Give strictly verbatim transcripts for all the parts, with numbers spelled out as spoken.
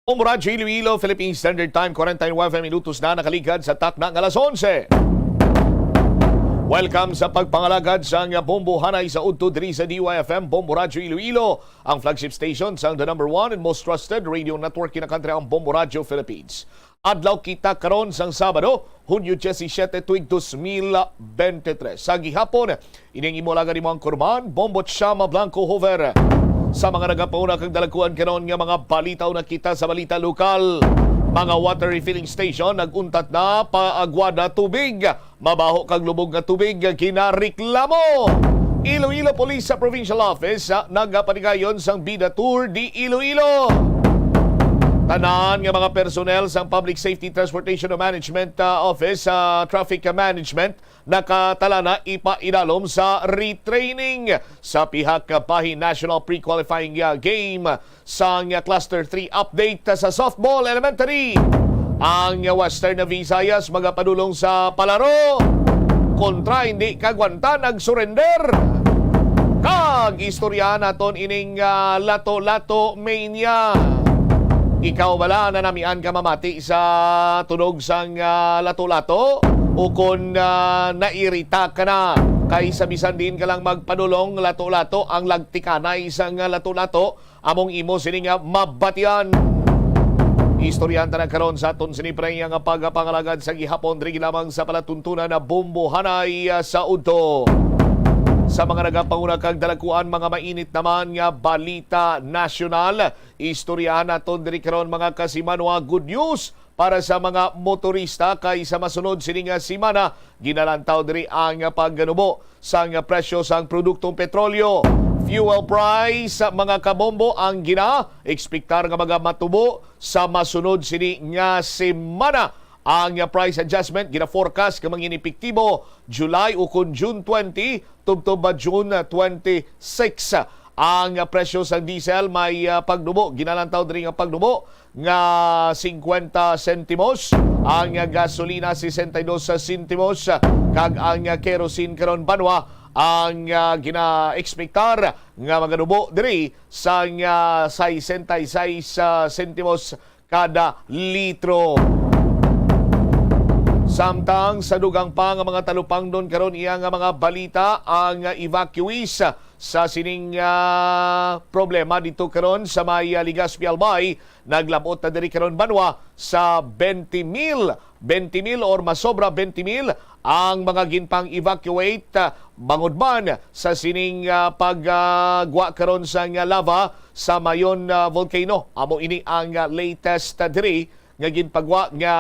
Bombo Radyo Iloilo, Philippine Standard Time, forty-nine minutos na nakaligad sa takna nga alas onse. Welcome sa pagpangalagad sang Bombo Hanay sa udto diri sa D Y F M, Bombo Radyo Iloilo, ang flagship station sang the number one and most trusted radio network in the country, ang Bombo Radyo Philippines. Adlaw kita karon sang Sabado, Hunyo disisiete, tuig dos mil bente tres. Sa gihapon, ini ang imo alagad, imo ang kurman, Bombo Chama Blanco Hover. Sa mga nagapauna kag dalakuan karon nga mga balita, una kita sa balita lokal. Mga water refilling station nag-untat na, paagwada tubig. Mabaho kag lubog nga tubig ginareklamo. Iloilo Police sa Provincial Office, ah, nagapanigayon sang Bida Tour de Iloilo. Tanan nga mga personnel sang Public Safety Transportation Management, ah, Office sa Traffic Management nakatala na ipaidalom sa retraining sa pihak bahin National Pre-Qualifying, ah, Game sang Cluster three update sa softball elementary. Ang Western Visayas magapadulong sa palaro. Kontra hindi kagwanta, nag-surrender. Kag istorya naton ining, ah, lato-lato mania. Ikaw bala nanamian ka mamati sa tunog sang, ah, lato-lato? O kon, ah, nairita ka na kay sa bisan diin ka lang magpadulong lato-lato, ang lagtikanay sang, ah, lato-lato among imo sini nga mabatian. Istoryahan ta na karon sa aton sini, pre, nga pagpangalagad sa gihapon diri lamang sa palatuntunan na Bombo Hanay, ah, sa udto. Sa mga nagapanguna kag dalakuan, mga mainit naman nga balita nasyonal, istoryahan naton diri karon, mga kasimanwa. Good news para sa mga motorista kay sa masunod sini nga semana, ginalantaw diri ang pagganubo sang presyo sang produktong petrolyo. Fuel price, mga kabombo, ang gina-expectar nga magamatubo sa masunod sini nga semana. Ang price adjustment gina-forecast nga mangin epektibo July ukon June twenty tubtob ba June twenty-six. Ang presyo sang diesel may, ah, pagnubo, ginalantaw diri nga pagnubo nga singkwenta sentimos, ang gasolina sesenta y dos sentimos, kag ang kerosene karon banwa ang, ah, gina-expectar nga maganubo diri sang, ah, sesenta y seis, ah, sentimos kada litro. Samtang sa dugang pa nga mga talupangnon karon, iya nga mga balita, ang evacuees sa sining, ah, problema dito karon sa may, ah, Legazpi, Albay, naglabot na diri karon banwa sa twenty mil, twenty mil or masobra twenty mil ang mga ginpang-evacuate, ah, bangod man sa sining, ah, pag, ah, gwa karon sang, ah, lava sa Mayon, ah, volcano. Amo ini ang, ah, latest, ah, diri nga ginpagwa nga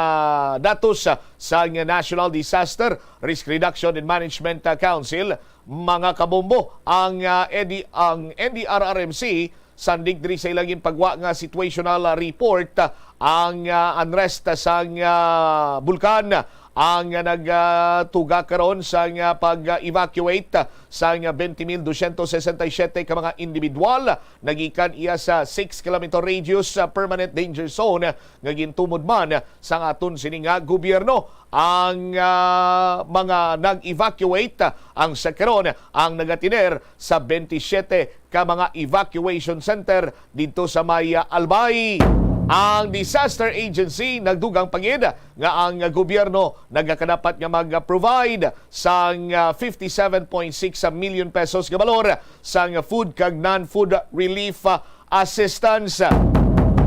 datos, ah, sang National Disaster Risk Reduction and Management, ah, Council. Mga kabombo, ang, ah, edi-, ang N D R R M C, sandig diri sa ilang ginpagwa nga situational, ah, report, ah, ang, ah, unrest sang, ah, bulkan ang, ah, nag, ah, tuga karon sang, ah, pag-evacuate sang, ah, twenty mil dosyentos sesenta y siyete ka mga individual nagikan iya sa six kilometer radius, ah, permanent danger zone nga gintumod man sang aton sini nga gobyerno. Ang, ah, mga nag-evacuate, ah, ang sa karon ang nagatiner sa twenty-siyete ka mga evacuation center didto sa may, ah, Albay. Ang disaster agency nagdugang pa gid nga ang gobyerno nagakadapat nga mag-provide sang, ah, fifty-seven point six million pesos nga balor sang food kag non-food relief, ah, assistance.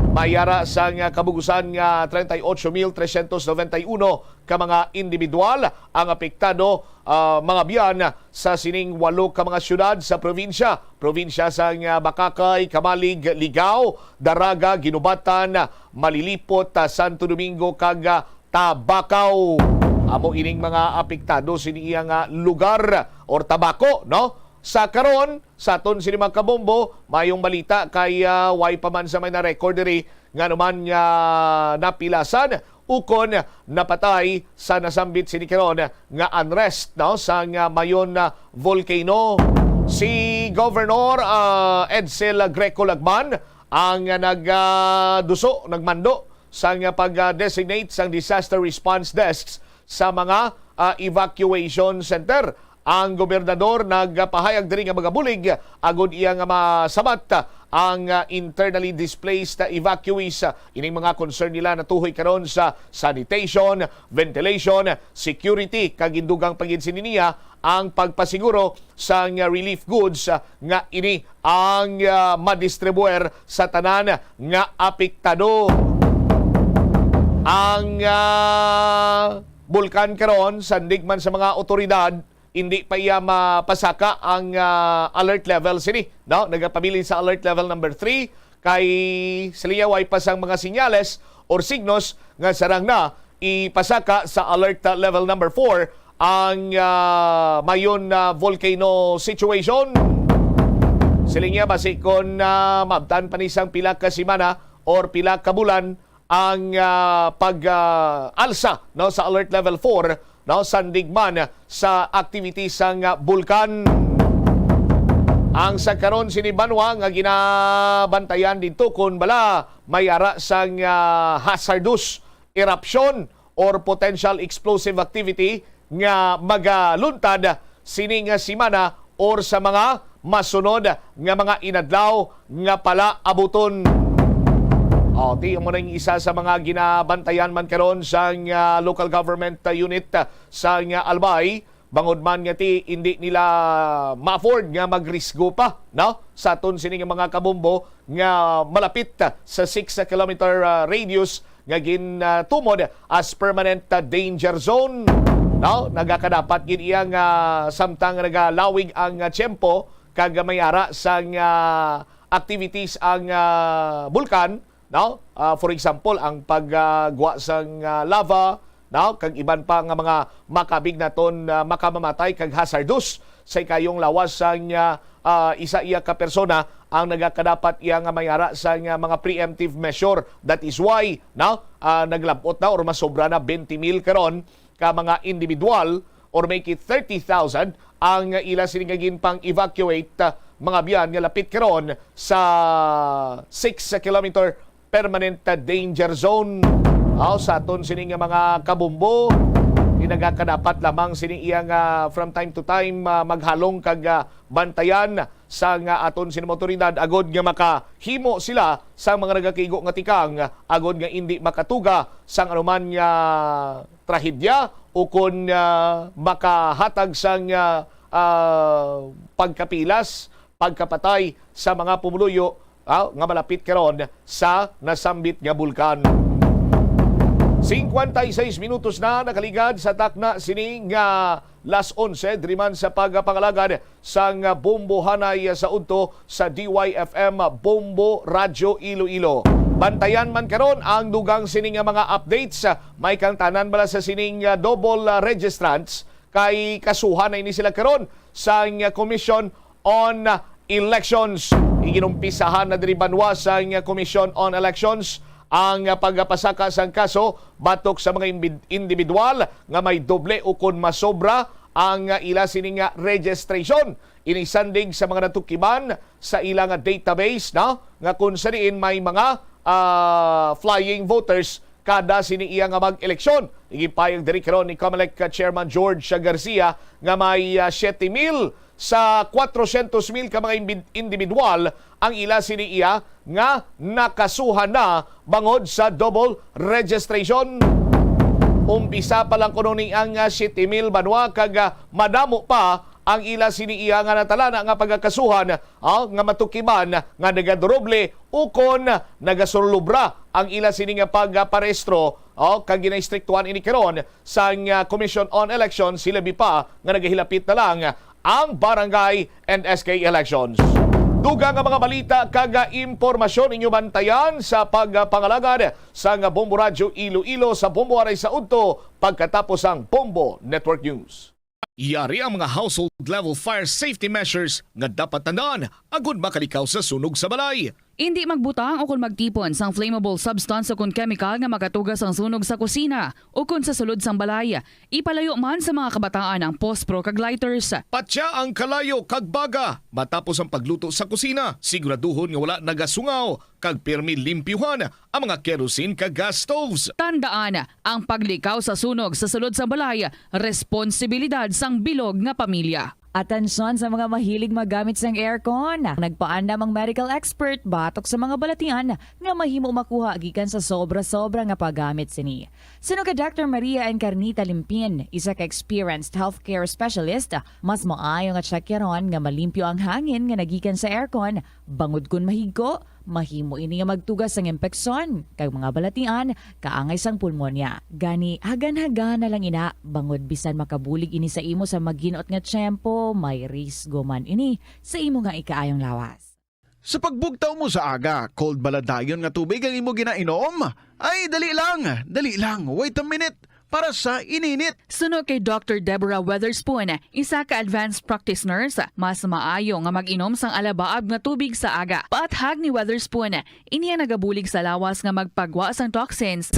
May ara sang, ah, kabugusan nga treinta y ocho mil trescientos noventa y uno ka mga individual ang apektado, ah, mga biyan sa sining walo ka mga syudad sa probinsya. Probinsya sang, ah, Bacacay, Camalig, Ligao, Daraga, Guinobatan, Malilipot, ah, Santo Domingo, kag, ah, Tabacaw. Amo ining mga apektado sini iya nga lugar or Tabaco, no? Sa karon, sa aton sini mga kabombo, mayong balita kay, ah, way pa man sa may na-record diri nga anuman nga napilasan ukon napatay sa nasambit sini karon nga unrest, no, sang, ah, Mayon, ah, volcano. Si Governor, ah, Edsel Greco Lagman ang, ah, nag, ah, duso, nagmando sang, ah, pag, ah, designate sang disaster response desks sa mga, ah, evacuation center. Ang gobernador nagpahayag diri nga magabulig agud iya nga masabat ang, ah, internally displaced evacuees. Ining mga concern nila natuhoy karon sa sanitation, ventilation, security, kag gindugang pa gid sini niya ang pagpasiguro sang relief goods, ah, nga ini ang, ah, madistribuer sa tanan nga apektado. Ang, ah, bulkan karon, sandig man sa mga otoridad, hindi pa iya mapasaka ang, ah, alert level sini, no? Nagapabilin sa alert level number three, kay sila way pa sang mga sinyales or signos nga sarang na ipasaka sa alert level number four ang, ah, Mayon, ah, volcano situation. Siling niya, basi kon, ah, maabtan pa ni sang pila ka semana or pila ka bulan ang, ah, pag, ah, alsa, no, sa alert level four, no, sandig man sa activity sang, ah, bulkan. Ang sa karon sini banwa nga ginabantayan didto kon bala may ara sang, ah, hazardous eruption or potential explosive activity nga magaluntad sini nga semana or sa mga masunod nga mga inadlaw nga palaabuton. O, ti, amo na yung isa sa mga ginabantayan man karon sang, ah, local government, ah, unit, ah, sang, ah, Albay. Bangod man nga ti, hindi nila ma-afford nga magrisgo pa, no? Sa aton sini nga mga kabombo nga malapit, ah, sa six kilometer, ah, radius nga gintumod as permanent, ah, danger zone, no? Nagakadapat gid iya nga samtang nagalawig ang, ah, tiyempo kag may ara sang, ah, activities ang, ah, bulkan, no? Ah, for example, ang pag, ah, gwa sang, ah, lava, no? Kag iban pa nga mga makabig naton, ah, makamamatay kag hazardous sa ikayong lawas sang, ah, ah, isa iya ka persona ang nagakadapat iya nga may ara sang, ah, mga preemptive measure. That is why, no? Ah, naglabot na or masobra na twenty mil karon ka mga individual or make it thirty thousand ang ila sini nga ginpang-evacuate, ah, mga biyan nga lapit karon sa six kilometer permanent danger zone. Aw, sa aton sini nga mga kabombo, nagakadapat lamang sini iya nga from time to time, ah, maghalong kag, ah, bantayan sa nga aton sini mga otoridad agod nga makahimo sila sa mga nagakaigo nga tikang agod nga indi makatuga sang anuman nga trahedya ukon, ah, makahatag sang, ah, ah, pagkapilas, pagkapatay sa mga pumuluyo, ah, nga malapit karon sa nasambit nga bulkan. Singkwenta y seis minutos na nakaligad sa takna sini nga las onse, diri man sa pagpangalagad sang bombohanay sa udto sa D Y F M Bombo Radyo Iloilo. Bantayan man karon ang dugang sini nga mga updates. May kangtanan bala sa sining, ah, double, ah, registrants kay kasuhan na ini sila karon sang, ah, Commission on Elections. Iginumpisahan na diri banwa sang Commission on Elections ang pagpasaka sang kaso batok sa mga imbi-, individual nga may doble ukon masobra ang ila sini nga registration. Ini sandig sa mga natukiban sa ila nga database, no, nga kung sa diin may mga, ah, flying voters kada sini iya nga mag-eleksyon. Igipayag diri karon ni Comelec Chairman George Garcia nga may, ah, siyete mil sa kwatrosyentos mil ka mga imbi-, individual ang ila sini iya nga nakasuhan na bangod sa double registration. Umpisa pa lang kuno ni ang, ah, siyete mil banwa kag, ah, madamo pa ang ila sini iya nga natalana nga pagakasuhan, ah, nga matukiban nga nagaduroble ukon nagasurlubra ang ila sini nga pagparehistro, ah, kag ginaistriktuhan ini karon sang, ah, Commission on Elections, hilabi pa nga nagahilapit na lang ang barangay and S K elections. Dugang nga mga balita kag impormasyon inyo bantayan sa pagpangalagad sang Bombo Radyo Iloilo sa Bombo Aray sa Udto pagkatapos ang Bombo Network News. Yari ang mga household level fire safety measures nga dapat tandaan agud makalikaw sa sunog sa balay. Indi magbutang o kon magtipon sang flammable substance o kon kemikal nga makatugas ang sunog sa kusina o kon sa sulod sang balay. Ipalayo man sa mga kabataan ang pospro kag lighters. Patya ang kalayo kag baga matapos ang pagluto sa kusina. Siguraduhon nga wala nagasungaw kag pirmi limpyuhan ang mga kerosene kag gas stoves. Tandaan, ang paglikaw sa sunog sa sulod sa balay, responsibilidad sang bilog nga pamilya. Atensyon sa mga mahilig maggamit sang aircon. Nagpaandam ang medical expert batok sa mga balatian nga mahimo makuha gikan sa sobra-sobra nga paggamit sini. Suno kay Doctor Maria Encarnita Limpin, isa ka experienced healthcare specialist, mas maayo nga tsakyaron nga malimpyo ang hangin nga nagikan sa aircon, bangod kon mahigko, mahimo ini nga magtugas sang impeksyon kag mga balatian kaangay sang pulmonya. Gani, hagan-hagan na lang ina, bangod bisan makabulig ini sa imo sa maginot nga tiyempo, may risgo man ini sa imo nga ikaayong lawas. Sa pagbugtaw mo sa aga, cold bala dayon nga tubig ang imo ginainom? Ay, dali lang, dali lang, wait a minute, para sa ininit. Suno kay Doctor Deborah Weatherspoon, isa ka advanced practice nurse, mas maayo nga mag-inom sang alabaab nga tubig sa aga. Paathag ni Weatherspoon, ini ang nagabulig sa lawas nga magpagwa sang toxins.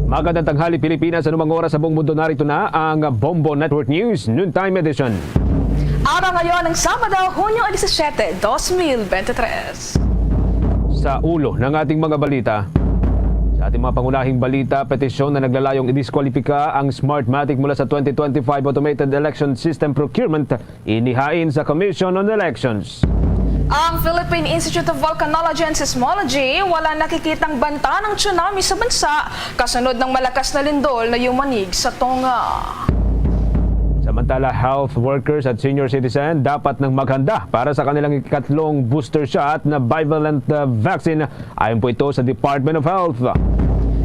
Magandang tanghali, Pilipinas. Anumang oras sa buong mundo, narito na ang Bombo Network News Noontime Edition. Araw ngayon ng Sabado, Hunyo disisiete, dos mil bente-tres. Sa ulo ng ating mga balita, sa ating mga pangunahing balita, petisyon na naglalayong idiskwalipika ang Smartmatic mula sa twenty twenty-five Automated Election System Procurement, inihain sa Commission on Elections. Ang Philippine Institute of Volcanology and Seismology wala nakikitang banta ng tsunami sa bansa kasunod ng malakas na lindol na yumanig sa Tonga. Samantala, health workers at senior citizen dapat nang maghanda para sa kanilang ikatlong booster shot na bivalent, uh, vaccine, ayon po ito sa Department of Health.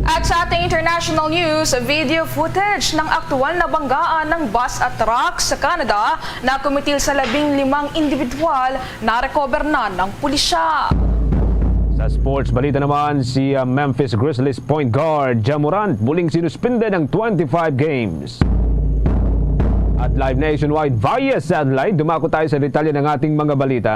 At sa ating international news, video footage ng aktual na banggaan ng bus at truck sa Canada na kumitil sa labing limang individual na recover na ng pulisya. Sa sports balita naman, si, uh, Memphis Grizzlies point guard Ja Morant muling sinuspinde ng twenty-five games. At live nationwide via satellite, dumako tayo sa detalye ng ating mga balita.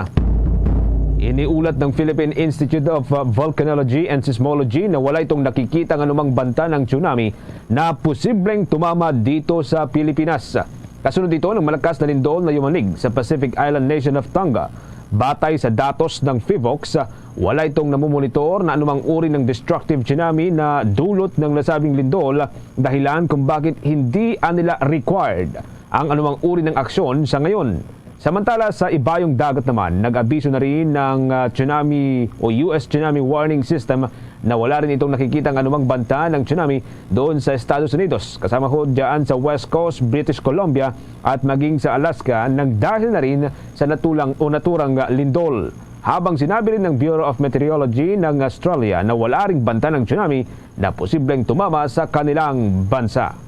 Iniulat ng Philippine Institute of, uh, Volcanology and Seismology na wala itong nakikita ng anumang banta ng tsunami na posibleng tumama dito sa Pilipinas. Kasunod dito ng malakas na lindol na yumanig sa Pacific island nation of Tonga. Batay sa datos ng PHIVOLCS, wala itong namumonitor na anumang uri ng destructive tsunami na dulot ng nasabing lindol, dahilan kung bakit hindi nila required ang anumang uri ng aksyon sa ngayon. Samantala, sa ibayong dagat naman, nag-abiso na rin ng, ah, tsunami o U S tsunami warning system na wala rin itong nakikitang anumang banta ng tsunami doon sa Estados Unidos, kasama ho dyan sa West Coast, British Columbia, at maging sa Alaska, nang dahil na rin sa natulang o naturang lindol. Habang sinabi rin ng Bureau of Meteorology ng Australia na wala ring banta ng tsunami na posibleng tumama sa kanilang bansa.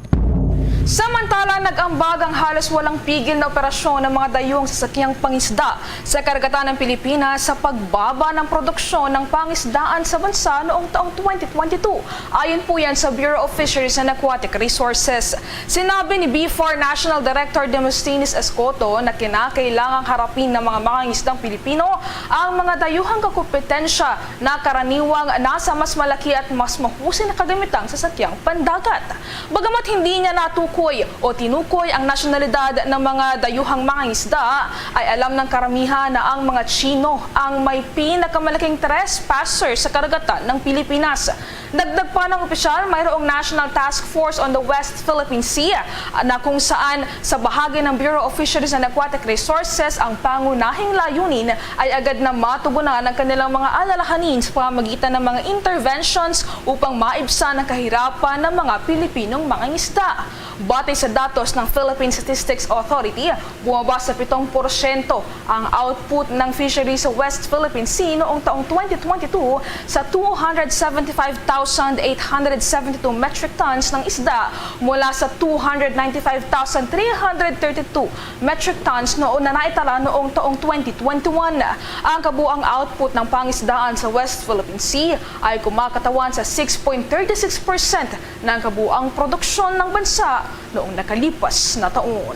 Samantala, nag-ambag ang halos walang pigil na operasyon ng mga dayuhang sasakyang pangisda sa karagatan ng Pilipinas sa pagbaba ng produksyon ng pangisdaan sa bansa noong taong twenty twenty-two. Ayon po yan sa Bureau of Fisheries and Aquatic Resources. Sinabi ni B four National Director Demosthenes Escoto na kinakailangang harapin ng mga mangingisdang Pilipino ang mga dayuhang kakompetensya na karaniwang nasa mas malaki at mas mahusay na kagamitang sasakyang pandagat. Bagamat hindi niya natukoy o tinukoy ang nasyonalidad ng mga dayuhang mangingisda, ay alam ng karamihan na ang mga Chino ang may pinakamalaking trespasser sa karagatan ng Pilipinas. Dagdag pa ng opisyal, mayroong National Task Force on the West Philippine Sea, na kung saan sa bahagi ng Bureau of Fisheries and Aquatic Resources ang pangunahing layunin ay agad na matugunan ang kanilang mga alalahanin sa pamamagitan ng mga interventions upang maibsan ang kahirapan ng mga Pilipinong mangingisda. Batay sa datos ng Philippine Statistics Authority, bumaba sa pitong porsyento ang output ng fishery sa West Philippine Sea noong taong twenty twenty-two sa two hundred seventy-five thousand eight hundred seventy-two metric tons ng isda mula sa two hundred ninety-five thousand three hundred thirty-two metric tons noon na naitala noong taong twenty twenty-one. Ang kabuang output ng pangisdaan sa West Philippine Sea ay kumakatawan sa six point thirty-six percent ng kabuang produksyon ng bansa noong nakalipas na taon.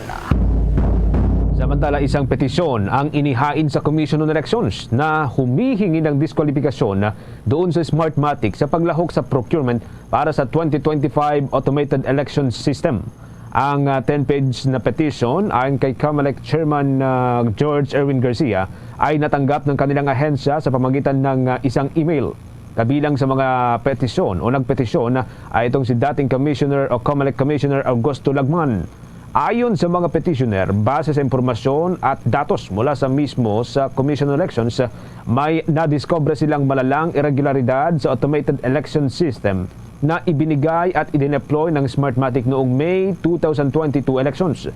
Samantala, isang petisyon ang inihain sa Commission on Elections na humihingi ng diskwalipikasyon doon sa Smartmatic sa paglahok sa procurement para sa twenty twenty-five automated election system. Ang, ah, ten-page na petition, ayon kay COMELEC Chairman, ah, George Erwin Garcia, ay natanggap ng kanilang ahensya sa pamagitan ng, ah, isang email. Kabilang sa mga petisyon o nagpetisyon ay itong si dating Commissioner o COMELEC Commissioner Augusto Lagman. Ayon sa mga petitioner, base sa impormasyon at datos mula sa mismo sa Commission on Elections, may nadiskubre silang malalang irregularidad sa automated election system na ibinigay at idineploy ng Smartmatic noong May two thousand twenty-two elections.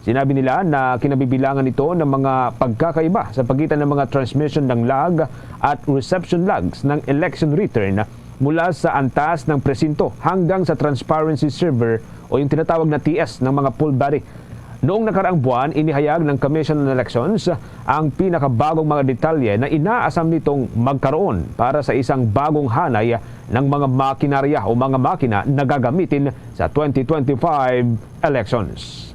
Sinabi nila na kinabibilangan ito ng mga pagkakaiba sa pagitan ng mga transmission ng lag at reception lags ng election return mula sa antas ng presinto hanggang sa transparency server o yung tinatawag na T S ng mga poll body. Noong nakaraang buwan, inihayag ng Commission on Elections ang pinakabagong mga detalye na inaasam nitong magkaroon para sa isang bagong hanay ng mga makinarya o mga makina na gagamitin sa twenty twenty-five elections.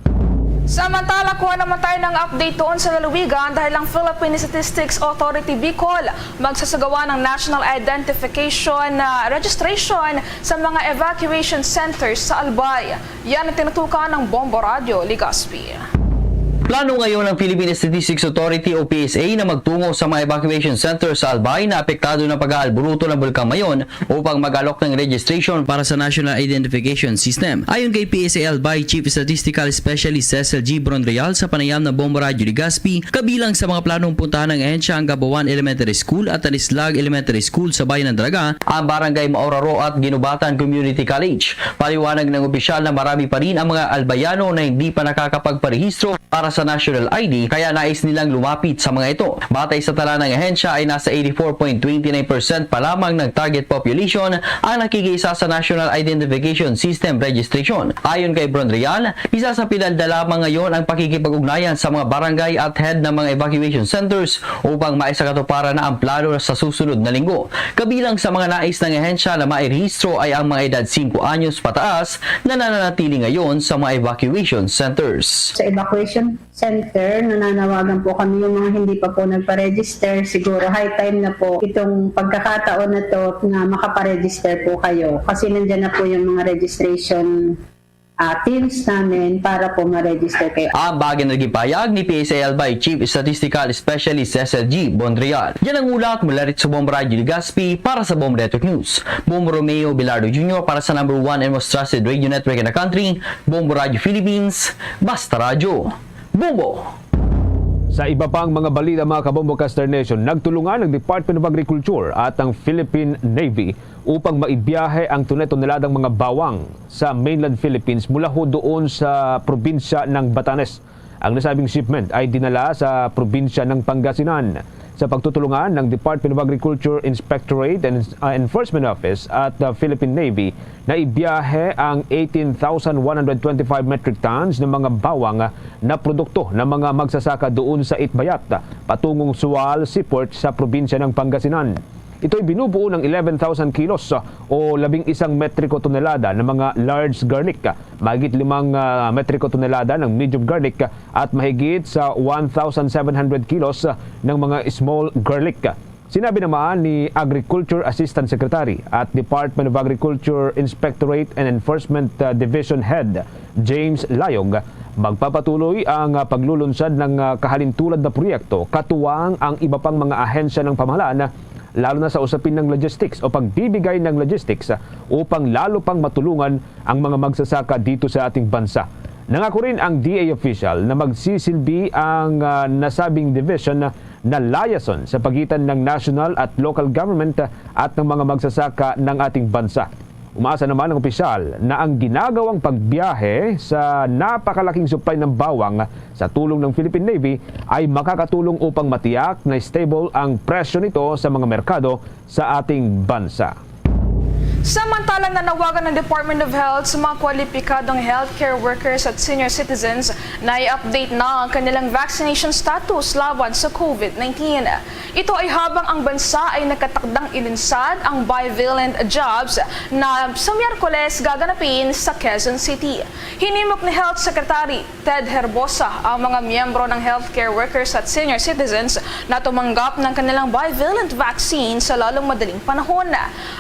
Samantala, kuha naman tayo ng update doon sa lalawigan dahil ang Philippine Statistics Authority Bicol magsasagawa ng National Identification, ah, Registration sa mga evacuation centers sa Albay. Yan ang tinutukan ng Bombo Radyo Legazpi. Plano ngayon ng Philippine Statistics Authority o P S A na magtungo sa mga evacuation center sa Albay na apektado ng pag-aalburuto ng Bulkang Mayon upang mag-alok ng registration para sa National Identification System. Ayon kay P S A Albay Chief Statistical Specialist Cecil G. Bronreal sa panayam ng Bombo Radyo Legazpi, kabilang sa mga planong puntahan ng ahensya ang Gabawan Elementary School at Tanislag Elementary School sa Bayan ng Dalaga, ang Barangay Mauraro at Ginubatan Community College. Paliwanag ng opisyal na marami pa rin ang mga Albayano na hindi pa nakakapagparehistro para sa national I D, kaya nais nilang lumapit sa mga ito. Batay sa tala ng ahensya ay nasa eighty-four point twenty-nine percent pa lamang ng target population ang nakikiisa sa National Identification System registration. Ayon kay Bron Real, isa sa pinalda lamang ngayon ang pakikipag-ugnayan sa mga barangay at head ng mga evacuation centers upang maisakatuparan na ang plano sa susunod na linggo. Kabilang sa mga nais ng ahensya na mairehistro ay ang mga edad singko anyos pataas na nananatili ngayon sa mga evacuation centers. Sa evacuation center, nananawagan po kami yung mga hindi pa po nagpa-register. Siguro high time na po itong pagkakataon na to na makaparegister po kayo kasi nandyan na po yung mga registration ah, teams namin para po ma-register kayo. Ang bagay na naging pahayag ni P S A Albay Chief Statistical Specialist Cecil G. Bondreal. Yan ang ulat mula rin sa Bombo Radyo Legazpi para sa Bombo Network News. Bombo Romeo Bilardo Junior para sa number one and most trusted radio network in the country, Bombo Radyo Philippines, Basta Radyo. Bombo! Sa iba pang mga balita, mga Kabombo Caster Nation, nagtulungan ang Department of Agriculture at ang Philippine Navy upang maibiyahe ang tunay toneladang mga bawang sa mainland Philippines mula ho doon sa probinsya ng Batanes. Ang nasabing shipment ay dinala sa probinsya ng Pangasinan. Sa pagtutulungan ng Department of Agriculture Inspectorate and uh, Enforcement Office at the Philippine Navy, naibiyahe ang eighteen thousand one hundred twenty-five metric tons ng mga bawang na produkto ng mga magsasaka doon sa Itbayat, patungong Sual Seaport sa probinsya ng Pangasinan. Ito'y binubuo ng eleven thousand kilos o labing isang metriko tonelada ng mga large garlic, mahigit limang, ah, metriko tonelada ng medium garlic at mahigit sa one thousand seven hundred kilos ng mga small garlic. Sinabi naman ni Agriculture Assistant Secretary at Department of Agriculture Inspectorate and Enforcement, ah, Division Head James Layog, magpapatuloy ang, ah, paglulunsad ng, ah, kahalintulad na proyekto katuwang ang iba pang mga ahensya ng pamahalaan, lalo na sa usapin ng logistics o pagbibigay ng logistics, ah, upang lalo pang matulungan ang mga magsasaka dito sa ating bansa. Nangako rin ang D A official na magsisilbi ang, ah, nasabing division na liaison sa pagitan ng national at local government at ng mga magsasaka ng ating bansa. Umaasa naman ang opisyal na ang ginagawang pagbiyahe sa napakalaking supply ng bawang sa tulong ng Philippine Navy ay makakatulong upang matiyak na stable ang presyo nito sa mga merkado sa ating bansa. Samantala, nanawagan ng Department of Health sa mga kwalipikadong healthcare workers at senior citizens na i-update na ang kanilang vaccination status laban sa COVID nineteen. Ito ay habang ang bansa ay nakatakdang ilinsad ang bivalent jabs na sa Miyerkules gaganapin sa Quezon City. Hinimok ni Health Secretary Ted Herbosa ang mga miyembro ng healthcare workers at senior citizens na tumanggap ng kanilang bivalent vaccine sa lalong madaling panahon.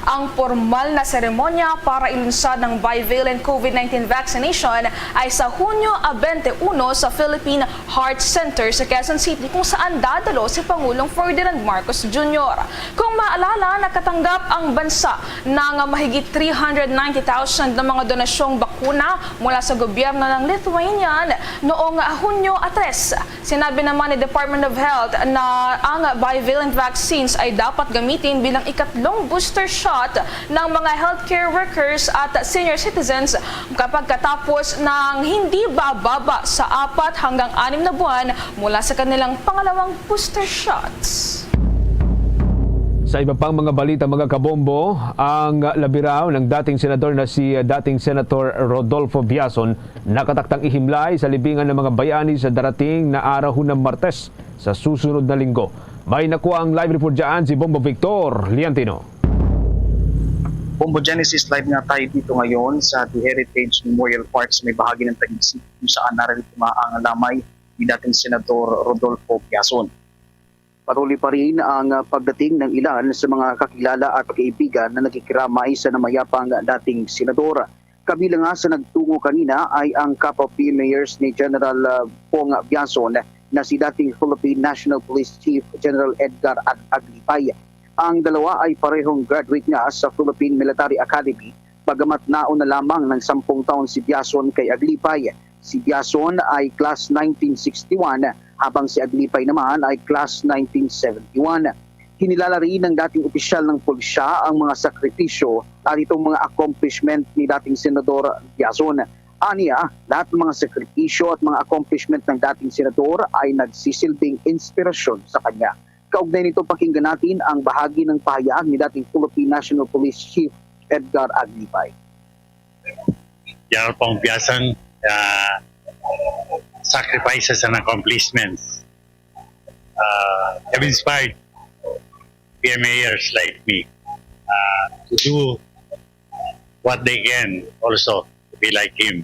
Ang pormal na seremonya para ilunsad ng bivalent COVID nineteen vaccination ay sa Hunyo twenty-one sa Philippine Heart Center sa Quezon City, kung saan dadalo si Pangulong Ferdinand Marcos Junior. Kung maalala, nakatanggap ang bansa ng mahigit three hundred ninety thousand na mga donasyong bakuna mula sa gobyerno ng Lithuanian noong Hunyo tres. Sinabi naman ni Department of Health na ang bivalent vaccines ay dapat gamitin bilang ikatlong booster shot ng mga healthcare workers at senior citizens kapag katapos ng hindi bababa sa apat hanggang anim na buwan mula sa kanilang pangalawang booster shots. Sa iba pang mga balita, mga kabombo, ang labi raw ng dating senador na si dating Senator Rodolfo Biason nakataktang ihimlay sa libingan ng mga bayani sa darating na araw, hunang Martes sa susunod na linggo. May nakuha ang live report dyan si Bombo Victor Liantino. Bombo Genesis, live nga tayo dito ngayon sa The Heritage Memorial Park sa may bahagi ng Taguig City, kung saan narito nga ang lamay ni dating Senador Rodolfo Biason. Patuloy pa rin ang, ah, pagdating ng ilan sa mga kakilala at kaibigan na nakikiramay sa namayapang dating senador. Kabilang nga sa nagtungo kanina ay ang kapa-P M Mayors ni General, ah, Pong Biason na si dating Philippine National Police Chief General Edgar Ag-, Aglipay. Ang dalawa ay parehong graduate nga sa Philippine Military Academy, bagamat nauna lamang ng sampung taon si Biason kay Aglipay. Si Biason ay class nineteen sixty-one, habang si Aglipay naman ay class nineteen seventy-one. Kinilala rin ng dating opisyal ng pulisya ang mga sakripisyo at itong mga accomplishment ni dating Senador Biason. Aniya, lahat ng mga sakripisyo at mga accomplishment ng dating senador ay nagsisilbing inspirasyon sa kanya. Kaugnay nito, pakinggan natin ang bahagi ng pahayag ni dating Philippine National Police Chief Edgar Aglipay. General Pong Biason, uh, sacrifices and accomplishments, uh, have inspired P M Mayors like me, uh, to do what they can also to be like him.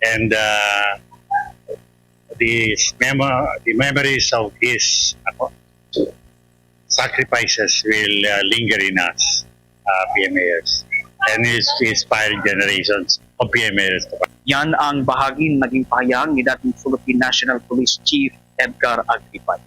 And, uh, the memo-, the memories of his, ano, sacrifices will, uh, linger in us, uh, P M Mayors, and is inspired generations of P M Mayors. Yan ang bahagi ng naging pahayag ni dating Philippine National Police Chief Edgar Aglipay.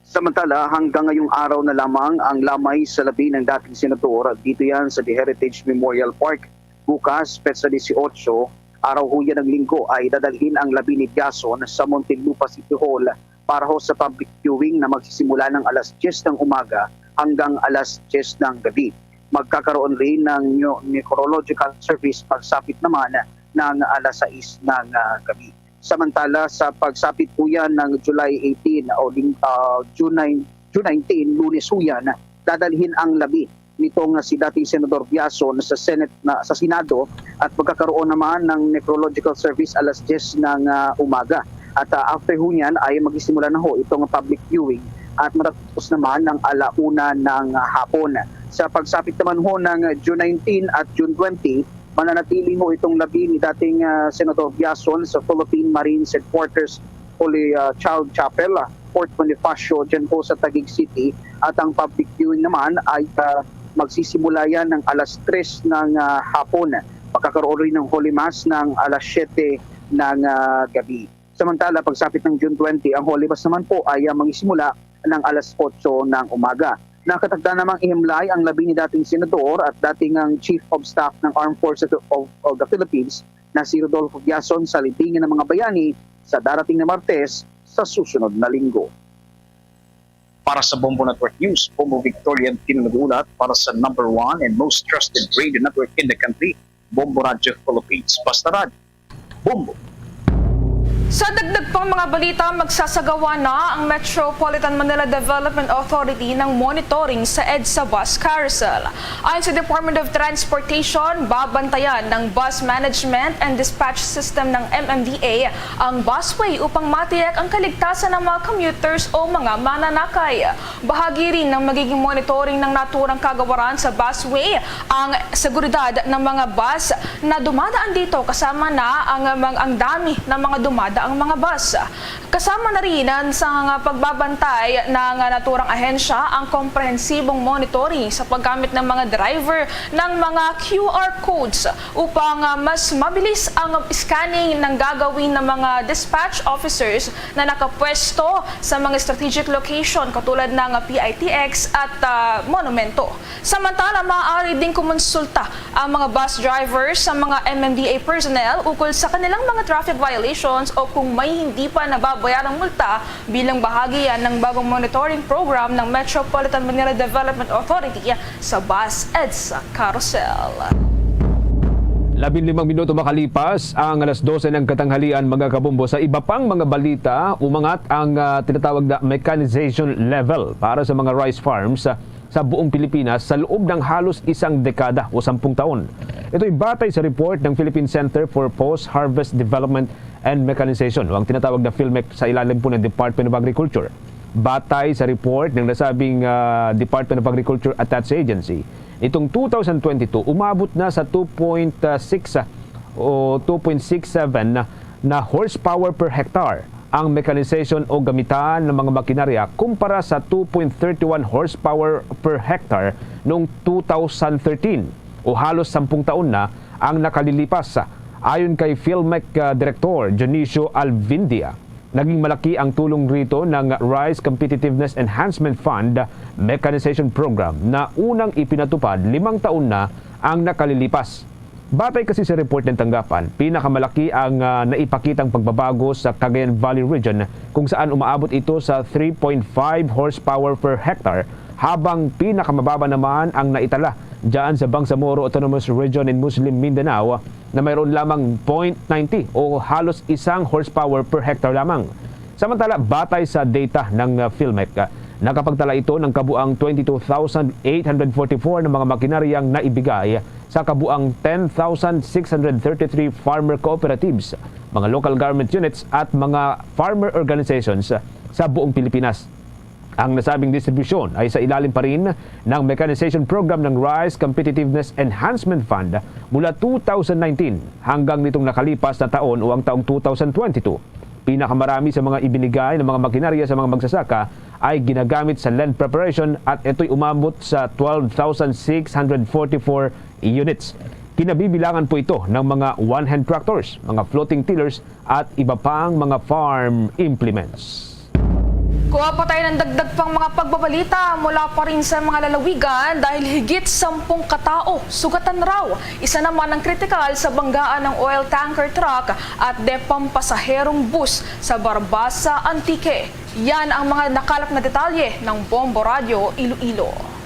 Samantala, hanggang ngayong araw na lamang ang lamay sa labi ng dating senador. Dito yan sa The Heritage Memorial Park. Bukas, petsa dieciocho, araw ho yan ng Linggo, ay dadalhin ang labi ni Biason sa Muntinlupa City Hall para ho sa public viewing na magsisimula ng alas diyes ng umaga hanggang alas diyes ng gabi. Magkakaroon rin ng neo-, necrological service pagsapit naman ng alas sais ng, ah, gabi. Samantala, sa pagsapit po yan ng July eighteen o ling-, ah, June nine, June nineteen, Lunes ho yan, dadalhin ang labi nitong si dating Senador Biason sa Senate na, sa Senado, at magkakaroon naman ng necrological service alas diyes ng, ah, umaga. At, ah, after ho niyan ay magsisimula na ho itong public viewing at matatapos naman ng ala una ng, ah, hapon. Sa pagsapit naman ho ng June nineteen at June twenty, mananatili ho itong labi ni dating, ah, Senador Biason sa Philippine Marines Headquarters Holy, ah, Child Chapel, ah, Fort Bonifacio, dyan po sa Taguig City. At ang public viewing naman ay, ah, magsisimula yan ng alas tres ng, ah, hapon. Magkakaroon rin ng Holy Mass ng alas siyete ng, ah, gabi. Samantala, pagsapit ng June twenty, ang Holy Mass naman po ay, ah, magsisimula ng alas otso ng umaga. Nakatakda namang ihimlay ang labi ni dating senador at dating ang Chief of Staff ng Armed Forces of, of the Philippines na si Rodolfo Biason sa libingan ng mga bayani sa darating na Martes sa susunod na linggo. Para sa Bombo Network News, Bombo Victorian Tino nag-uulat para sa number one and most trusted radio network in the country, Bombo Radyo Philippines. Basta Radyo, Bombo! Sa dagdag pang mga balita, magsasagawa na ang Metropolitan Manila Development Authority ng monitoring sa EDSA bus carousel. Ayon sa Department of Transportation, babantayan ng Bus Management and Dispatch System ng M M D A ang busway upang matiyak ang kaligtasan ng mga commuters o mga mananakay. Bahagi rin ng magiging monitoring ng naturang kagawaran sa busway ang seguridad ng mga bus na dumadaan dito, kasama na ang, ang dami ng mga dumadaang mga bus. Kasama na rin ang sa mga pagbabantay ng naturang ahensya ang komprehensibong monitoring sa paggamit ng mga driver ng mga Q R codes upang, ah, mas mabilis ang scanning ng gagawin ng mga dispatch officers na nakapwesto sa mga strategic location katulad ng P I T X at, ah, Monumento. Samantala, maaari ding kumonsulta ang mga bus drivers sa mga M M D A personnel ukol sa kanilang mga traffic violations o kung may hindi pa nababayarang multa, bilang bahagi yan ng bagong monitoring program ng Metropolitan Manila Development Authority sa bus EDSA carousel. Labing limang minuto makalipas ang alas dose ng katanghalian, mga kabombo. Sa iba pang mga balita, umangat ang, ah, tinatawag na mechanization level para sa mga rice farms, ah, sa buong Pilipinas sa loob ng halos isang dekada o sampung taon. Ito'y batay sa report ng Philippine Center for Post-Harvest Development and Mechanization, o ang tinatawag na PHILMEC sa ilalim po ng Department of Agriculture. Batay sa report ng nasabing, ah, Department of Agriculture Attached Agency, nitong two thousand twenty-two, umabot na sa two point six, ah, o two point six seven na, na horsepower per hectare ang mechanization o gamitan ng mga makinarya kumpara sa two point thirty one horsepower per hectare noong two thousand thirteen, o halos sampung taon na ang nakalilipas. Ayon kay PHILMEC, ah, Director Dionisio Alvindia, naging malaki ang tulong rito ng Rice Competitiveness Enhancement Fund Mechanization Program na unang ipinatupad limang taon na ang nakalilipas. Batay kasi sa report ng tanggapan, pinakamalaki ang, ah, naipakitang pagbabago sa Cagayan Valley Region, kung saan umaabot ito sa three point five horsepower per hectare, habang pinakamababa naman ang naitala dyan sa Bangsamoro Autonomous Region in Muslim Mindanao, na mayroon lamang point ninety o halos isang horsepower per hectare lamang. Samantala, batay sa data ng, ah, PHILMEC, ah, nakapagtala ito ng kabuang twenty-two thousand eight hundred forty-four na mga makinaryang naibigay sa kabuang ten thousand six hundred thirty-three farmer cooperatives, mga local government units at mga farmer organizations sa buong Pilipinas. Ang nasabing distribusyon ay sa ilalim pa rin ng mechanization program ng Rice Competitiveness Enhancement Fund mula two thousand nineteen hanggang nitong nakalipas na taon o ang taong two thousand twenty-two. Pinakamarami sa mga ibinigay ng mga makinarya sa mga magsasaka ay ginagamit sa land preparation at ito'y umabot sa twelve thousand six hundred forty-four units. Kinabibilangan po ito ng mga one-hand tractors, mga floating tillers at iba pang mga farm implements. Kuha pa tayo ng dagdag pang mga pagbabalita mula pa rin sa mga lalawigan dahil higit sampung katao sugatan raw. Isa naman ang kritikal sa banggaan ng oil tanker truck at depampasaherong bus sa Barbaza, Antique. Yan ang mga nakalap na detalye ng Bombo Radyo Iloilo.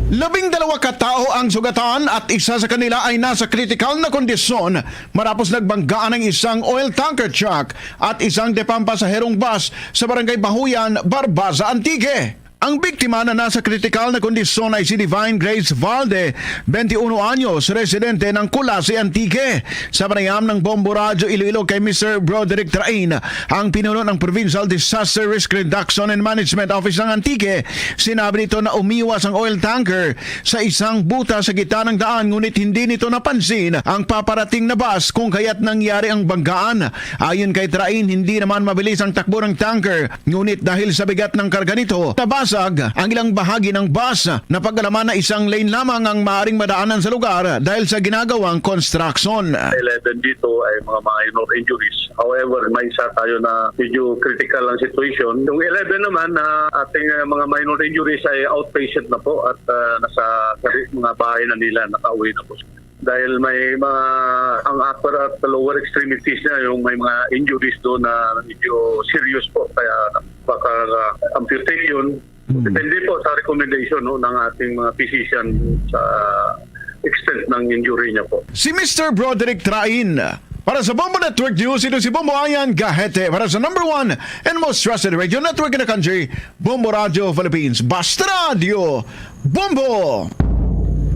Labing dalawa ka tawo ang sugatan at isa sa kanila ay nasa kritikal na kondisyon matapos nagbanggaan ang isang oil tanker truck at isang depampasaherong bus sa Barangay Bahuyan, Barbaza, Antique. Ang biktima na nasa kritikal na kondisyon ay si Divine Grace Valde, twenty-one anyos, residente ng Culasi, Antique. Sa panayam ng Bombo Radyo Iloilo kay Mister Broderick Train, ang pinuno ng Provincial Disaster Risk Reduction and Management Office ng Antique, sinabi nito na umiwas ang oil tanker sa isang buta sa gitna ng daan, ngunit hindi nito napansin ang paparating na bus kung kaya't nangyari ang banggaan. Ayon kay Train, hindi naman mabilis ang takbo ng tanker, ngunit dahil sa bigat ng karga nito, nabasag ang ilang bahagi ng bus. Napag-alaman na isang lane lamang ang maaring madaanan sa lugar dahil sa ginagawang construction. Eleven dito ay mga minor injuries. However, may isa tayo na medyo critical ang situation. Yung eleven naman na ating, uh, mga minor injuries ay outpatient na po at, uh, nasa mga bahay na nila, nakauwi na po. Dahil may mga, ang upper at lower extremities niya, yung may mga injuries doon na medyo serious po. Kaya baka, uh, amputation. Hmm. Depende po sa recommendation, no, ng ating mga physician sa extent ng injury niya po. Si Mister Broderick Train, Para sa Bombo Network News, ito si Bombo Ayan Gahete. Para sa number one and most trusted radio network in the country, Bombo Radio Philippines. Basta Radio Bombo!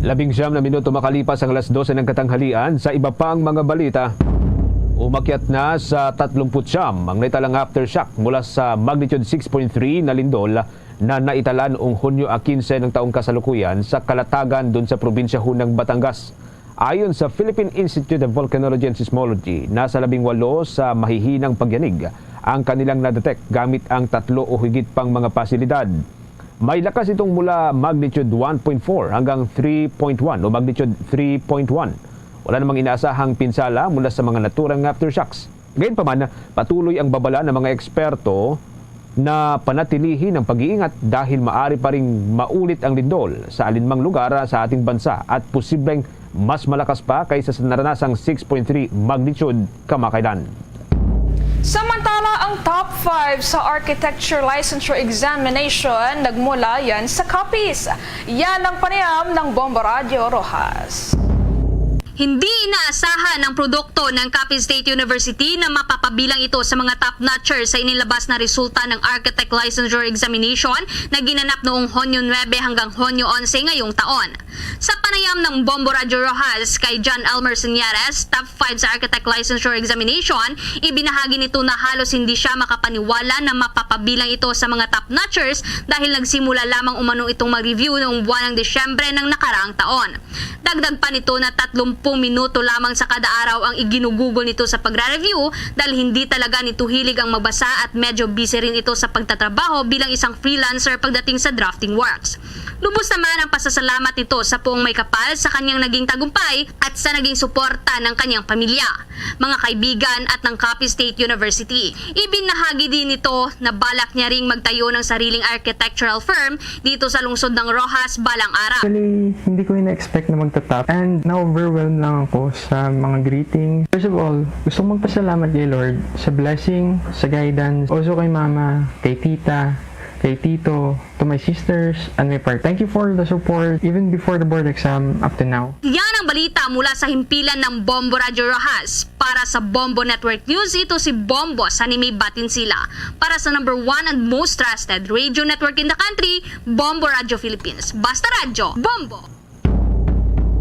Labing siyam na minuto makalipas ang alas dose ng katanghalian. Sa iba pang mga balita, umakyat na sa tatlumpu't siyam ang naitalang aftershock mula sa magnitude six point three na lindol na naitala noong Hunyo a quince ng taong kasalukuyan sa Calatagan, dun sa probinsya Hunang, Batangas. Ayon sa Philippine Institute of Volcanology and Seismology, nasa labing walo sa mahihinang pagyanig ang kanilang na-detect gamit ang tatlo o higit pang mga pasilidad. May lakas itong mula magnitude one point four hanggang three point one o magnitude three point one. Wala namang inaasahang pinsala mula sa mga naturang aftershocks. Gayunpaman, patuloy ang babala ng mga eksperto na panatilihin ang pag-iingat dahil maaari pa ring maulit ang lindol sa alinmang lugar sa ating bansa at posibleng mas malakas pa kaysa sa naranasang six point three magnitude kamakailan. Samantala, ang top five sa Architecture Licensure Examination nagmula yan sa Capiz. Yan ang panayam ng Bombo Radyo Roxas. Hindi inaasahan ang produkto ng Capiz State University na mapapabilang ito sa mga top notcher sa inilabas na resulta ng Architect Licensure Examination na ginanap noong Hunyo nuebe hanggang Hunyo onse ngayong taon. Sa panayam ng Bombo Radyo Roxas kay John Elmer Señares, top five sa Architect Licensure Examination, ibinahagi nito na halos hindi siya makapaniwala na mapapabilang ito sa mga top notchers dahil nagsimula lamang umano itong mag-review noong buwan ng Disyembre ng nakaraang taon. Dagdag pa nito na tatlumpu minuto lamang sa kada araw ang iginugugol nito sa pagre-review dahil hindi talaga nito hilig ang magbasa at medyo busy rin ito sa pagtatrabaho bilang isang freelancer pagdating sa drafting works. Lubos naman ang pasasalamat nito sa Poong Maykapal sa kanyang naging tagumpay at sa naging suporta ng kanyang pamilya, mga kaibigan at ng Capiz State University. Ibinahagi din nito na balak niya ring magtayo ng sariling architectural firm dito sa lungsod ng Roxas balang araw. Actually, hindi ko ina-expect na magtatap and na-overwhelm lang ako sa mga greeting. First of all, gusto kong magpasalamat kay Lord sa blessing, sa guidance, also kay mama, kay tita, kay tito, to my sisters, and my part. Thank you for the support even before the board exam up to now. Yan ang balita mula sa himpilan ng Bombo Radyo Roxas. Para sa Bombo Network News, ito si Bombo Sanime Batinsila. Para sa number one and most trusted radio network in the country, Bombo Radyo Philippines. Basta Radyo, Bombo!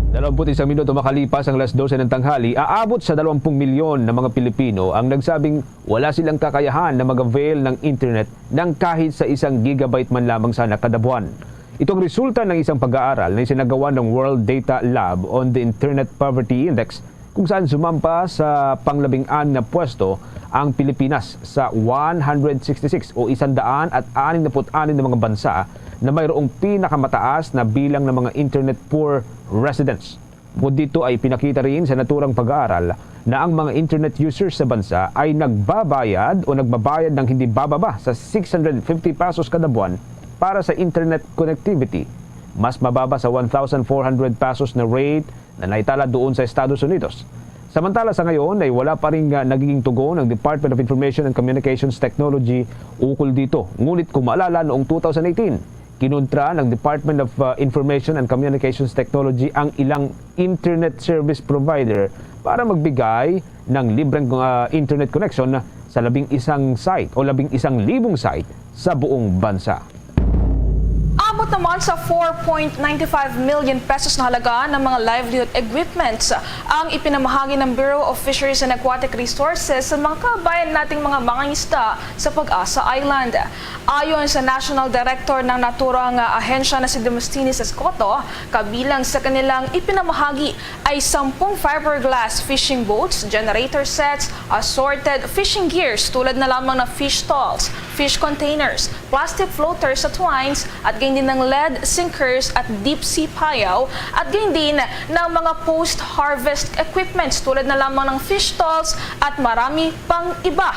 Dalawampu't isang minuto makalipas ang alas dose ng tanghali, aabot sa dalawampung milyon na mga Pilipino ang nagsabing wala silang kakayahan na mag-avail ng internet ng kahit sa isang gigabyte man lamang sana kada buwan. Ito ang resulta ng isang pag-aaral na isinagawa ng World Data Lab on the Internet Poverty Index, kung saan sumampa sa panglabing-anim na pwesto ang Pilipinas sa one hundred sixty-six o isandaat anim na put-anim na mga bansa na mayroong pinakamataas na bilang ng mga internet poor residents. Bukod dito ay pinakita rin sa naturang pag-aaral na ang mga internet users sa bansa ay nagbabayad o nagbabayad ng hindi bababa sa six hundred fifty pesos kada buwan para sa internet connectivity, mas mababa sa one thousand four hundred pesos na rate na naitala doon sa Estados Unidos. Samantala, sa ngayon ay wala pa rin, ah, nagiging tugon ang Department of Information and Communications Technology ukol dito. Ngunit kung maalala, noong two thousand eighteen, kinontra ng Department of, ah, Information and Communications Technology ang ilang internet service provider para magbigay ng libreng, ah, internet connection sa labing isang site o labing isang libong site sa buong bansa. Abot naman sa four point nine five million pesos na halaga ng mga livelihood equipments ang ipinamahagi ng Bureau of Fisheries and Aquatic Resources sa mga kabayan nating mga mangingisda sa Pag-asa Island. Ayon sa National Director ng naturang ahensya na si Demosthenes Escoto, kabilang sa kanilang ipinamahagi ay sampung fiberglass fishing boats, generator sets, assorted fishing gears tulad na lamang ng fish stalls, fish containers, plastic floaters at twines, at gayon din ng lead sinkers at deep sea payaw, at gayon din ng mga post-harvest equipments tulad na lamang ng fish stalls at marami pang iba.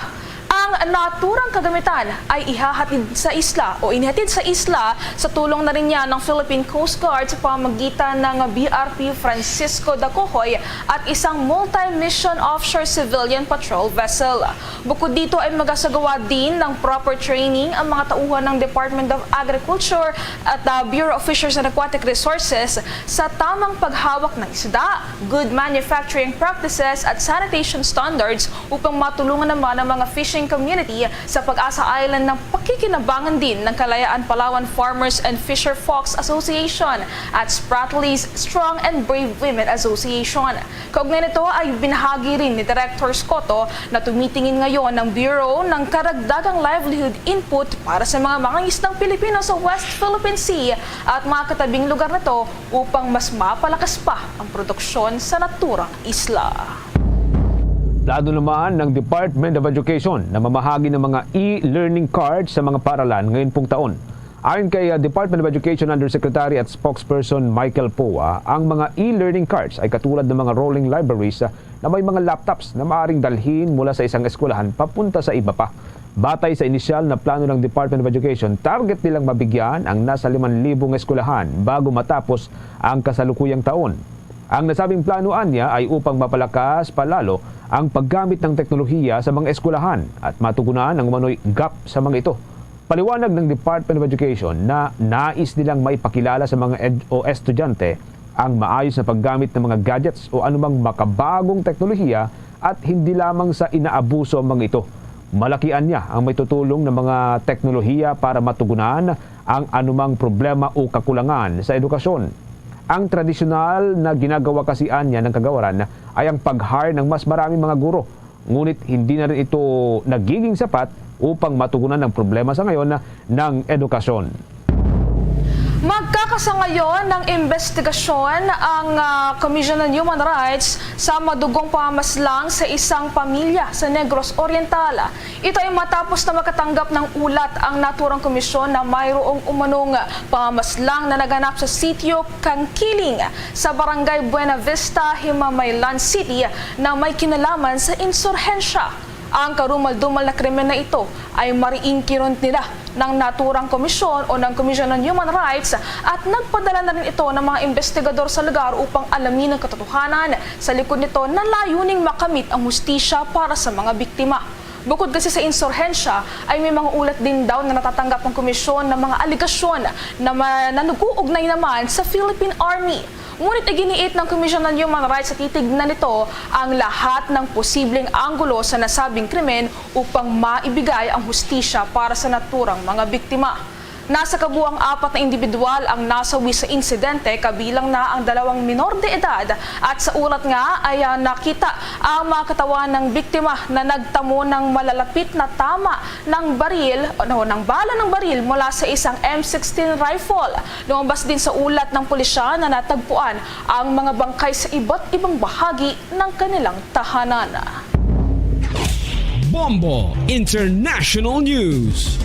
Ang naturang kagamitan ay ihahatid sa isla o inihatid sa isla sa tulong na rin niya ng Philippine Coast Guard sa pamamagitan ng B R P Francisco Dacohoy at isang multi-mission offshore civilian patrol vessel. Bukod dito ay magasagawa din ng proper training ang mga tauhan ng Department of Agriculture at, ah, Bureau of Fisheries and Aquatic Resources sa tamang paghawak ng isda, good manufacturing practices at sanitation standards upang matulungan naman ang mga fishing community sa Pag-asa Island ng pakikinabangan din ng Kalayaan Palawan Farmers and Fisher Folks Association at Spratlys Strong and Brave Women Association. Kaugnay nito ay binahagi rin ni Director Scotto na tumitingin ngayon ng Bureau ng karagdagang livelihood input para sa mga mangingisdang Pilipino sa West Philippine Sea at mga katabing lugar nito upang mas mapalakas pa ang produksyon sa naturang isla. Plano naman ng Department of Education na mamahagi ng mga e-learning cards sa mga paaralan ngayon pong taon. Ayon kay, uh, Department of Education Undersecretary at Spokesperson Michael Poa, ang mga e-learning cards ay katulad ng mga rolling libraries, uh, na may mga laptops na maaaring dalhin mula sa isang eskwelahan papunta sa iba pa. Batay sa inisyal na plano ng Department of Education, target nilang mabigyan ang nasa liman libong eskwelahan bago matapos ang kasalukuyang taon. Ang nasabing plano anya ay upang mapalakas pa lalo ang paggamit ng teknolohiya sa mga eskwelahan at matugunan ang umano'y gap sa mga ito. Paliwanag ng Department of Education na nais nilang maipakilala sa mga ed- o estudyante ang maayos na paggamit ng mga gadgets o anumang makabagong teknolohiya at hindi lamang sa inaabuso ang mga ito. Malaki anya ang maitutulong ng mga teknolohiya para matugunan ang anumang problema o kakulangan sa edukasyon. Ang tradisyonal na ginagawa kasi anya ng kagawaran ay ang pag-hire ng mas maraming mga guro, ngunit hindi na rin ito nagiging sapat upang matugunan ang problema sa ngayon ng edukasyon. Magkakasangayon ng investigasyon ang, ah, Commission on Human Rights sa madugong pamamaslang sa isang pamilya sa Negros Oriental. Ito ay matapos na makatanggap ng ulat ang naturang komisyon na mayroong umanong pamamaslang na naganap sa sitio Kangkiling sa Barangay Buena Vista, Himamaylan City na may kinalaman sa insurhensya. Ang karumal-dumal na krimen na ito ay mariing kinunot nila ng naturang komisyon o ng Commission on Human Rights at nagpadala na rin ito ng mga investigador sa lugar upang alamin ang katotohanan sa likod nito na layuning makamit ang hustisya para sa mga biktima. Bukod kasi sa insurhensya, ay may mga ulat din daw na natatanggap ang komisyon ng mga alegasyon na ma- na nag-uugnay naman sa Philippine Army. Ngunit iginiit ng Commission on Human Rights sa titignan nito ang lahat ng posibleng anggulo sa nasabing krimen upang maibigay ang hustisya para sa naturang mga biktima. Nasa kabuang apat na individual ang nasawi sa insidente, kabilang na ang dalawang minor de edad, at sa ulat nga ay, ah, nakita ang mga katawan ng biktima na nagtamo ng malalapit na tama ng baril o ng bala ng baril mula sa isang M sixteen rifle. Lumabas din sa ulat ng pulisya na natagpuan ang mga bangkay sa iba't ibang bahagi ng kanilang tahanan. Bombo International News.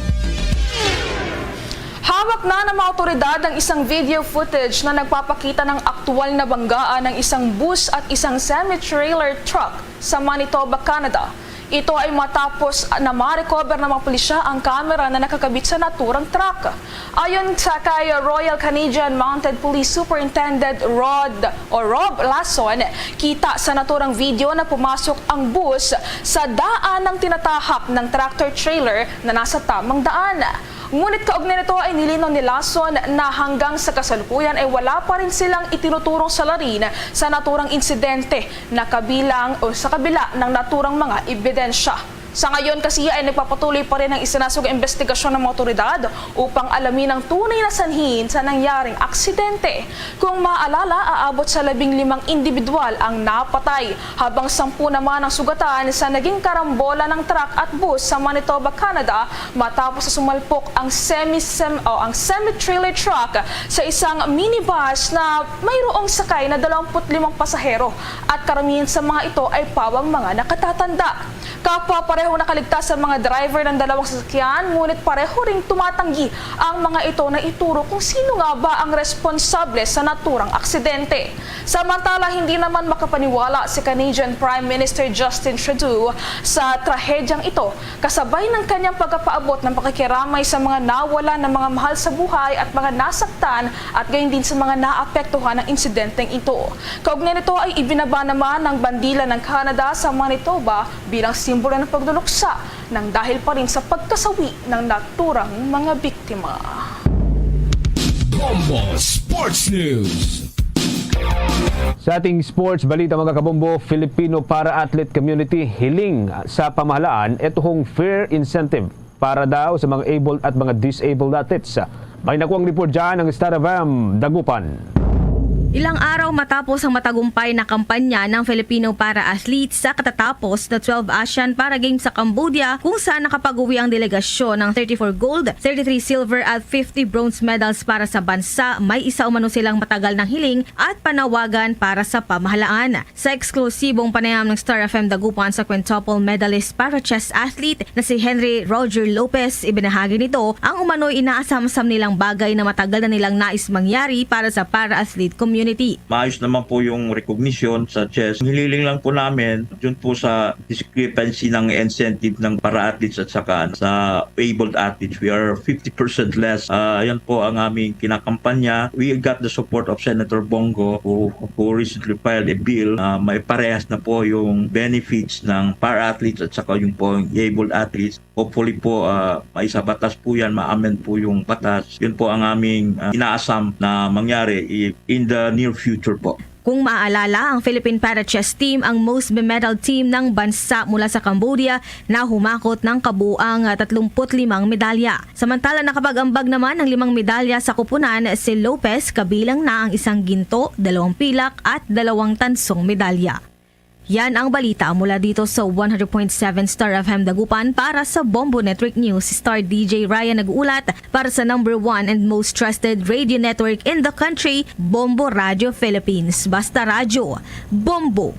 Hawak na ng mga awtoridad ang isang video footage na nagpapakita ng aktual na banggaan ng isang bus at isang semi-trailer truck sa Manitoba, Canada. Ito ay matapos na ma-recover ng mga pulisya ang kamera na nakakabit sa naturang truck. Ayon sa kay Royal Canadian Mounted Police Superintendent Rod o Rob Lason, kita sa naturang video na pumasok ang bus sa daan ng tinatahak ng tractor trailer na nasa tamang daan. Ngunit kaugnay nito ay nilinaw ni Lason na hanggang sa kasalukuyan ay wala pa rin silang itinuturong salarin sa naturang insidente na kabilang o sa kabila ng naturang mga ebidensya. Sa ngayon kasi ay nagpapatuloy pa rin ang isinasagawang investigasyon ng mga otoridad upang alamin ang tunay na sanhin sa nangyaring aksidente. Kung maalala, aabot sa labing limang individual ang napatay, habang sampu naman ang sugatan sa naging karambola ng truck at bus sa Manitoba, Canada, matapos na sumalpok ang semi-, sem-, o ang semi-trailer truck sa isang minibus na mayroong sakay na dalawampu't limang pasahero at karamihan sa mga ito ay pawang mga nakatatanda. Kapwa pareho Pareho nakaligtas ang mga driver ng dalawang sasakyan, ngunit pareho ring tumatanggi ang mga ito na ituro kung sino nga ba ang responsable sa naturang aksidente. Samantala, hindi naman makapaniwala si Canadian Prime Minister Justin Trudeau sa trahedyang ito, kasabay ng kanyang pagpapaabot ng pakikiramay sa mga nawala ng mga mahal sa buhay at mga nasaktan at gayon din sa mga naapektuhan ng insidenteng ito. Kaugnay nito ay ibinaba naman ang bandila ng Canada sa Manitoba bilang simbolo ng pagduluksa ng dahil pa rin sa pagkasawi ng naturang mga biktima. Bombo Sports News. Sa ating sports balita, mga kabombo, Filipino para-athlete community hiling sa pamahalaan ituhong fair incentive para daw sa mga abled at mga disabled athletes. May nakuang report dyan ang Star F M Dagupan. Ilang araw matapos ang matagumpay na kampanya ng Filipino para-athletes sa katatapos na twelve Asian Para Games sa Cambodia, kung saan nakapag-uwi ang delegasyon ng thirty-four gold, thirty-three silver at fifty bronze medals para sa bansa, may isa umano silang matagal nang hiling at panawagan para sa pamahalaan. Sa eksklusibong panayam ng Star F M Dagupan sa quintuple medalist para chess athlete na si Henry Roger Lopez, ibinahagi nito ang umano'y inaasamsam nilang bagay na matagal na nilang nais mangyari para sa para-athlete community. Maayos naman po yung recognition sa chess. Hiniling lang po namin, dun po sa discrepancy ng incentive ng para-athletes at saka sa abled athletes, we are fifty percent less. Ah, yan po ang aming kinakampanya. We got the support of Senator Bong Go, who, who recently filed a bill. Ah, may parehas na po yung benefits ng para-athletes at saka yung po yung abled athletes. Hopefully po, ah, may sa batas po yan, ma-amend po yung batas. Yun po ang aming, ah, inaasam na mangyari i-, in the near future po. Kung maaalala, ang Philippine Para Chess Team ang most medal team ng bansa mula sa Cambodia na humakot ng kabuang ah, tatlumpu't limang medalya. Samantala, nakapag-ambag naman ng limang medalya sa kupunan si Lopez, kabilang na ang isang ginto, dalawang pilak at dalawang tansong medalya. Yan ang balita mula dito sa one hundred point seven Star F M Dagupan. Para sa Bombo Network News, Star D J Ryan nag-uulat. Para sa number one and most trusted radio network in the country, Bombo Radio Philippines. Basta radyo, Bombo!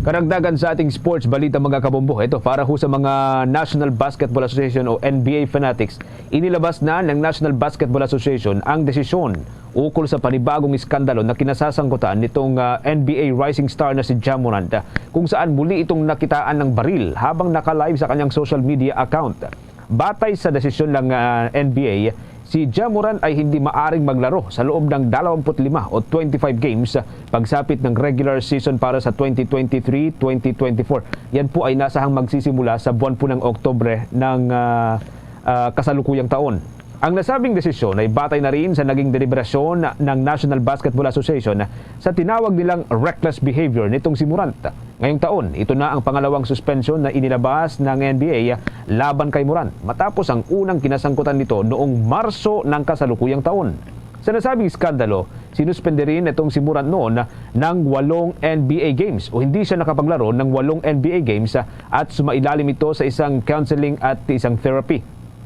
Karagdagan sa ating sports balita, mga kabombo. Ito para ho sa mga National Basketball Association o N B A fanatics. Inilabas na ng National Basketball Association ang desisyon ukol sa panibagong iskandalo na kinasasangkutan nitong, ah, N B A rising star na si Ja Morant, kung saan muli itong nakitaan ng baril habang naka-live sa kanyang social media account. Batay sa desisyon ng, ah, N B A, si Ja Morant ay hindi maaring maglaro sa loob ng dalawampu't lima o twenty-five games pagsapit ng regular season para sa twenty twenty-three twenty twenty-four. Yan po ay nasahang magsisimula sa buwan po ng Oktubre ng, ah, ah, kasalukuyang taon. Ang nasabing desisyon ay batay na rin sa naging deliberasyon ng National Basketball Association sa tinawag nilang reckless behavior nitong si Morant. Ngayong taon, ito na ang pangalawang suspensyon na inilabas ng N B A laban kay Morant, matapos ang unang kinasangkutan nito noong Marso ng kasalukuyang taon. Sa nasabing iskandalo, sinuspende rin itong si Morant noon ng walong N B A games, o hindi siya nakapaglaro ng walong N B A games, at sumailalim ito sa isang counseling at isang therapy.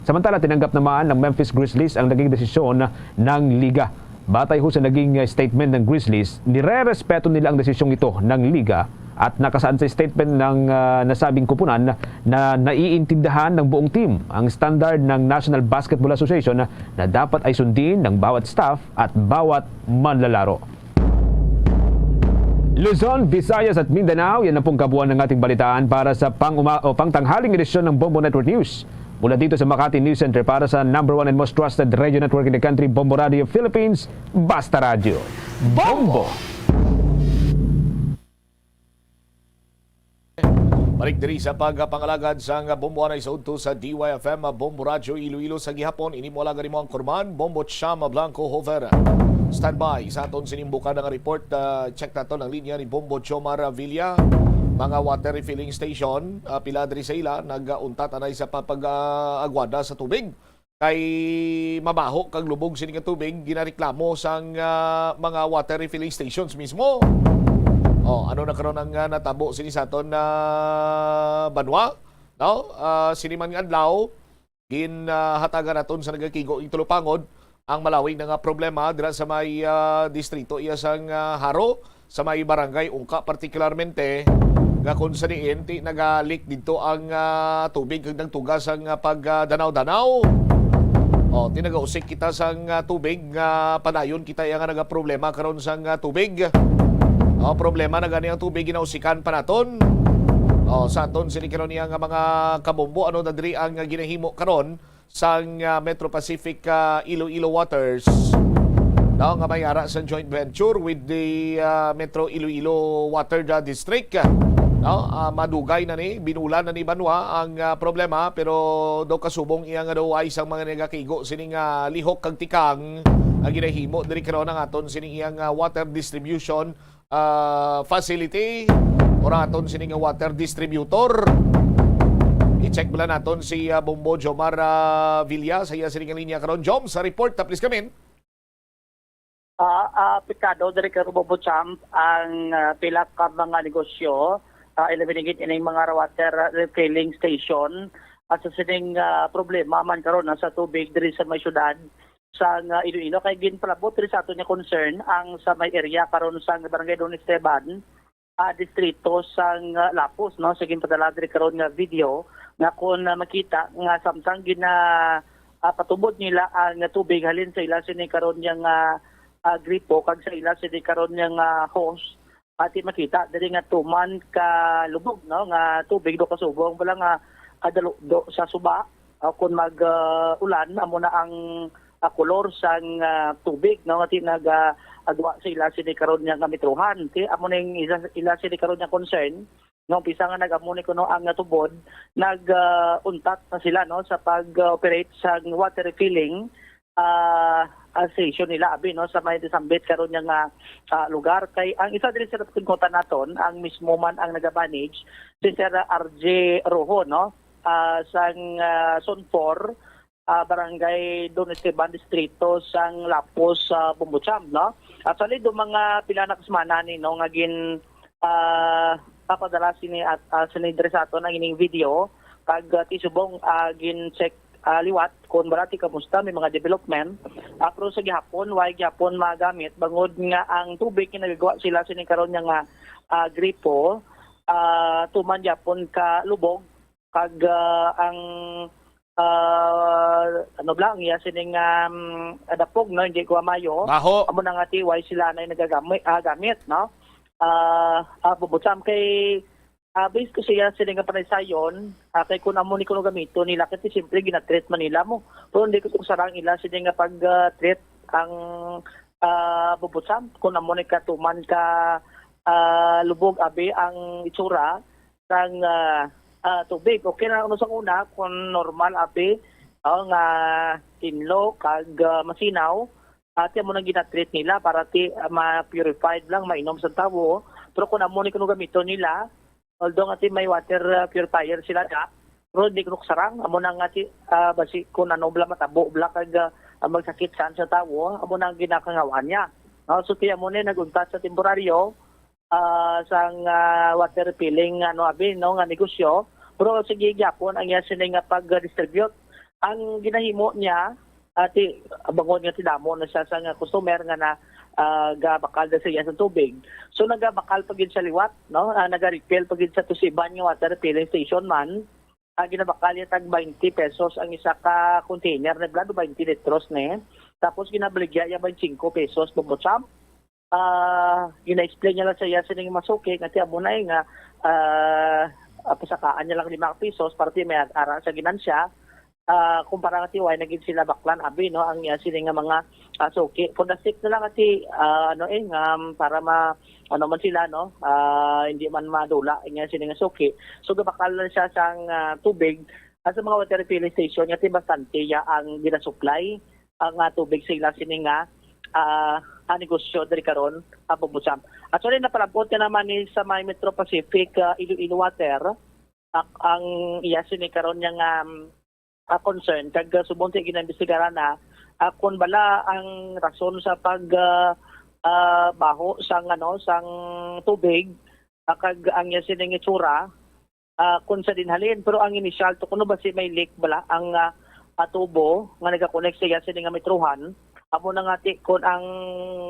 Samantala, tinanggap naman ng Memphis Grizzlies ang naging desisyon ng liga. Batay ho sa naging, eh, statement ng Grizzlies, nirerespeto nila ang desisyong ito ng liga at nakasaad sa statement ng, ah, nasabing kupunan na naiintindihan ng buong team ang standard ng National Basketball Association na dapat ay sundin ng bawat staff at bawat manlalaro. Luzon, Visayas at Mindanao, yan ang pong kabuuan ng ating balitaan para sa pang-uma-, o pangtanghaling edisyon ng Bombo Network News. Mula dito sa Makati News Center, para sa number one and most trusted radio network in the country, Bombo Radio Philippines, Basta Radyo. Bombo! Balik diri sa pagpangalagad sang Bombo anay sa udto sa D Y F M, Bombo Radyo Iloilo sa gihapon. Ini mo alagad mo ang kurman, Bombo Chama Blanco Hover. Standby sa aton sining bukada nga report. Ah, check nato ang linya ni Bombo Jomar Villa. Mga water refilling station, ah, pila diri sa ila nagauntat anay sa papag-agwada sa tubig. Kay mabaho kag lubog sini nga tubig, ginareklamo sang, ah, mga water refilling stations mismo. Oh, ano na karon ang, ah, natabo sini sa aton na banwa? No? Ah, sini man nga adlaw, ginhatagan naton sa nagakigo ing tulupangod ang malawig na nga problema dira sa may, ah, distrito iya sang, ah, Jaro, sa may barangay Ungka partikularmente, nga kung sa diin ti naga-leak didto ang, ah, tubig kag nagtuga sang, ah, pagdanaw-danaw. O, ti nagausik kita sang, ah, tubig nga padayon kita iya nga nagaproblema karon sang, ah, tubig. O, problema na gani ang tubig ginausikan pa naton. O, sa aton sini karon iya nga mga kabombo, ano na diri ang, ah, ginahimo karon sang, ah, Metro Pacific, ah, Iloilo Waters, no, nga may ara sa joint venture with the, ah, Metro Iloilo Water, ah, District, no? Ah, madugay na ni, binulan na ni banwa ang, ah, problema, pero daw kasubong iya nga daw ay sang mga nagakigo sining, ah, lihok kag tikang nga ginahimo diri karon ang aton sining iyang, ah, water distribution ah, facility or aton sini nga water distributor. I-check bala naton si, ah, Bombo Jomar, ah, Villa sa iya sini nga linya karon. Jom, sa report, ah, please come in. Ah, ah, apektado diri karon, Bombo Champ, ang, ah, pila ka mga negosyo, ah, ilabi na gid ining mga water refilling station, ah, sa sining, ah, problema man karon, ah, sa tubig diri sa may syudad sang, ah, Iloilo, kay ginpalabot diri sa aton nga concern ang sa may area karon sang Barangay Don Esteban, ah, distrito sang, ah, Lapos, no, sa ginpadala diri karon nga video nga kung, ah, makita nga samtang gina, ah, patubod nila ang tubig halin sa ila sini karon nga, ah, gripo kag sa ila sini karon nga hose, ati makita diri nga tuman ka lubog, no, nga tubig do kasubong bala nga kadalukdo sa suba, ah, kung mag, ah, ulan, amo na ang, ah, kolor sang, ah, tubig, no, nga ti nag, ah, agwa sa ila sini karon nga metrohan. Ti amo ning ila, ila sini karon nga concern, no, umpisa nga nag-amo ni kuno ang natubod, nag, ah, untat na sila, no, sa pag-operate sa water refilling, ah, ah, station nila, abi, no, sa may nasambit karon nga, ah, lugar. Kay ang isa diri sa napatungkotan naton, ang mismo man ang nagamanage, si Sir R J Rojo, no, ah, sang, ah, Zone four, ah, Barangay Don Esteban, Distrito sang Lapos, sa Bombocham, no. Actually, do mga pila na ka semana ni, no, nga gin, ah, papadala sini at, ah, sini diri sa aton ang ining video, kag, ah, ti subong, ah, gin-check, ah, liwat kung bala ti kamusta, may mga development. Ah, pero sa gihapon, way gihapon magamit, bangod nga ang tubig nga nagagawa sila sini karon nga, ah, gripo, ah, tuman gihapon ka lubog, kag, ah, ang, ah, ano bala, ang iya sining, um, dapog, no, hindi ko maayo. Baho. Amo na nga ti, way sila na nagagamit, ah, gamit, no? Ah, ah, Bombocham, kay, ah, based ko siya sini nga panaysayon, ah, kay kun amo ni kuno gamiton nila, kay siyempre ginatreat man nila mo. Pero hindi ko sarang ila sini nga pag, ah, treat ang, ah, Bombocham, kun amo ni katuman ka, ah, lubog abi ang itsura sang, ah, ah, tubig. Okay na, ano, sa una, kung normal abi, oh, nga tinlo kag, ah, masinaw, ati amo nang ginatreat nila para ti, ah, ma-purified lang, mainom sa tawo. Pero kung amo ni kuno gamiton nila, although nga ti may water, ah, purifier sila da, pero di kuno sarang, amo na nga ti, ah, basi kung ano bala matabo bala kag, ah, magsakit saan sa tawo, amo na ang ginakangawaan niya. No? So, ti amo ni naguntat sa temporaryo, ah, sang, ah, water refilling, ano, abi, no, nga negosyo. Pero sige gyapon ang iya sini nga pag-distribute. Ang ginahimo niya, ati, bangod nga ti damo na siya sang customer nga na, ah, gabakal na sa iya sa tubig. So, nagabakal pa gid siya liwat, no? Ah, nagarefill pa gid sa tusiban nga water refilling station man. Ah, ginabakal niya tag twenty pesos ang isa ka container, na blado twenty litros ni. Tapos ginabaligya niya twenty-five pesos, Bombocham. Ah, gina-explain niya lang sa iya sining masuki nga ti amo na eh nga, ah, ah, pasakaan niya lang lima ka pesos para ti may ara sa ginansya. Ah, kumpara nga ti way na gid sila baklan abi, no, ang iya sini nga mga, ah, suki. For the sake na lang nga ti, ah, ano eh, nga, um, para ma, ano man sila, no, ah, hindi man madula ang iya sini nga suki. So gabakal lang siya sang, ah, tubig, ah, sa mga water refilling station nga ti bastante ya ang ginasupply ang, ah, tubig sa ila sini nga, ah, ah, negosyo diri karon, ah, Bombocham. Actually, napalabot na naman ni sa may Metro Pacific, ah, Iloilo Water, ah, ang iya sini karon nga, um, ah, concern, kag, ah, subong ti ginaimbestigaran na, ah, kung bala ang rason sa pag, ah, ah, baho sang, ano, sang tubig, ah, kag ang iya sining itsura, ah, kung sa dinhalin. Pero ang initial to, kuno basi may leak bala ang, ah, ah, tubo nga nagakonek sa iya sini nga metrohan. Amo na nga ti, kung ang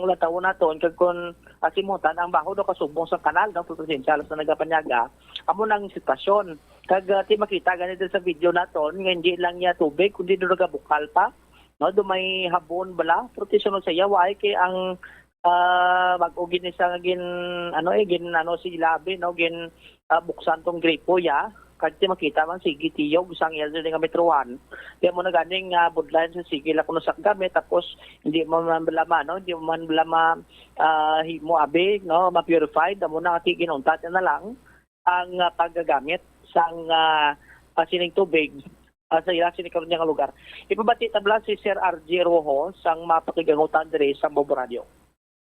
lantawon naton, kag kung, Kasi mo tan ang baho daw kasubong sa kanal, no, Presidential sa nagapanyaga. Amo nang sitwasyon. Kag ah, ti makita gani din sa video naton nga hindi lang niya tubig kundi do nagabukal pa, no, do may habon bala, pero ti sunod sa iya waay kay ang ah, bag-o gini sa gin ano eh gin ano si labi, no, gin ah, buksan tong gripo ya. Kag ti makita man sige tiyog sang iya diri nga metrohan. Kaya mo na ganing uh, budlayan sa sige la kuno sa gamit, tapos hindi mo man bala ma, no, hindi mo man bala ma ah, himo abi, no, ma-purified, amo na ti ginuntat na lang ang ah, paggagamit sang ah, ah, sining tubig ah, sa ila sini karon nga lugar. Ipabati tabla si Sir R G Rojo sang mapakigangutan diri sa Bobo Radio.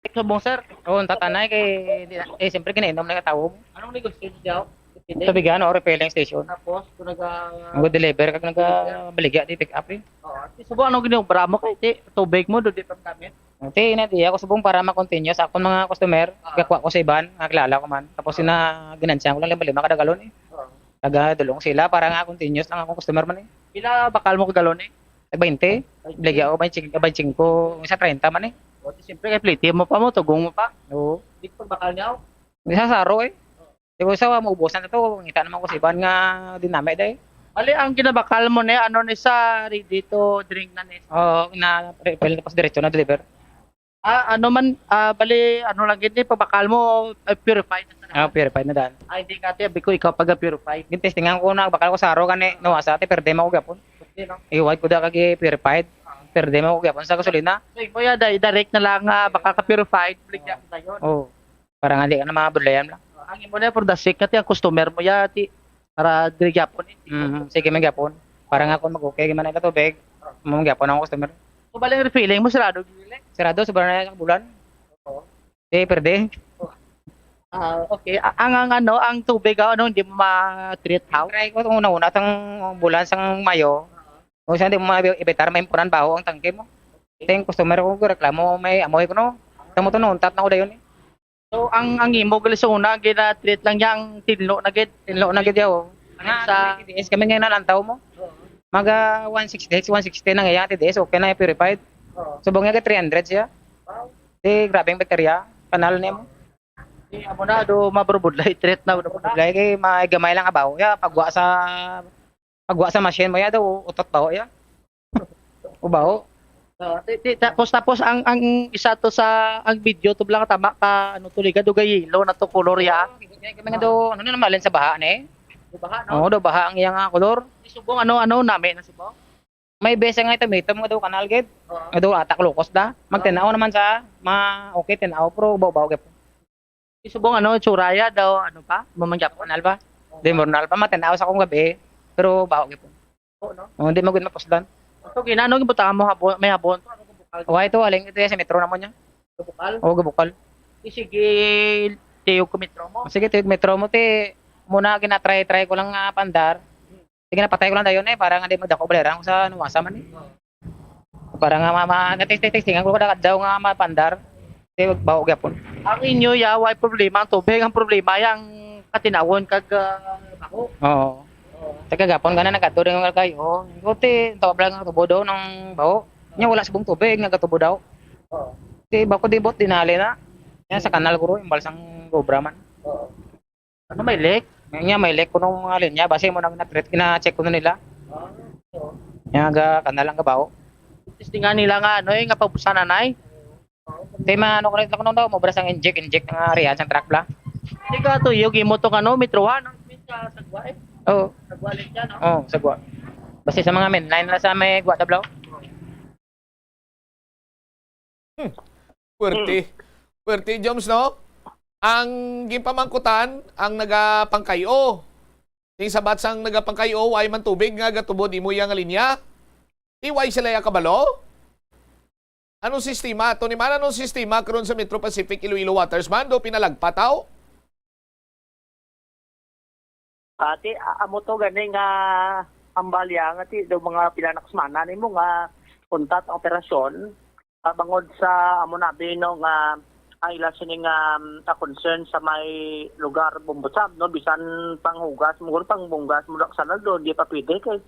Subong, sir. Oo, ang tatanay kay di na, eh, siyempre ginainom na yung tawo. Anong negosyo niya? Tubig, ano, refilling station. Tapos, kung naga- Ang deliver kag nagabaligya di pick up eh. Oo. Ti, subong, anong giniobra mo kay ti, tubig mo do di paggamit? Ti na di ako subong para ma-continue sa akong mga customer. Ah. Gakuha ko sa iban, nga kilala ko man. Tapos sina ginansyahan ko lang lima-lima kada galon eh. Oo. Taga dulong sila para nga continuous lang akong customer man eh. Pila bakal mo ka galon eh? Tag twenty. Baligya ako, twenty-five, twenty-five. Isa treinta man eh. O, ti siyempre kay pliti mo pa mo, tugong mo pa. Oo. Di ko bakal niya, oh. Isa saro eh. Di ko sa maubusan na to, ngita naman ko sa iban nga dinami day. Ali, ang ginabakal mo ni, ano ni sa ready to drink na ni? Oo, na refill tapos diretso na deliver. Ah, ano man, ah, bali, ano lang gid ni, pabakal mo, ah, purified na sa Ah, purified na daan. Ah, hindi ka, te, abi ko, ikaw pag-purified. Gintestingan ko na, bakal ko saro gani, no, asa, te, perde mo ko gyapon. Okay, no? Iwad ko da kag purified. Perde mo ko gyapon sa gasolina. So, imo ya, di-, direct na lang, ah, baka ka purified, balik Oo. Yan sa yun. Oo. Para nga di ka na mabudlayan lang. Ah, ang imo na, for the sake, kati ang customer mo ya, ti, para diri gyapon, eh. Mm, sige man gyapon. Para nga kung mag-okay man ang tubig, mo gyapon ang customer. So, bali, ang refilling mo, sarado gyud, eh? Sarado, sobra na sa bulan. Oo. Eh, perde. Ah, okay. A-, ang, ang ano, ang tubig, ah, ano, hindi mo ma-treat, how? Try ko kung una-una, tang bulan, sang Mayo. Oo. Kung siya, hindi mo ma-evitar, may impunan, baho ang tangke mo. Okay. Ting customer ko, reklamo, may amoy ko, no? Tamo to, no, untat na ko dayon, eh. So, ang, ang imo gali sa una, gina-treat lang niya ang tinlo na gid. Tinlo na gid, yaw. Ano sa T D S kami ngayon nalantaw mo. Oo. Maga one sixty, one sixty na ngayon, T D S, okay na, purified. Oo. Subong nga, three hundred siya. Wow. Di, grabe ang bakterya. Kanal niya mo. Di, amo na, do, maburbudlay, treat na, do, Budlay kay may gamay lang abaw. Ya, pagwa sa, pagwa sa machine mo, ya, do, utot baho, ya. Ubaho. Ah, ti-, ti-, tapos, tapos ang, ang isa to sa, ang video to lang tama ka, ano to, liga, dugay yellow na to, color ya. Oo, kaya kami nga do, ano na naman, sa baha na eh. Sa baha, no? Oo, do baha ang iyang, ah, color. Di subong, ano, ano, nami na subong? May besa nga ito, may ito, mga do, kanal gid. Oo. Nga do, atak lukos da. Magtinaw naman sa, ma, okay, tinaw, pero ubaw-ubaw gid. Isubong ano, itsura ya daw, ano pa? Mamanggap. Normal pa? Di, normal pa. Matanaw sa akong gabi, pero baho gyapon. Oo, no? Oh, hindi mo gud mapuslan. So, ginano gibutangan mo habon, may habon? Ano ko bukal? Wa ito, aling ito ya sa metro na mo niya. Sa bukal? Oo, gabukal. Di sige, tiyog ko metro mo? Sige, tiyog metro mo, ti, muna ginatry-try ko lang nga pandar. Sige, napatay ko lang dayon eh, para nga di magdako baliran ko sa nuwasa man eh. Para nga ma-, ma-, natis-, testingan ko kada adlaw nga mapandar. Kay baho gyapon. Ang inyo ya, way problema ang tubig. Ang problema yang katinawon kag, ah, baho. Oo. Oo. Taga gapon ka na nagkadto rin nga kayo. Ikuti, tawag lang ang tubo daw ng baho. Niya wala subong tubig, nagkatubo daw. Oo. Di ba ko di bot dinali na? Yan sa kanal guro, yung balsang gobra man. Oo. Ano, may leak? Nga, may leak kuno nga linya, basi mo nang na-treat, gina-check kuno nila. Ah, oo. Nga ga, kanal ang gabaw. Testingan nila nga, ano, eh, nga pabusan, anay. Te, ma-, ano ko rin, kuno daw, mobra sang inject, inject nga riyan sang truck bla. Di ka tuyog, imo tong, ano, metrohan, no? Sa sagwa, eh. Oo. Sagwa lang siya, no? Oo, sagwa. Basi sa mga main line na sa may Guadablaw. Hmm. Puwerte. Hmm. Puwerte, Joms, no? Ang ginpamangkutan, ang nagapangkayo. Ning sabat sang nagapangkayo, way man tubig nga gatubod imo iya nga linya? Di way sila iya kabalo? Anong sistema? Tony Man, anong sistema karon sa Metro Pacific Iloilo Waters man? Do pinalagpat, aw? Ati, a-, amo to gani nga hambal ya nga ti do mga pila na ka semana nimo nga untat ang operasyon, ah, bangod sa amo na abi, no, nga ang ila sini nga, um, ah, concern sa may lugar Bumbusab, no, bisan panghugas mo, pang bunggas mo sa do, di pa pwede kay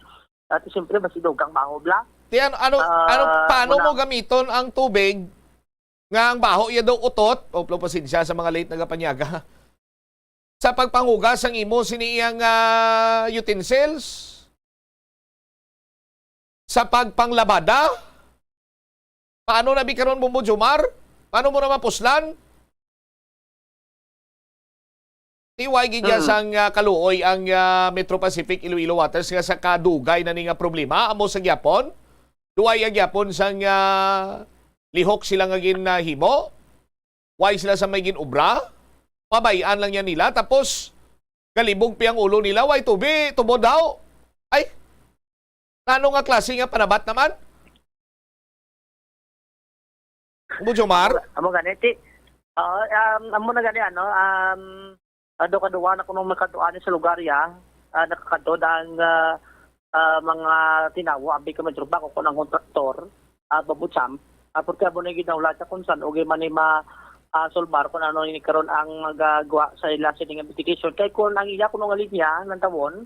ati siyempre mas idugang baho bla. Ti ano, ano, Ah, ano, paano muna mo gamiton ang tubig nga ang baho iya daw utot, o, pasensya sa mga late nagapanyaga, sa pagpanghugas sang imo sini iyang, ah, utensils, sa pagpanglabada. Paano na bi karon, Bombo Jomar? Paano mo na mapuslan? Tiway gid ya sang, ah, kaluoy ang, ah, Metro Pacific Iloilo Waters nga sa kadugay na ni nga problema amo sa gyapon. Duay ang gyapon sang, ah, lihok sila nga ginahimo. Way sila sa may gin-obra. Pabay-an lang yan nila. Tapos, galibog pi ang ulo nila. Way tubi, tubod daw. Ay, ano nga klase nga panabat naman? Bujomar? Amo gani, ti, ah, um, amo na gani, ano, um, ado kaduwa na kuno makadtuan ni sa lugar ya, ah, nakakadto ang, ah, ah, mga tinawo, abi ka may trupa ko, kung ang kontraktor, ah, babutsam, ah, porque amo na ginaulat sa kung san, ugay man ni ma, ah, solbar kung ano ini karon ang magagawa sa ila sining investigation. Kay kung ang iya kuno nga linya, ng tawon,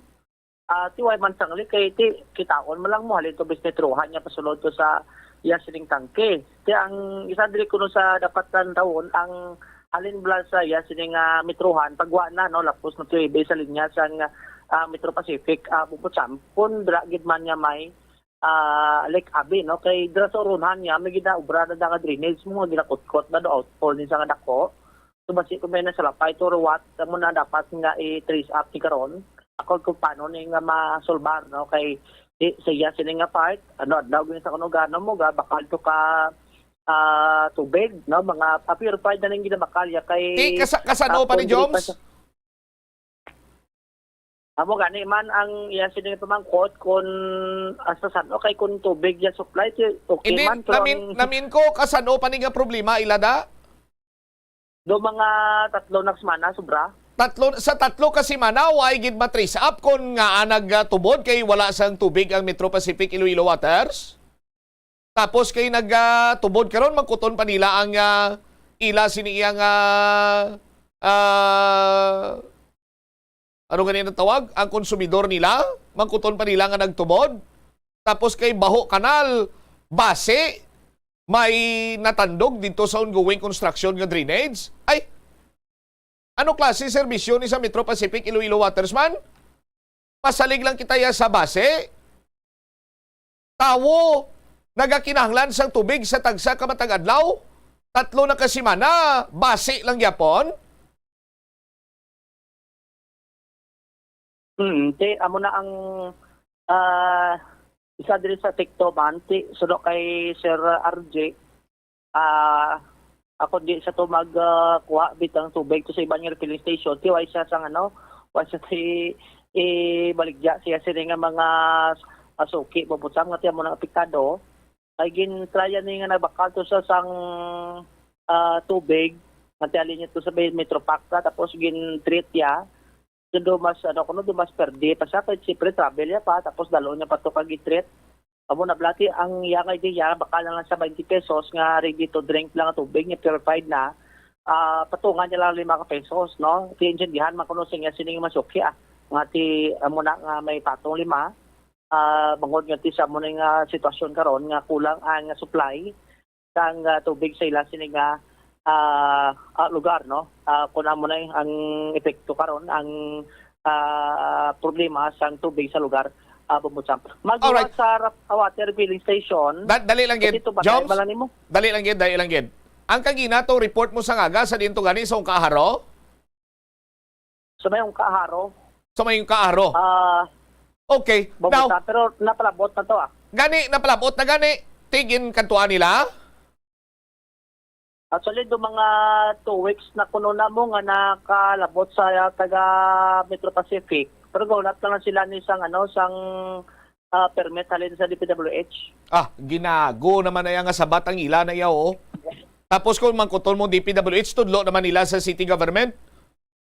ah, ti way man sangli kay ti kitaon mo lang mo halin to bis metrohan niya pasulod to sa iya sining tangke. Ti ang isa diri kuno sa dapat tantawon ang halin bala sa iya sining, ah, metrohan pagwa na, no, lapos na to ibe sa linya sang, ah, Metro Pacific, ah, Bubutsamp, kun dira gid man niya may, ah, Lake Abe, no, kay dira sa uronhan niya may ginaobra na nga drainage mo nga ginakutkot na do outfall ni sa nga dako. So, basi kung may nasalapay to, what, amo na dapat nga i-trace up ni karon. Ako kung paano ni nga masolbar, no? Kay di, sa iya sini nga part, ano, adlaw gani sa kuno gano mo, ga, bakal to ka, ah, tubig, no? Mga, ah, purified na ning ginabakal ya kay, Ti, kasa-, kasano ah, pa ni kung dili pa Joms? Sa, amo gani man ang iya sini nga pamangkot kung hasta san-o kay kung tubig ya supply, ti, okay Hindi, man, pero namin, ang namin ko, kasano pa ni nga problema, ila da? Do mga tatlo na semana, sobra. Tatlo, sa tatlo ka semana, wa gid ma-trace up kon ngaa nagtubod kay wala sang tubig ang Metro Pacific Iloilo Waters? Tapos kay nagtubod karon, mangkuton pa nila ang, ah, ila sini iyang, ah, ah, ano gani ang tawag? Ang konsumidor nila, mangkuton pa nila nga nagtubod. Tapos kay Baho Kanal, basi may natandog dito sa ongoing construction nga drainage. Ay, ano klase serbisyo ni sa Metro Pacific Iloilo Waters man? Pasalig lang kita ya sa basi. Tawo nagakinahanglan sang tubig sa tagsa ka matag adlaw. Tatlo na ka semana, basi lang gyapon. Hmm, ti, amo na ang, ah, isa diri sa TikTok man, ti, suno kay Sir R J, ah, ako di sa to mag, ah, kuha bitang tubig to sa iban nga refilling station, ti, wa siya sang ano, wa siya ti, ibaligya siya sini nga mga, ah, suki, bubutang nga ti amo nang apektado. Ay gin-tryan ni nga nagbakal to sa sang, ah, tubig, nga ti halin niya to sa may Metro Pac, tapos gin-treat ya. So, do mas, ano, kuno, do mas perdi pa siya, kay siyempre travel ya pa, tapos dalo niya pa to kag i-treat. Amo na, blati, ang iya nga ideya, bakal na lang sa twenty pesos nga ready to drink lang nga tubig, nga purified na, ah, patungan niya lang lima ka pesos, no? Ti intindihan man kuno sa iya sining masuki, ah, nga ti, amo na nga may patong lima, ah, bangod nga ti sa amo na nga sitwasyon karon nga kulang ang supply sang, ah, tubig sa ila sini nga, ah, ah, lugar, no? Ah, kun amo na ang epekto karon, ang, ah, problema sang tubig sa lugar, ah, Bumbudsang. Magduwa Alright. sa rap-, ah, water refilling station. Da-, dali lang gid. Ito ba, Joms? Dali lang gid, dali lang gid. Ang kagina to report mo sa ngaga sa dinto gani sa Ungkaharo? Sa may Ungkaharo. Sa may Ungkaharo. Ah, Okay. Now, Bogota, pero napalabot na to, ah. Gani, napalabot na gani. Ti ginkantuan nila? Actually, do mga two weeks na kuno na mo nga nakalabot sa taga Metro Pacific. Pero gahulat lang sila ni sang, ano, sang, ah, permit halin sa D P W H. Ah, ginago naman na nga sabat ang ila na iya, oh. Tapos kung mangkuton mo D P W H, tudlo naman nila sa city government.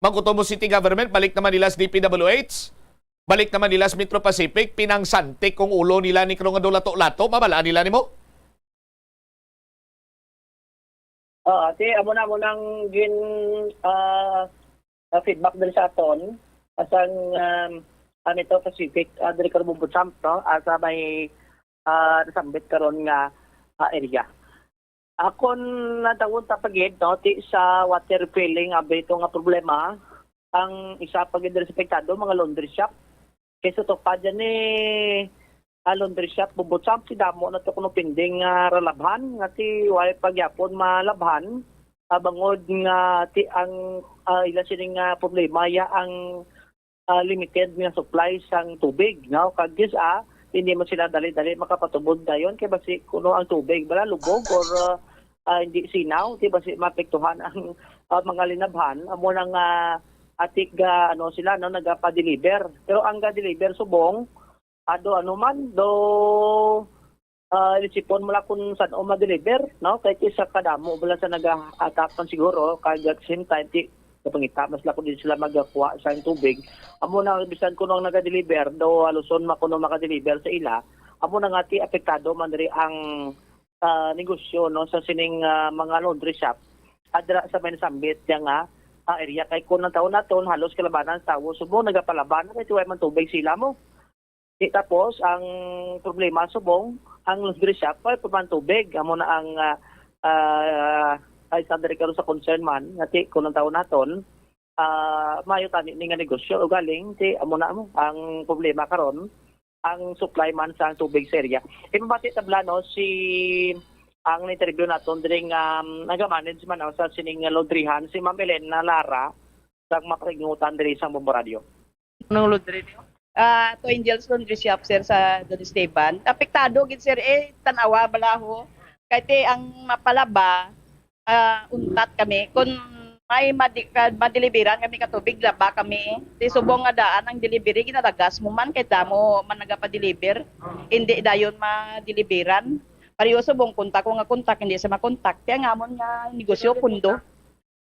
Magkutob mo city government, balik naman nila sa D P W H, balik naman nila sa Metro Pacific, pinangsantik kung ulo nila ni Krong nga dulato-lato, mabalaan nila nimo? Oo, ti, amo na mo nang gin, ah, ah, feedback diri sa aton, asang, um, ah, Metro Pacific, ah, diri karon Bumbudsang, no? Asa may, ah, nasambit karon nga, ah, area. Akon natawon ta pa gid, no, ti sa water refilling, abi ito nga problema. Ang isa pa gid respektado, mga laundry shop. Kay sa tupad yan ni ah, laundry shop, bubot sa ti damo na to kuno pending nga ralabhan, nga ti wala pa gyapon malabhan, ah, bangod nga ti ang ah, ila sining ah, problema ya ang ah, limited nga supply sang tubig, no? Kag gis-a, hindi man sila dali-dali makapatubod dayon kay basi kuno ang tubig bala lubog or ah, ah, hindi sinaw, di basi maapektuhan ang ah, mga linabhan. Amo na nga atik ga ano sila, no, nagapa-deliver. Pero ang ga-deliver subong ado ano man do ah, lisipon mo lang kung saan o ma-deliver, no? Kay ti sa kadamo mo lang sa nag-attack man siguro, kag at the same time, ti, kapangita, mas lako din sila magakuha sa tubig. Amo na, bisan kuno ang naga-deliver, do haluson man kuno maka-deliver sa ila, amo na nga ti apektado man diri ang ah, negosyo, no, sa sining ah, mga laundry shop. Adra sa may nasambit niya nga ah, area kay kung ang taon naton, halos kalabanan sa tawo, subong nagapalaban na kay ti way man tubig sila mo. Di tapos, ang problema subong, ang laundry shop, wala pa man tubig. Amo na ang ah, ah, ay sa diri karon sa concern man, nga ti, kung ang taon naton, ah, maayo tani ni nga negosyo. Ugaling, ti, amo na mo, ang problema karon, ang supply man sa tubig sa area. Ipabati tabla, no, si ang interview naton diri nga um, nagamanage man, no, sa sining laundryhan, si Ma'am Elena Lara, sa mga pakinutan diri sa Bombo Radio. Anong laundry niyo? Ah, to Angel's Laundry Shop, sir, sa Don Esteban. Apektado gid, sir, eh, tanawa, balaho. Kay ti ang mapalaba, ah, untat kami. Kung may madi-, ka-, madeliveran kami ka tubig, laba kami. Ti subong nga daan ang delivery, ginalagas mo man kay damo man nagapa-deliver. Hindi dayon madeliveran. Pareho subong kontak ko nga kontak, hindi sa makontak. Kaya nga amon nga negosyo, pundo.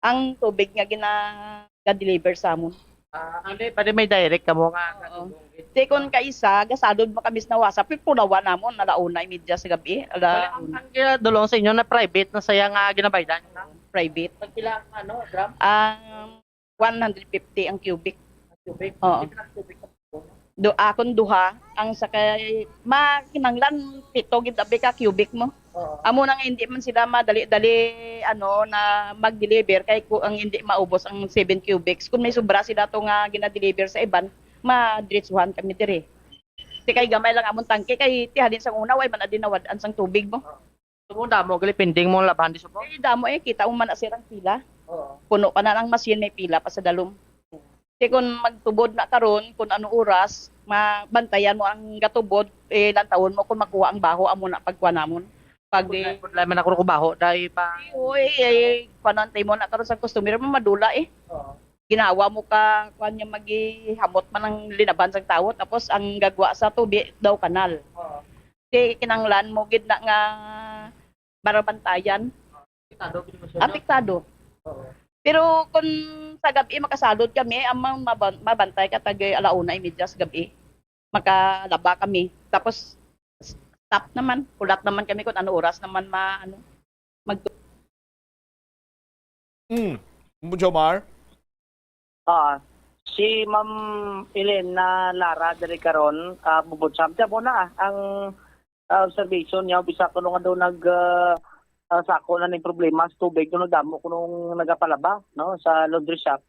Ang tubig nga gina-, ga-deliver sa amon. Ah, ano eh, pwede may direct kamo nga Oo. katubong? Ti kun kaisa, gasalod mo kami sa nawasa, pero punawan namon, ala una imedya sa gabi, Wala ala ang, una. ang ginadulong sa inyo na private na saya nga ginabaydan? Private. Pagpila ang ano, gram? Ang one hundred fifty ang cubic. Tubig? Oo. Pila ang tubig sa puno? Do, akon duha, ang sa kay, makinanglan, pito gid abi ka cubic mo. Oo. Amo na nga hindi man sila madali-dali, ano, na mag-deliver kay ku-, ang hindi maubos ang seven cubics. Kung may sobra sila to nga gina-deliver sa iban, madiretsuhan kami diri. Ti kay gamay lang amon tangke, kay ti halin sang una, way man adi nawad-an sang tubig mo. Subong damo gali pending mo labhan di subong? Eh, damo eh, kita mo man na sirang pila. Oo. Puno pa na ang machine, may pila pa sa dalom. Ti kun magtubod na karon, kun ano oras, mabantayan mo ang gatubod, eh, lantawon mo kung makuha ang baho, amo na pagkuha namon. Pag di Pudlay, pudlay man ako ko baho, dahil pa. Uy, eh, kuwan ang timo na karon sa customer mo, madula eh. Oo. Ginawa mo ka, kuwan niya, maghihamot man ang linaban sang tawo, tapos ang gagwa sa tubi daw kanal. Oo. Ti kinanglan mo gid na nga barabantayan. Apektado gid mo siya, no? Apektado. Oo. Pero kung sa gabi makasalod kami, ang ma-, maban-, mabantay ka tag ala una imedya sa gabi. Makalaba kami. Tapos stop naman, kulat naman kami kung ano oras naman ma-, ano, mag- Mm. Jomar? Ah, si Ma'am Elena Lara diri karon, ah, bubot sa, amo na, ah, ang ah, observation niya, bisa kuno nga daw nag, ah, ah, sako na ning problema sa tubig, kuno damo kunong nagapalaba, no, sa laundry shop.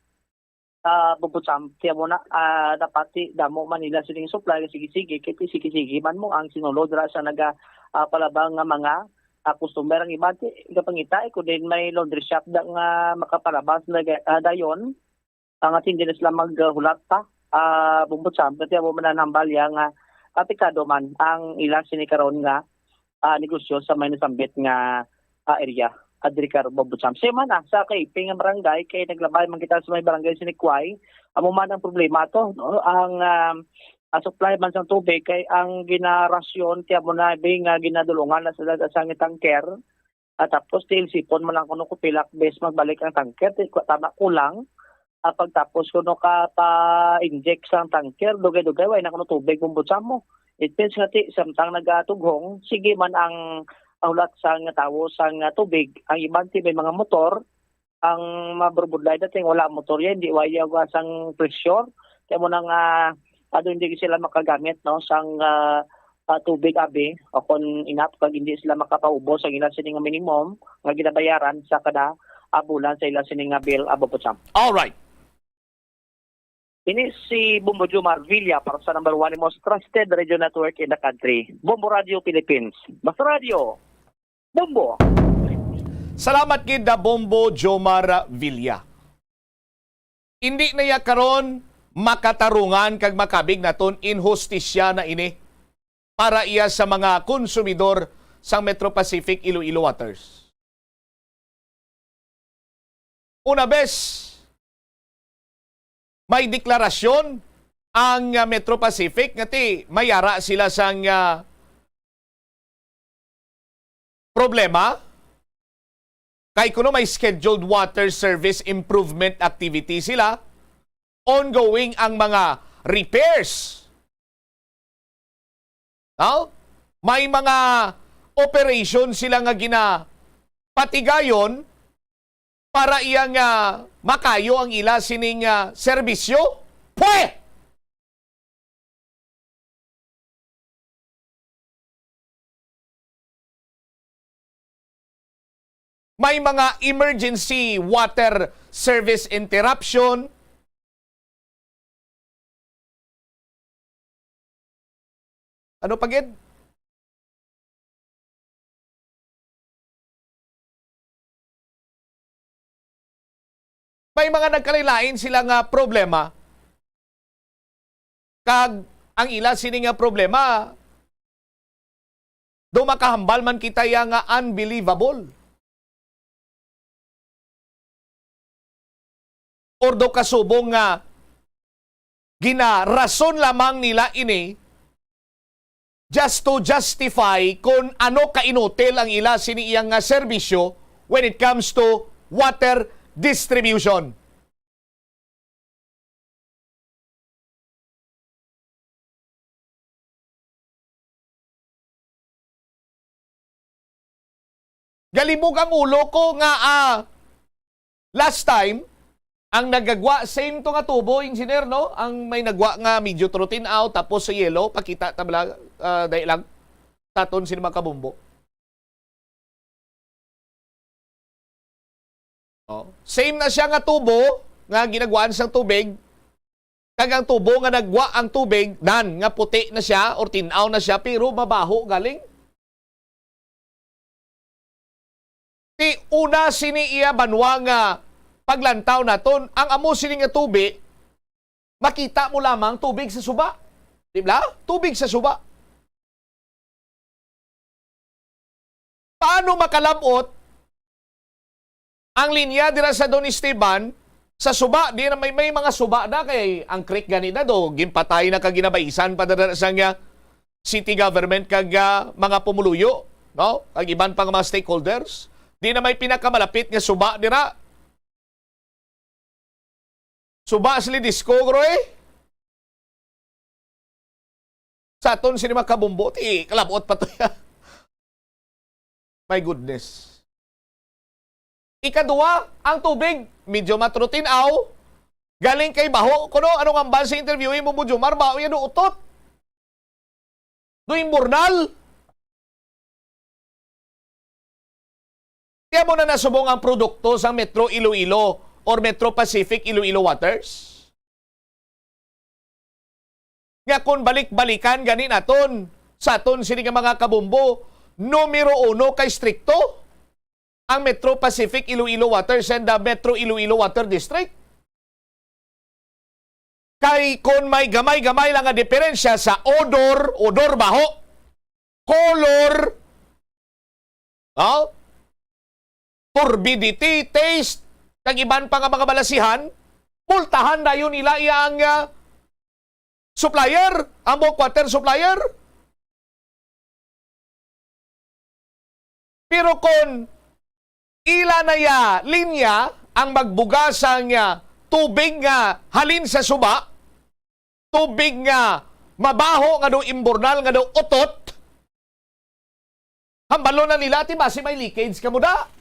Ah, bubot sa, tiyan mo na, ah, dapat ti damo man nila sining supply, sige-sige, kay ti sige-sige man mo ang sinulod ra sa naga, ah, palaba nga mga, ah, customer. Ang iban ti gapangita, eh, kung din may laundry shop da nga makapalaba sa naga-, ah, dayon, ang atin din sila maghulat pa, ah, bubot sa, pero tiyan mo man ang hambal ya nga apektado man ang ila sini karon nga ah, negosyo sa may nasambit nga, ah, area, ah, diri karon, Bombon Sam. Same man, ah, sa kaiping nga barangay, kay naglabay man kita sa may barangay Sinikway. Amo man ang problema to, no? Ang, ah, ah, supply man sang tubig kay ang ginarasyon, kaya mo na bi nga ginadulungan na sila sa nga tanker. Ah, tapos, ti ilsipon mo lang kuno kung pila ka beses magbalik ang tanker, ti, tama, kulang. Ah, pagtapos kuno ka pa-inject sang tanker, dugay-dugay, way na kuno tubig, Bombon Sam mo. It means nga ti, samtang nagatughong, sige man ang, ang hulat sang tawo sang tubig. Ang iban ti may mga motor, ang maburbudlay dating wala motor yan, di waya sang pressure. Kaya mo nang, ah, ano, hindi sila makagamit, no, sang, ah, ah, tubig, abi, o kon enough kag hindi sila makapaubos ang ila sini nga minimum nga ginabayaran sa kada, ah, bulan sa ila sini nga bill, ah, Bobo Sam. Alright. Ini si Bombo Jomar Villa para sa number one most trusted radio network in the country, Bombo Radio Philippines. Basta Radio, Bombo! Salamat gid na Bombo Jomar Villa. Hindi na iya karon makatarungan kag makabig naton, inhustisya na ini para iya sa mga konsumidor sang Metro Pacific Iloilo Waters. Una bes, may deklarasyon ang, ah, Metro Pacific nga ti may ara sila sang, ah, problema kay kuno may scheduled water service improvement activity sila, ongoing ang mga repairs. No? May mga operation sila nga ginapatigayon para iya nga makayo ang ila sining, ah, serbisyo. Pwe! May mga emergency water service interruption. Ano pa gid? May mga nagkalain-lain sila nga problema. Kag ang ila sini nga problema, do makahambal man kita ya nga unbelievable. Or do kasubong nga ginarason lamang nila ini just to justify kung ano kainutil ang ila sini iyang nga serbisyo when it comes to water distribution. Galibog ang ulo ko nga, ah, last time, ang nagagwa, same to nga tubo, engineer, no? Ang may nagwa nga medyo trutinaw, tapos sa yellow, pakita ta bala, ah, dali lang. Taton sila makabumbo. Oh. Same na siya nga tubo nga ginagwaan sang tubig. Kag ang tubo nga nagwa ang tubig, nan, nga puti na siya or tin-aw na siya, pero mabaho galing. Ti una sini iya banwa nga paglantaw naton, ang amo sini nga tubi, makita mo lamang tubig sa suba. Di ba? Tubig sa suba. Paano makalabot ang linya dira sa Don Esteban sa suba? Di na may, may mga suba na kay ang creek gani na do, ginpatay na kag ginabaisan pa dira sa nga city government kag, ah, mga pumuluyo, no? Kag iban pa nga mga stakeholders. Di na may pinakamalapit nga suba dira. Suba sila disco, groy. Sa aton sini makabumbo, ti kalabot pa to ya. My goodness. Ikadua, ang tubig, medyo matrutinaw, galing kay baho. Kuno, anong ambal sa interview mo, Bujumar? Baho yan, utot. Do imburnal. Kaya mo na nasubong ang produkto sa Metro Iloilo or Metro Pacific Iloilo Waters? Nga kung balik-balikan gani naton sa aton sini nga mga kabumbo, numero uno kay strikto ang Metro Pacific Iloilo Waters and the Metro Iloilo Water District. Kay kon may gamay-gamay lang nga diferensya sa odor, odor baho, color, no? Turbidity, taste, kag iban pa nga mga balasihan, multahan dayon nila iya ang, ah, supplier, ang bulk water supplier. Pero kon ila na ya linya ang magbuga sang, ah, tubig nga halin sa suba, tubig nga mabaho nga daw imburnal nga daw utot, hambalon na nila ti basi may leakage kamo da.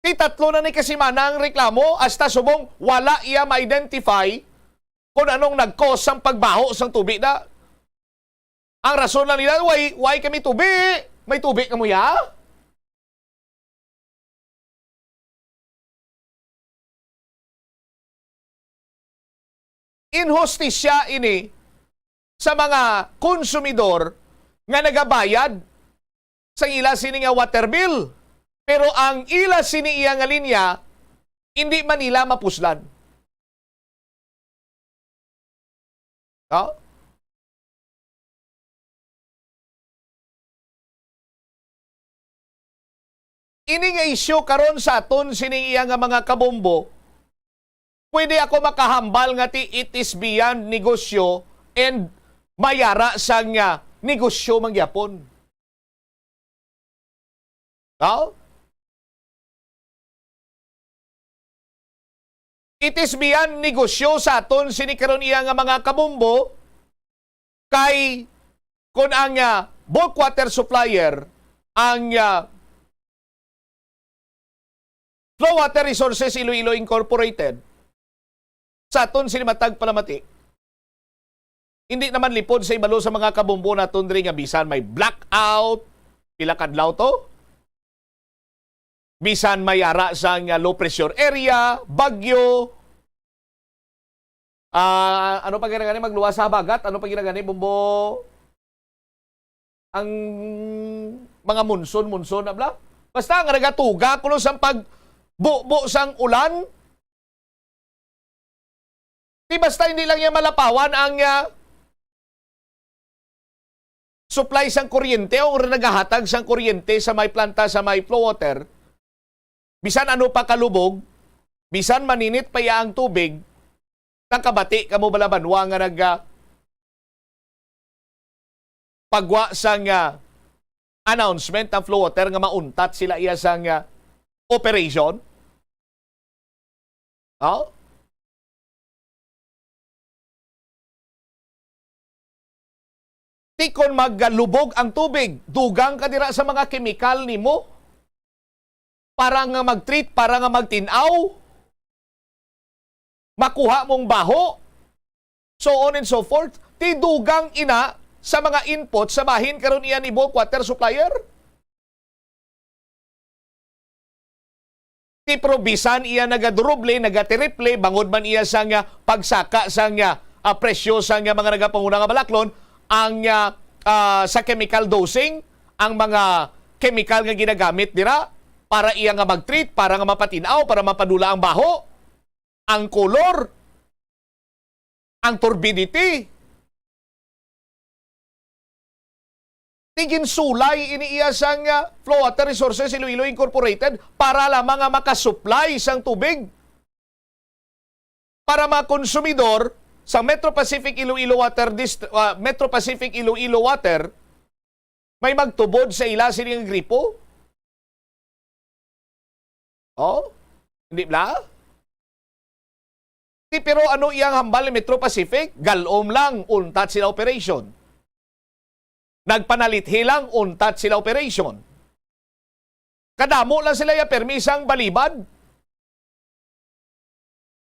Ti tatlo na ni kasimana ang reklamo, hasta subong wala iya ma-identify kung anong nag-cause sang pagbaho sang tubig na. Ang rason lang nila, "Why, why kami tubi? May tubi kamo ya?" Inhustisya ini sa mga konsumidor nga nagabayad sa ila sini nga water bill, pero ang ila sini iya nga linya hindi man nila mapuslan. No? Ini nga isyu karon sa aton sining iya nga mga kabombo, pwede ako makahambal nga ti it is beyond negosyo and mayara sang, ah, negosyo man gyapon. No? It is beyond negosyo sa aton sini karon iya nga mga kabombo, kay kon ang, ah, bulk water supplier, ang, ah, Flow Water Resources Iloilo Incorporated, sa aton sini matag palamati, hindi naman lipod sa ibalo sa mga kabombo naton diri nga bisan may blackout, pila kadlaw to? Bisan may ara sang, ah, low pressure area, bagyo, ah, ano pa ginagani, magluwas sa habagat, ano pa ginagani, bombo, ang mga monson, monson, abla? Basta nga nagatuga kuno sang pagbubo sang ulan, di basta hindi lang niya malapawan ang, ah, supply sang kuryente o nagahatag sang kuryente sa may planta sa may flow water, bisan ano pa kalubog, bisan maninit pa iya ang tubig, nakabati kamo bala banwa nga nag, ah, pagwa sang, ah, announcement ang flow water nga mauntat sila iya sang, ah, operation? Oh? Ti kon magalubog ang tubig, dugang ka dira sa mga kemikal nimo para nga mag-treat, para nga magtin-aw, makuha mong baho, so on and so forth. Ti dugang ina sa mga input sa bahin karon iya ni bulk water supplier. Ti pero bisan iya nagaduruble, nagatiriple, bangod man iya sang, ah, pagsaka sang, ah, ah, presyo sang, ah, mga nagapanguna nga balaklon, ang, ah, ah, sa chemical dosing, ang mga chemical nga ginagamit dira para iya nga mag-treat, para nga mapatin-aw, para mapadula ang baho, ang color, ang turbidity. Ti ginsulay ini iya sang, ah, Flow Water Resources Iloilo Incorporated para lamang nga makasupply sang tubig para mga konsumidor sa Metro Pacific Iloilo Water Dist-, ah, Metro Pacific Iloilo Water may magtubod sa ila sini nga gripo. Oh? Hindi bla? Di, pero ano iyang hambal ni Metro Pacific? Galom lang, untat sila operation. Nagpanalithi lang, untat sila operation. Kadamo lang sila iya permi sang balibad.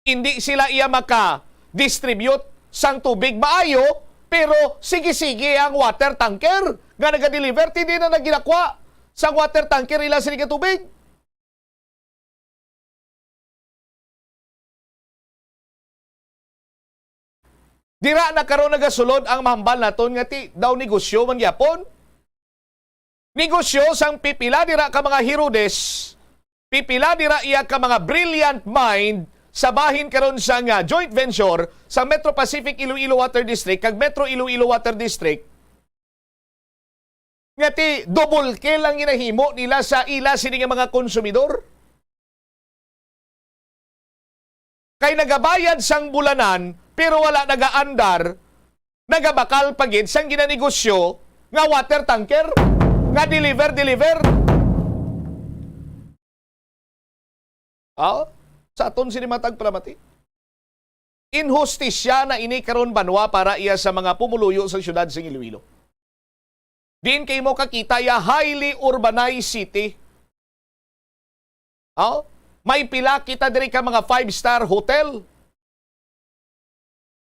Hindi sila iya maka-distribute sang tubig maayo, pero sige-sige ang water tanker nga naga-deliver, ti di na nagginakwa sang water tanker ila sini nga tubig. Dira na karon nagasulod ang mahambal naton nga ti daw negosyo man gyapon. Negosyo sang pipila dira ka mga Herodes, pipila dira iya ka mga brilliant mind sa bahin karon sang, ah, joint venture sa Metro Pacific Iloilo Water District kag Metro Iloilo Water District, nga ti double kill ang ginahimo nila sa ila sini nga mga konsumidor. Kay nagabayad sang bulanan, pero wala nagaandar, nagabakal pa gid sang ginanegosyo nga water tanker, nga deliver, deliver. Ah, sa aton sini matag palamati. Inhustisya na ini karon banwa para iya sa mga pumuluyo sa siyudad sing Iloilo. Diin kay mo kakita ya highly urbanized city. Oh? May pila kita diri ka mga five-star hotel.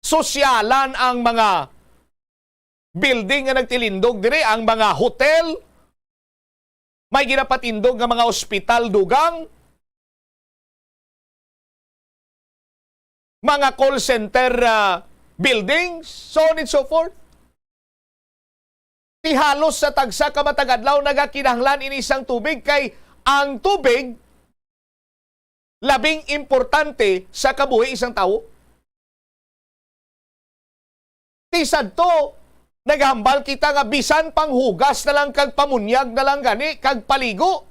Sosyalan ang mga building nga nagtilindog diri, ang mga hotel, may ginapatindog nga mga ospital dugang, mga call center, ah, buildings, so on and so forth. Ti halos sa tagsa ka matag adlaw nagakinahanglan ini sang tubig, kay ang tubig labing importante sa kabuhi sang tawo. Ti sadto, naghambal kita nga bisan panghugas na lang kag pamunyag na lang gani kag paligo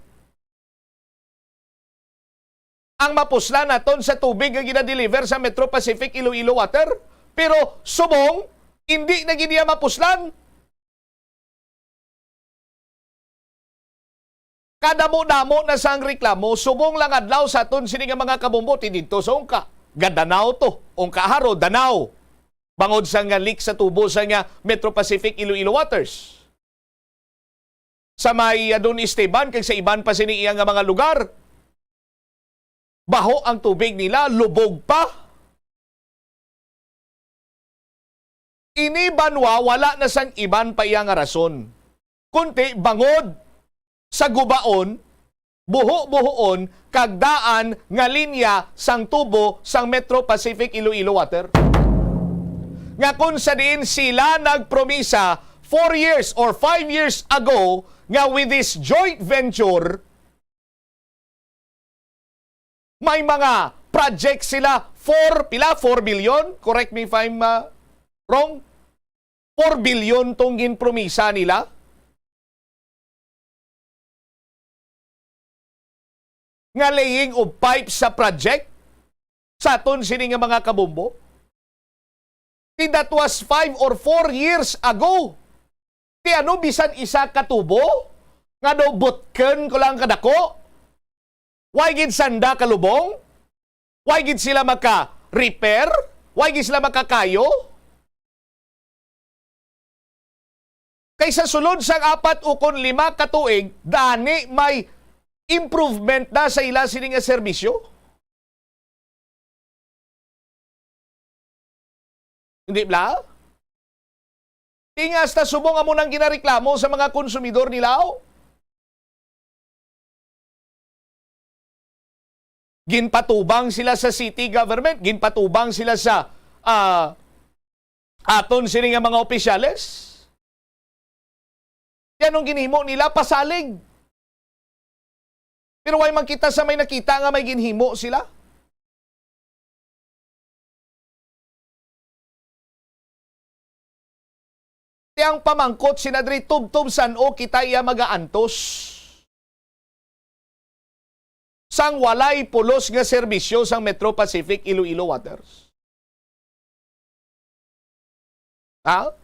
ang mapuslan naton sa tubig nga gina-deliver sa Metro Pacific Iloilo Water, pero subong hindi na gid niya mapuslan. Kadamo-damo na sang reklamo, subong lang adlaw sa aton sini nga mga kabombo, ti didto sa Ungka, ga Danao to, Ungka Haro, Danao. Bangod sa nga leak sa tubo sa nga Metro Pacific Iloilo Waters. Sa may, ah, Don Esteban, kag sa iban pa sini iya nga mga lugar, baho ang tubig nila, lubog pa. Ini banwa wala na sang iban pa iya nga rason, kunti bangod sa gubaon, buho-buhoon, kag daan nga linya sang tubo sang Metro Pacific Iloilo Water, nga kung sa diin sila nagpromisa four years or five years ago nga with this joint venture, may mga project sila, four, pila? Four billion? Correct me if I'm, uh, wrong. Four billion tong ginpromisa nila nga laying of pipe sa project sa aton sini nga mga kabombo. Ti that was five or four years ago. Ti ano, bisan isa ka tubo nga daw butken ko lang kadako? Way gid sanda ka lubong? Way gid sila maka-repair? Way gid sila makakayo? Kay sa sulod sang apat ukon lima ka tuig, dani may improvement na sa ila sini nga serbisyo. Hindi bala? Ti nga hasta subong amo nang ginareklamo sa mga konsumidor nila, oh. Ginpatubang sila sa city government, ginpatubang sila sa, ah, aton sini nga mga opisyales. Ti anong ginhimo nila? Pasalig. Pero way man kita sa may nakita nga may ginhimo sila. Ti ang pamangkot sina diri, tubtob san-o kita iya magaantos sang walay pulos nga serbisyo sang Metro Pacific Iloilo Waters? Ha?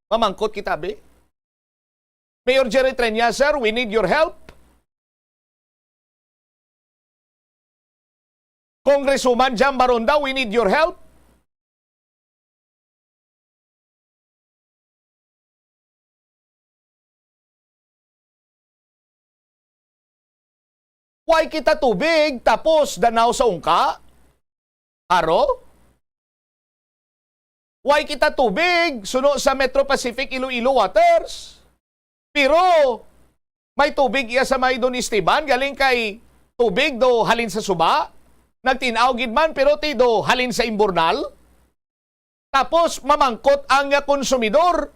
Mamangkot kita, be? Mayor Jerry Treña, sir, we need your help. Congresswoman Jam Baronda, we need your help. Way kita tubig, tapos Danao sa Ungka? Haro? Way kita tubig, suno sa Metro Pacific Iloilo Waters? Pero may tubig iya sa may Don Esteban, galing kay tubig do halin sa suba. Nagtin-aw gid man, pero ti do halin sa imburnal. Tapos mamangkot ang, ah, konsumidor.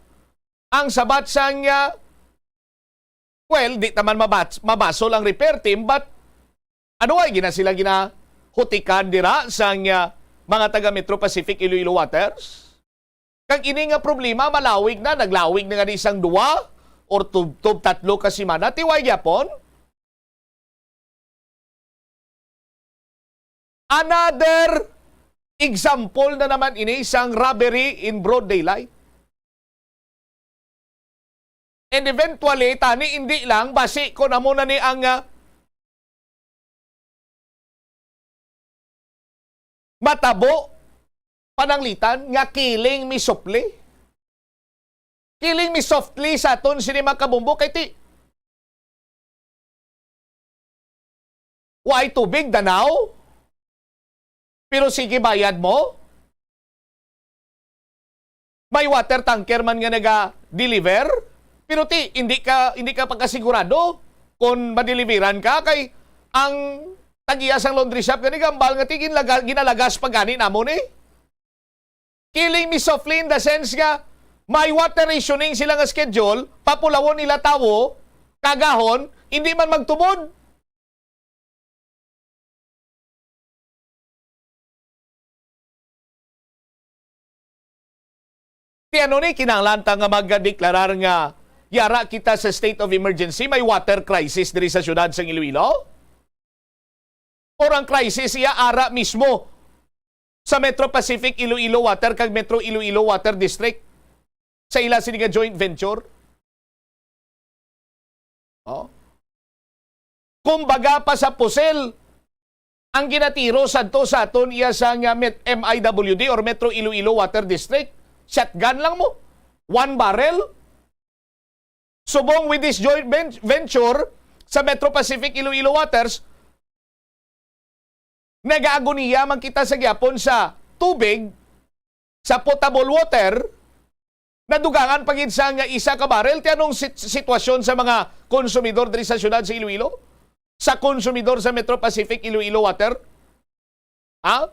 Ang sabat sang, ah, well, di taman mabat-, mabasol ang repair team, but ano ay gina sila ginahutikan dira sang, ah, mga taga Metro Pacific Iloilo Waters? Kag ini nga problema malawig na, naglawig na nga ni sang duwa or tubtob tatlo ka semana, ti way gyapon. Another example na naman ini sang robbery in broad daylight. And eventually, tani, hindi lang, basi ko na mo na ni ang, ah, matabo pananglitan nga killing me softly. Killing me softly sa aton sini, mga kabombo, kay ti way tubig, Danao. Pero sige, bayad mo. May water tanker man nga naga, deliver, pero ti, hindi ka, hindi ka pagkasigurado kung madeliveran ka kay ang tag-iya sang laundry shop gani gambal nga ti ginlaga-, ginalagas pa gani namo ni. Killing me softly in the sense nga may water rationing sila nga schedule, papulawon nila tawo, kagahon, hindi man magtubod. Ti ano ni, kinahanglan ta nga magdeklarar nga yara kita sa state of emergency, may water crisis diri sa siyudad sang Iloilo? Or ang crisis iya ara mismo sa Metro Pacific Iloilo Water kag Metro Iloilo Water District sa ila sini nga joint venture? Oh. Kumbaga pa sa pusil, ang ginatiro sadto sa aton iya sa nga Met-, M I W D or Metro Iloilo Water District, shotgun lang mo. One barrel. Subong with this joint ven-, venture sa Metro Pacific Iloilo Waters, nagaagoniya man kita sa gihapon sa tubig, sa potable water, nadugangan pa gid sa nga isa ka barrel. Ti anong sit-, sitwasyon sa mga konsumidor diri sa siyudad sa Iloilo? Sa konsumidor sa Metro Pacific Iloilo Water? Ha?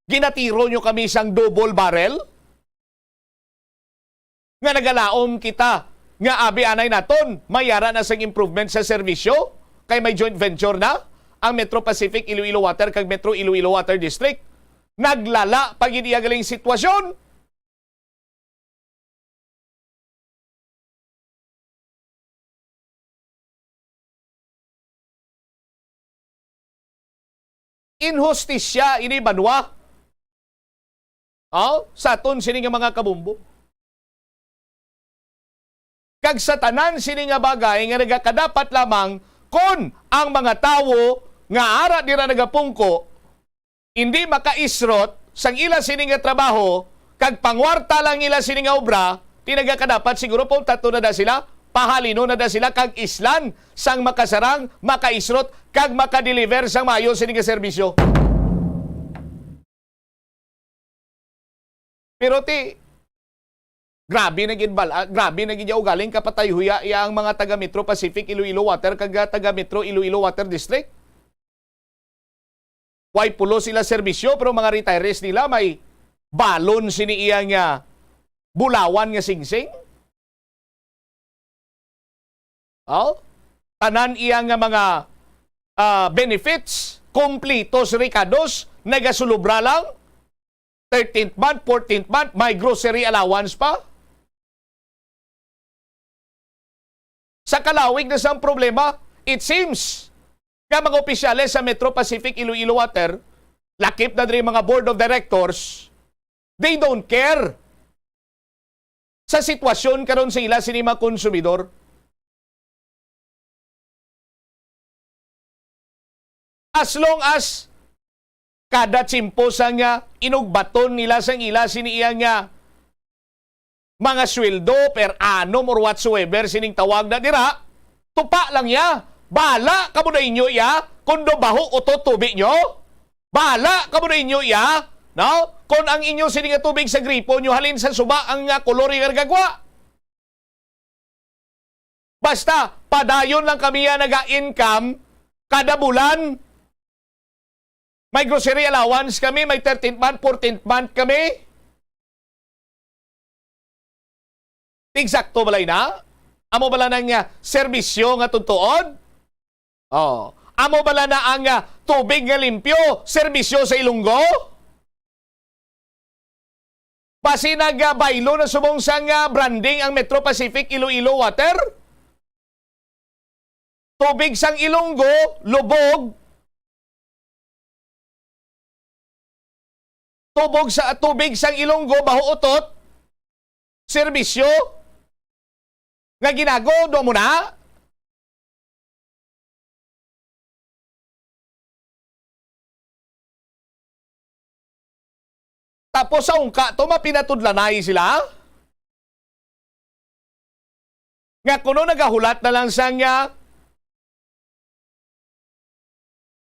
Ginatiro nyo kami sang double barrel? Nga nagalaom kita nga abi anay naton, may ara na sang improvement sa serbisyo, kay may joint venture na ang Metro Pacific Iloilo Water kag Metro Iloilo Water District. Naglala pa gid iya galing sitwasyon. Inhustisya ini banwa. Oh, sa aton sini nga mga kabumbo. Kag sa tanan sini nga bagay nga nagakadapat lamang kon ang mga tawo nga ara dira nagapungko, hindi makaisrot sang ila sini nga trabaho, kag pangwarta lang ila sini nga obra, ti nagakadapat siguro pauntaton na da sila, pahalino na da sila, kag islan sang makasarang, makaisrot, kag makadeliver sang maayo sini nga serbisyo. Pero ti, grabe na gid bal-, ah, grabe na gid ya ugaling kapatayhuya iya ang mga taga Metro Pacific Iloilo Water kag, ah, taga Metro Iloilo Water District. Way pulos sila serbisyo, pero mga retirees nila may balon sini iya nga bulawan nga singsing. Oh? Tanan iya nga mga, ah, benefits, kumplitos, rikados, nagasulubra lang. Thirteenth month, fourteenth month, may grocery allowance pa. Sa kalawig na sang problema, it seems nga mga opisyales sa Metro Pacific Iloilo Water, lakip na diri mga board of directors, they don't care sa sitwasyon karon sa ila sini mga konsumidor. As long as kada tiyempo sa nga inugbaton nila sang ila sini iya nga mga sweldo per annum or whatsoever sining tawag na dira, tupa lang ya. Bala kamo na inyo ya kung do baho utot tubi nyo. Bala kamo na inyo ya, no? Kung ang inyo sini nga tubig sa gripo nyo halin sa suba ang nga kolor nga gagwa. Basta, padayon lang kami ya naga-income kada bulan. May grocery allowance kami, may thirteenth month, fourteenth month kami. Eksakto bala ina? Amo bala nang, ah, serbisyo nga tutuon? Oh. Amo bala na ang, ah, tubig nga limpyo, serbisyo sa Ilonggo? Basi nagabaylo na subong sang, ah, branding ang Metro Pacific Iloilo Water? Tubig sang Ilonggo, lubog. Tubog sa, tubig sang Ilonggo, baho utot. Serbisyo nga ginago, do mo na? Tapos sa ungka to, mapinatudlanay sila? Nga kuno nagahulat na lang sang, ah,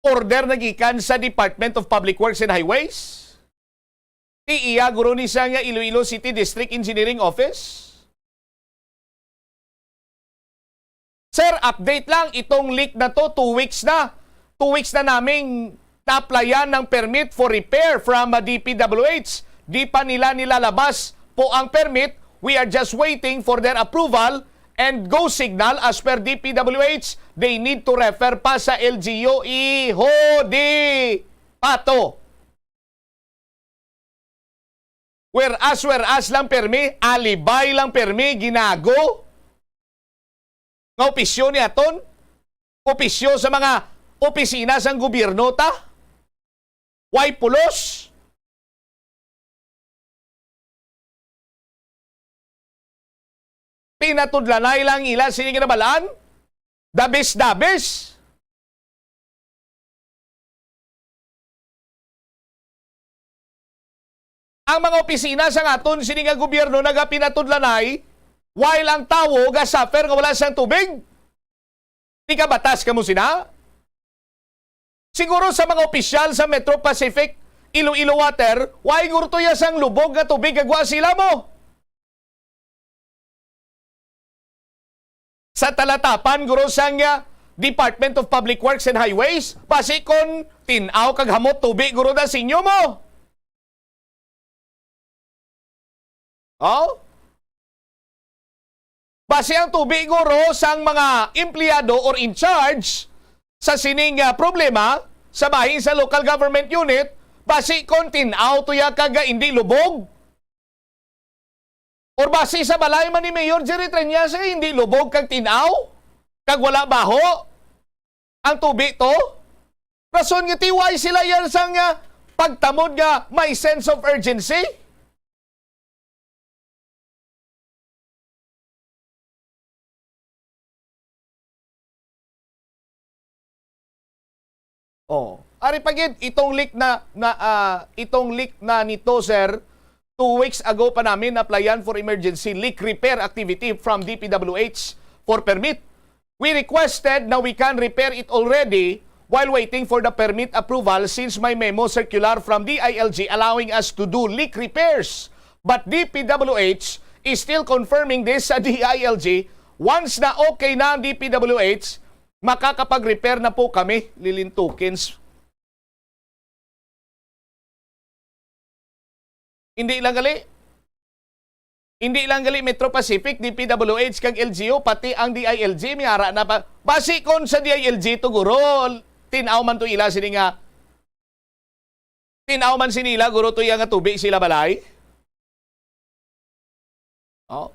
order na gikan sa Department of Public Works and Highways? Ti iya guro ni sang Iloilo City District Engineering Office? Sir, update lang, itong leak na 'to, two weeks na. Two weeks na naming na-applyan ng permit for repair from, uh, D P W H. Di pa nila nilalabas po ang permit. We are just waiting for their approval and go signal. As per D P W H, they need to refer pa sa L G U. Iho, di, Pato. Whereas, whereas lang permi, alibay lang permi, ginago nga opisyo ni aton, opisyo sa mga opisina sang gobyerno ta. Way pulos. Pinatudlanay lang ila sini nga nabalaan. Dabis-dabis. Ang mga opisina sang aton sini nga gobyerno nagapinatudlanay, while ang tawo ga-suffer nga wala sang tubig. Di ka batas kamo sina? Siguro sa mga opisyal sa Metro Pacific, Iloilo Water, way guro tuya sang lubog nga tubig kag wa sila mo. Sa talatapan, guro, sang, ah, Department of Public Works and Highways, basi kon tin-aw kag hamot tubi, guro, da sinyo mo. Oh? Basi ang tubi, guro, sang mga empleyado or in charge sa sining, ah, problema sa bahin sa local government unit, basi kon tin-aw tuya kag, ah, indi lubog. Or basi sa balay man ni Mayor Jerry Treñas nga hindi lubog kag tin-aw, kag wala baho ang tubi to? Rason nga ti way sila yan sang, ah, pagtamod nga may sense of urgency? Oh, ari pa gid itong leak na, na, ah, itong leak na nito, sir. Two weeks ago pa namin applyan for emergency leak repair activity from D P W H for permit. We requested na we can repair it already while waiting for the permit approval since may memo circular from D I L G allowing us to do leak repairs. But D P W H is still confirming this sa D I L G. Once na okay na ang D P W H, makakapag-repair na po kami, Lilin Tukins. Hindi lang gali. Hindi lang gali Metro Pacific, D P W H kag L G U, pati ang D I L G may ara na pa. Basi kon sa D I L G to guro, tin-aw man to ila sini nga, tin-aw man sini ila guro to iya nga tubi sila balay. Oh.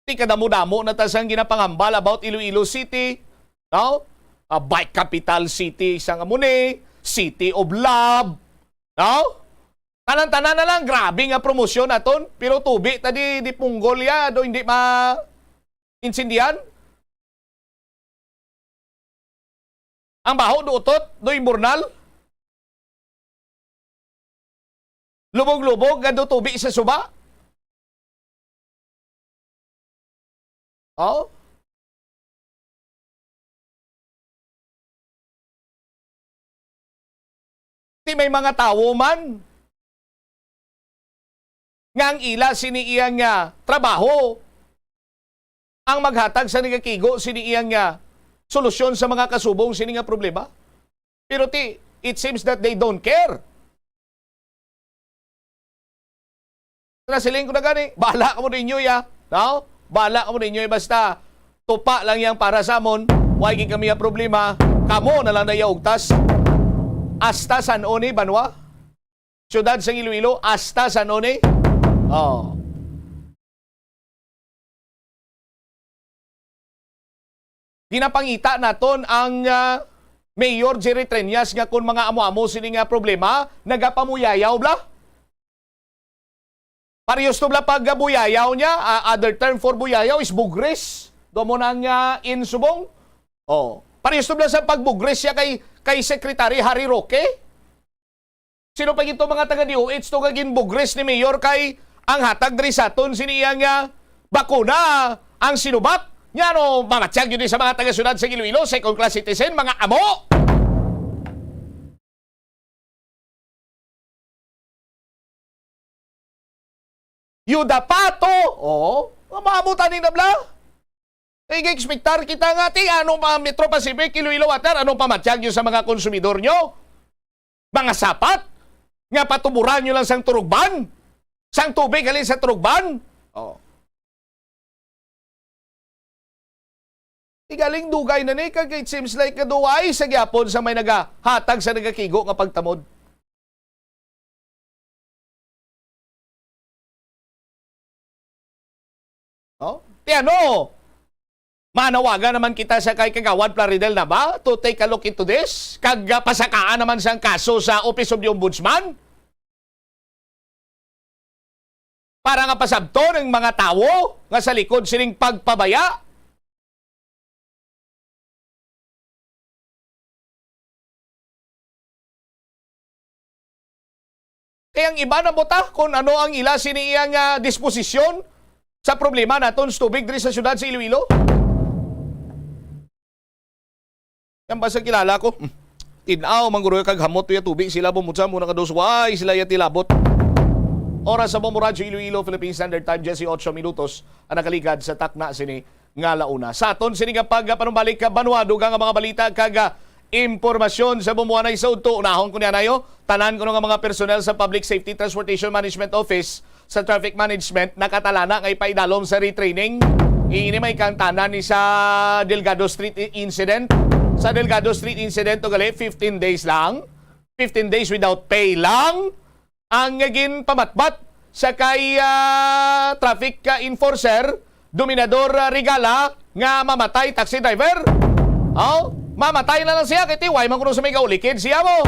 Ti kadamo-damo na ta sang ginapangambal about Iloilo City, no? Ah, bike capital city sang amo ni, City of Love, no? Tanan-tanan na lang, grabe nga promosyon aton, pero tubi ta di, di punggol ya, do hindi ma-intindihan. Ang baho do utot, do imburnal. Lubog-lubog nga do tubi sa suba. Oh? Ti may mga tawo man nga ang ila sini iya nga trabaho ang maghatag sa nagakigo sini iya nga solusyon sa mga kasubong sini nga problema. Pero ti, it seems that they don't care. Nasiling ko na gani, bahala kamo ninyo, ya. No? Bahala kamo ninyo, ya. Basta, tupa lang yang para sa amon. Way gid kami ang problema. Kamo na lang na iya ugtas. Hasta san-o ni, banwa? Siyudad sang Iloilo, hasta san-o ni? Oh. Ginapangita naton ang, ah, Mayor Jerry Treñas nga kon mga amo-amo sini nga problema, nagapamuyayaw bala. Parehas to bala pagbuyayaw niya, ah, other term for buyayaw is bugris. Do mo na nga in subong. Oh, parehas to bala sa pagbugris siya kay, kay Secretary Harry Roque. Sino pa gito mga taga D O H to nga ginbugris ni Mayor kay ang hatag diri sa aton sini iya nga bakuna ang Sinovac? Nya no, mamatsyag yun sa mga taga-syudad sa Iloilo, second class citizen, mga amo! Yuda Pato, oh, Nga maabot ani na bala? Nag-expectar kita nga ti ano pa Metro Pacific, Iloilo Water, anong pamatyag nyo sa mga konsumidor nyo? Mga sapat nga patuburan nyo lang sang turugban? Sang tubig halin sa turugban? Oh. Igaling dugay na ni, kag it seems like kaduway sa gyapon sa may nagahatag sa nagakigo nga pagtamod. Oh? Ti ano? Manawagan naman kita sa kay Kagawad Plaridel Nava to take a look into this. Kag, ah, pasakaan naman sang kaso sa Office of the Ombudsman. Para nga pasabton ang mga tawo nga sa likod sining pagpabaya. Kay ang iba na buta kung ano ang ila sini iyang, ah, disposisyon sa problema naton sa tubig diri sa siyudad sa Iloilo. Yan ba sa kilala ko? Hmm. Tin-aw, mangguro kag hamot ya tubig sila bumutsa muna ka dos. Why sila ya tilabot? Oras sa Bombo Radyo Iloilo, Philippine Standard Time, diyes y ocho minutos ang nakaligad sa takna sini nga launa. Sa aton sini nga pagpanumbalik ka banwa, dugang nga mga balita kag, ah, impormasyon sa bumuanay sa udto. Unahon ko niya nayo, tanan kuno nga mga personnel sa Public Safety Transportation Management Office sa Traffic Management nakatalana nga ipaidalom sa retraining. Ini may kantanan ni sa Delgado Street i-, incident. Sa Delgado Street incident, ugali, fifteen days lang. Fifteen days without pay lang ang ginpamatbat sa kay, ah, traffic, ah, enforcer, Dominador, ah, Regala, nga mamatay taxi driver. Oh, mamatay na lang siya kay ti wala man kuno sa may kaulikid siya mo.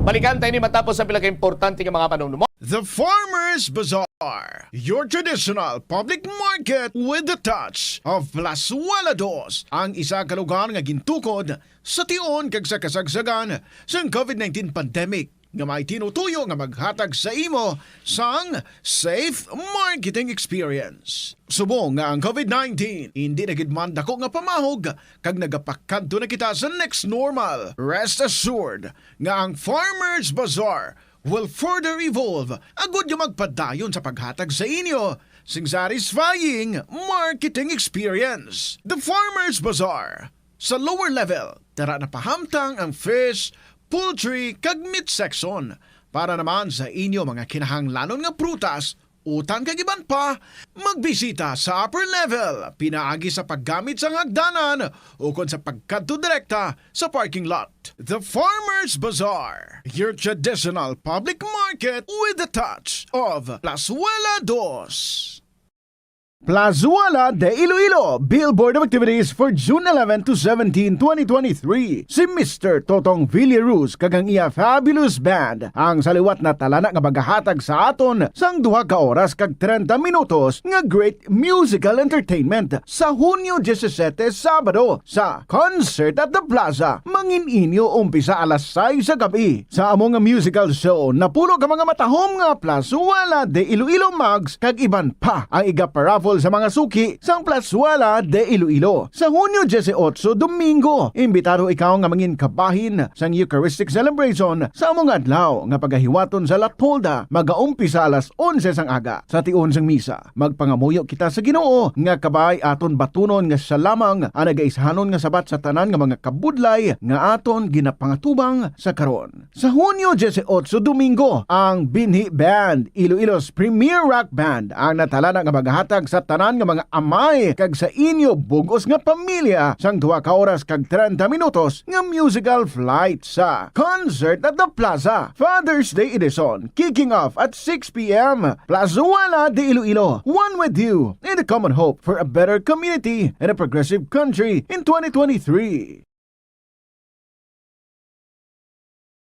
Balikan tayo ni matapos sa pila ka importante nga mga panumdumon. The Farmers Bazaar, your traditional public market with the touch of Plazuela Dos, ang isa ka lugar nga gintukod sa tion kag sa kasagsagan sang covid nineteen pandemic, nga may tinutuyo nga maghatag sa imo sang safe marketing experience. Subong nga ang covid nineteen indi na gid man dako nga pamahog kag nagapakadto na kita sa next normal, rest assured nga ang Farmers Bazaar will further evolve agud nga magpadayon sa paghatag sa inyo sing satisfying marketing experience. The Farmers Bazaar, sa lower level, tara na pahamtang ang fish, poultry, kag meat section. Para naman sa inyo mga kinahanglanon nga prutas, utan kag iban pa, magbisita sa upper level, pinaagi sa paggamit sang hagdanan ukon sa pagkadto direkta sa parking lot. The Farmers Bazaar, your traditional public market with the touch of Plazuela Dos. Plazuela de Iloilo, Billboard of Activities for June eleven to seventeen, twenty twenty-three. Si Mister Totong Villaruz kag ang iya fabulous band ang sa liwat na talana nga magahatag sa aton sang duha ka oras kag treinta minutos nga great musical entertainment sa Hunyo disisete, Sabado, sa Concert at the Plaza. Mangin inyo umpisa alas sais sa gab-i. Sa amo nga musical show, napulo ka mga matahom nga Plazuela de Iloilo mugs kag iban pa ang igaparaffle sa mga suki sang Plazuela de Iloilo. Sa Hunyo dieciocho, Domingo, imbitado ikaw nga mangin kabahin sang Eucharistic celebration sa amo nga adlaw nga pagahiwaton sa La Tolda, magaumpisa alas onse sang aga. Sa tion sang misa, magpangamuyo kita sa Ginoo nga kabay aton batunon nga siya lamang ang nagaishanon nga sabat sa tanan nga mga kabudlay nga aton ginapangatubang sa karon. Sa Hunyo dieciocho, Domingo, ang Binhi Band, Iloilo's premier rock band, ang natalana nga maghatag sa tanan nga mga amay kag sa inyo bug-os nga pamilya sang duha ka oras kag treinta minutos nga musical flight sa Concert at the Plaza Father's Day Edition, kicking off at six p.m. Plazuela de Iloilo, one with you in the common hope for a better community and a progressive country in twenty twenty-three.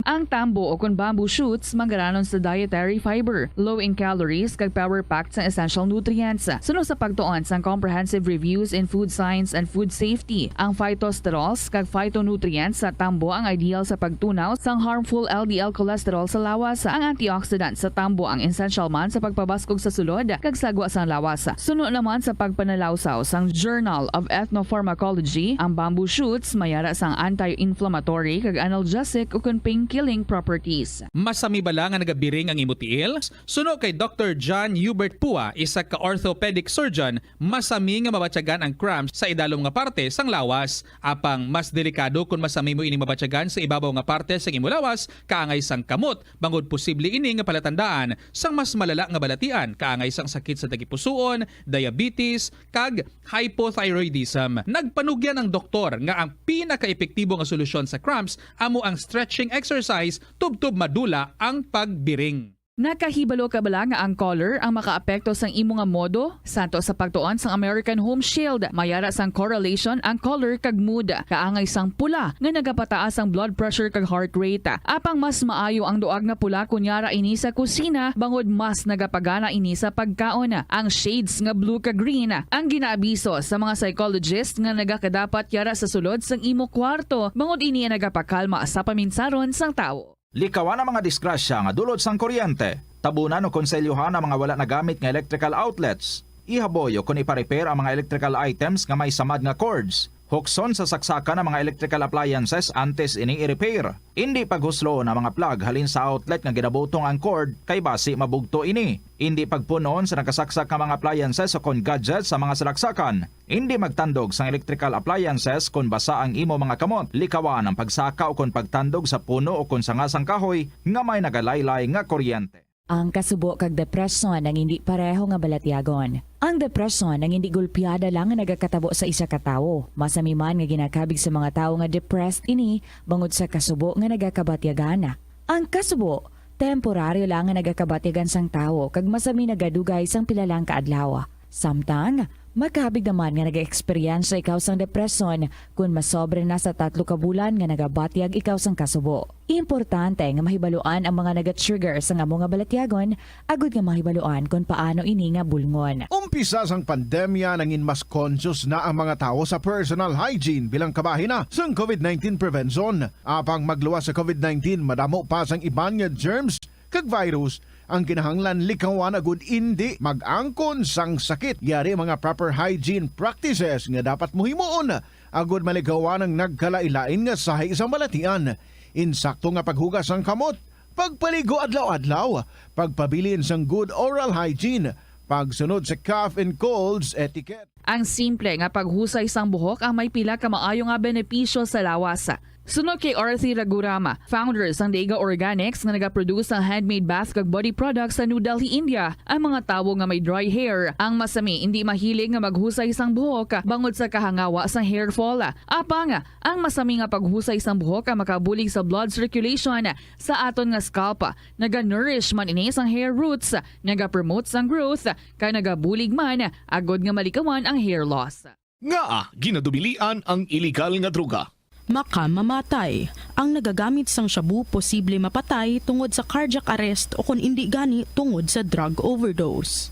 Ang tambo o kon bamboo shoots manggaranon sa dietary fiber, low in calories, kag power-packed sa essential nutrients. Suno sa pagtuon sang Comprehensive Reviews in Food Science and Food Safety, ang phytosterols kag phytonutrients sa tambo ang ideal sa pagtunaw sang harmful L D L cholesterol sa lawas. Ang antioxidant sa tambo ang essential man sa pagpabaskog sa sulod kag sagwa sang lawas. Suno naman sa pagpanalawsaw sang Journal of Ethnopharmacology, ang bamboo shoots may ara sang anti-inflammatory kag analgesic ukon painkiller. healing properties. Masami bala nga nagabiring ang imo tiil? Suno kay Doktor John Hubert Pua, isa ka orthopedic surgeon, masami nga mabatyagan ang cramps sa idalom nga parte sang lawas. Apang mas delikado kon masami mo ini mabatyagan sa ibabaw nga parte sang imo lawas, kaangay sang kamot, bangod posible ini nga palatandaan sang mas malala nga balatian, kaangay sang sakit sa tagipusoon, diabetes, kag hypothyroidism. Nagpanugyan ang doktor nga ang pinakaepektibo nga solusyon sa cramps amo ang stretching exercise tubtob madula ang pagbiring. Nakahibalo ka bala nga ang color ang makaapekto sang imo nga modo? Santo sa pagtuon sang American Home Shield, may ara sang correlation ang color kag mood. Kaangay sang pula nga nagapataas ang blood pressure kag heart rate. Apang mas maayo ang duag nga pula kon yara ini sa kusina, bangod mas nagapagana ini sa pagkaon. Ang shades nga blue kag green ang ginaabiso sa mga psychologist nga nagakadapat yara sa sulod sang imo kwarto, bangod ini ang nagapakalma sa paminsaron sang tawo. Likawan ang mga disgrasya nga dulot sang kuryente. Tabunan o konselyuhan ang mga wala nagamit nga electrical outlets. Ihaboy o kon ipa-repair ang mga electrical items nga may samad nga cords. Hukson sa saksakan ang mga electrical appliances antes ini i-repair. Indi paghusloon ang mga plug halin sa outlet nga ginabutong ang cord, kay basi mabugto ini. Indi pagpun-on sa nakasaksak nga mga appliances o kon gadgets sa mga salaksakan. Indi magtandog sang electrical appliances kon basa ang imo mga kamot. Likawan ang pagsaka o kon pagtandog sa puno o kon sanga sang kahoy nga may nagalaylay nga kuryente. Ang kasubo kag depresyon ang indi pareho nga balatyagon. Ang depresyon ang indi gulpiada lang nga nagakatabo sa isa ka tawo. Masami man nga ginakabig sa mga tawo nga depressed ini bangod sa kasubo nga nagakabatyagan. Ang kasubo, temporaryo lang nga nagakabatyagan sang tawo kag masami nagadugay sang pila lang ka adlaw. Samtang, makabig naman nga nag-eksperyensya ikaw sang depresyon kon masobra na sa tatlo ka bulan nga nagabatyag ikaw sang kasubo. Importante nga mahibaluan ang mga naga-trigger sang amo nga balatyagon agud nga mahibaluan kon paano ini nga bulngon. Umpisa sang pandemya, nangin mas conscious na ang mga tawo sa personal hygiene bilang kabahin na sang COVID nineteen prevention. Apang magluwas sa COVID nineteen, madamo pa sang iban nga germs kag virus ang kinahanglan likawan agud indi mag-angkon sang sakit. Yari mga proper hygiene practices nga dapat mo himuon agud malikawan ang nagkalain-lain nga sahi sang balatian. Insakto nga paghugas sang kamot, pagpaligo adlaw-adlaw, pagpabilin sang good oral hygiene, pagsunod sa cough and colds etiquette. Ang simple nga paghusay sang buhok ang may pila ka maayo nga benepisyo sa lawas. Suno kay Arthi Raghuram, founder sang Dega Organics nga nagaproduce sang handmade bath kag body products sa New Delhi, India, ang mga tawo nga may dry hair ang masami indi mahilig nga maghusay sang buhok bangod sa kahangawa sang hair fall. Apang ang masami nga paghusay sang buhok ang makabulig sa blood circulation sa aton nga scalp. Naga-nourish man ini sang hair roots, nagapromote sang growth, kag nagabulig man agud nga malikawan ang hair loss. Ngaa ginadubilian ang iligal nga droga? Makamamatay. Ang nagagamit sang shabu posible mapatay tungod sa cardiac arrest o kon indi gani tungod sa drug overdose.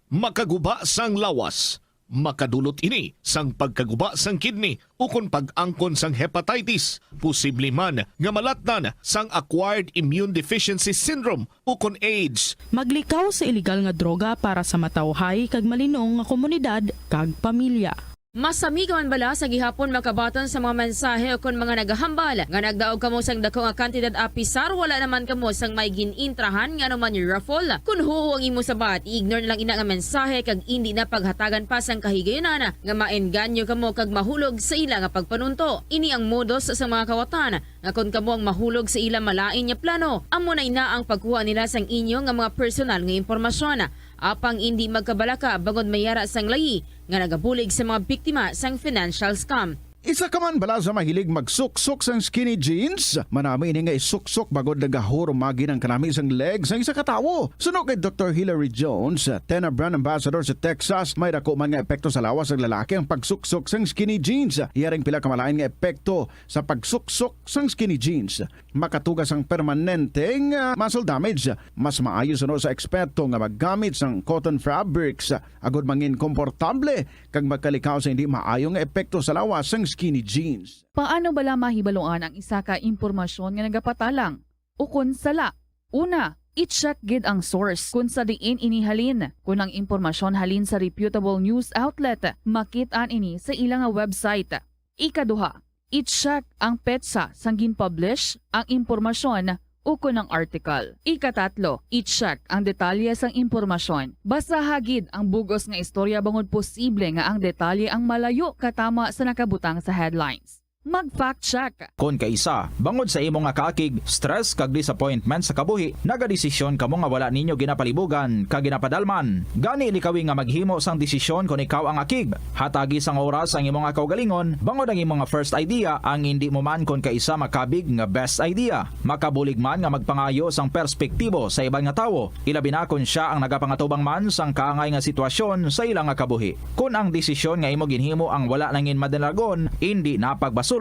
Makaguba sang lawas. Makadulot ini sang pagkaguba sang kidney ukon pag-angkon sang hepatitis, posible man nga malatnan sang acquired immune deficiency syndrome ukon AIDS. Maglikaw sa iligal nga droga para sa matawhay kag malinong nga komunidad kag pamilya. Masami ka man bala sa gihapon makabaton sa mga mensahe ukon mga nagahambal nga nagdaog kamo sang dako nga kantidad apisar wala naman kamo sang may gin-intrahan nga anuman raffle? Kon huo ang imo sabat, i-ignore na lang ina nga mensahe kag indi na paghatagan pa sang kahigayunan nga maengganyo kamo kag mahulog sa ila nga pagpanunto. Ini ang modus sa mga kawatan nga kon kamo ang mahulog sa ila malain nga plano, amo na ina ang pagkuha nila sang inyo nga mga personal nga impormasyon. Apang indi magkabalaka bangod may ara sang layi nga nagabulig sa mga biktima sang financial scam. Isa ka man bala sa mahilig magsuksok sang skinny jeans? Manami ini nga isuksok bangod nagahurumagi ang kanami sang leg sang isa ka tawo. Suno kay Doktor Hilary Jones, Tena brand ambassador sa Texas, may dako man nga epekto sa lawas sang lalaki ang pagsuksok sang skinny jeans. Yaring pila ka malain nga epekto sa pagsuksok sang skinny jeans. Makatuga sang permanente nga muscle damage. Mas maayo suno sa eksperto nga maggamit sang cotton fabrics agud mangin komportable kag magkalikaw sa hindi maayo nga epekto sa lawas sang skinny jeans. Paano bala mahibaluan ang isa ka impormasyon nga nagapatalang ukon sala? Una, i-check gid ang source kon sa diin ini halin. Kon ang impormasyon halin sa reputable news outlet, makit-an ini sa ila nga website. Ikaduha, I-check ang petsa sang gin-publish ang impormasyon ukon ang article. Ikatatlo, i-check ang detalye sang impormasyon. Basaha gid ang bug-os nga istorya bangod posible nga ang detalye ang malayo katama sa nakabutang sa headlines. Mag-fact check. Kon kaisa, bangod sa imo nga kaakig, stress kag disappointment sa kabuhi, nagadesisyon kamo nga wala ninyo ginapalibugan kag ginapadalman. Gani, likawi nga maghimo sang desisyon kon ikaw ang akig. Hatagi sang oras ang imo nga kaugalingon, bangod ang imo nga first idea ang indi mo man kon kaisa makabig nga best idea. Makabulig man nga magpangayo sang perspektibo sa iban nga tawo, ilabi na kon sia ang nagapangatubang man sang kaangay nga sitwasyon sa ila nga kabuhi. Kon ang desisyon nga imo ginhimo ang wala nangin madalagon, indi na pagbasulon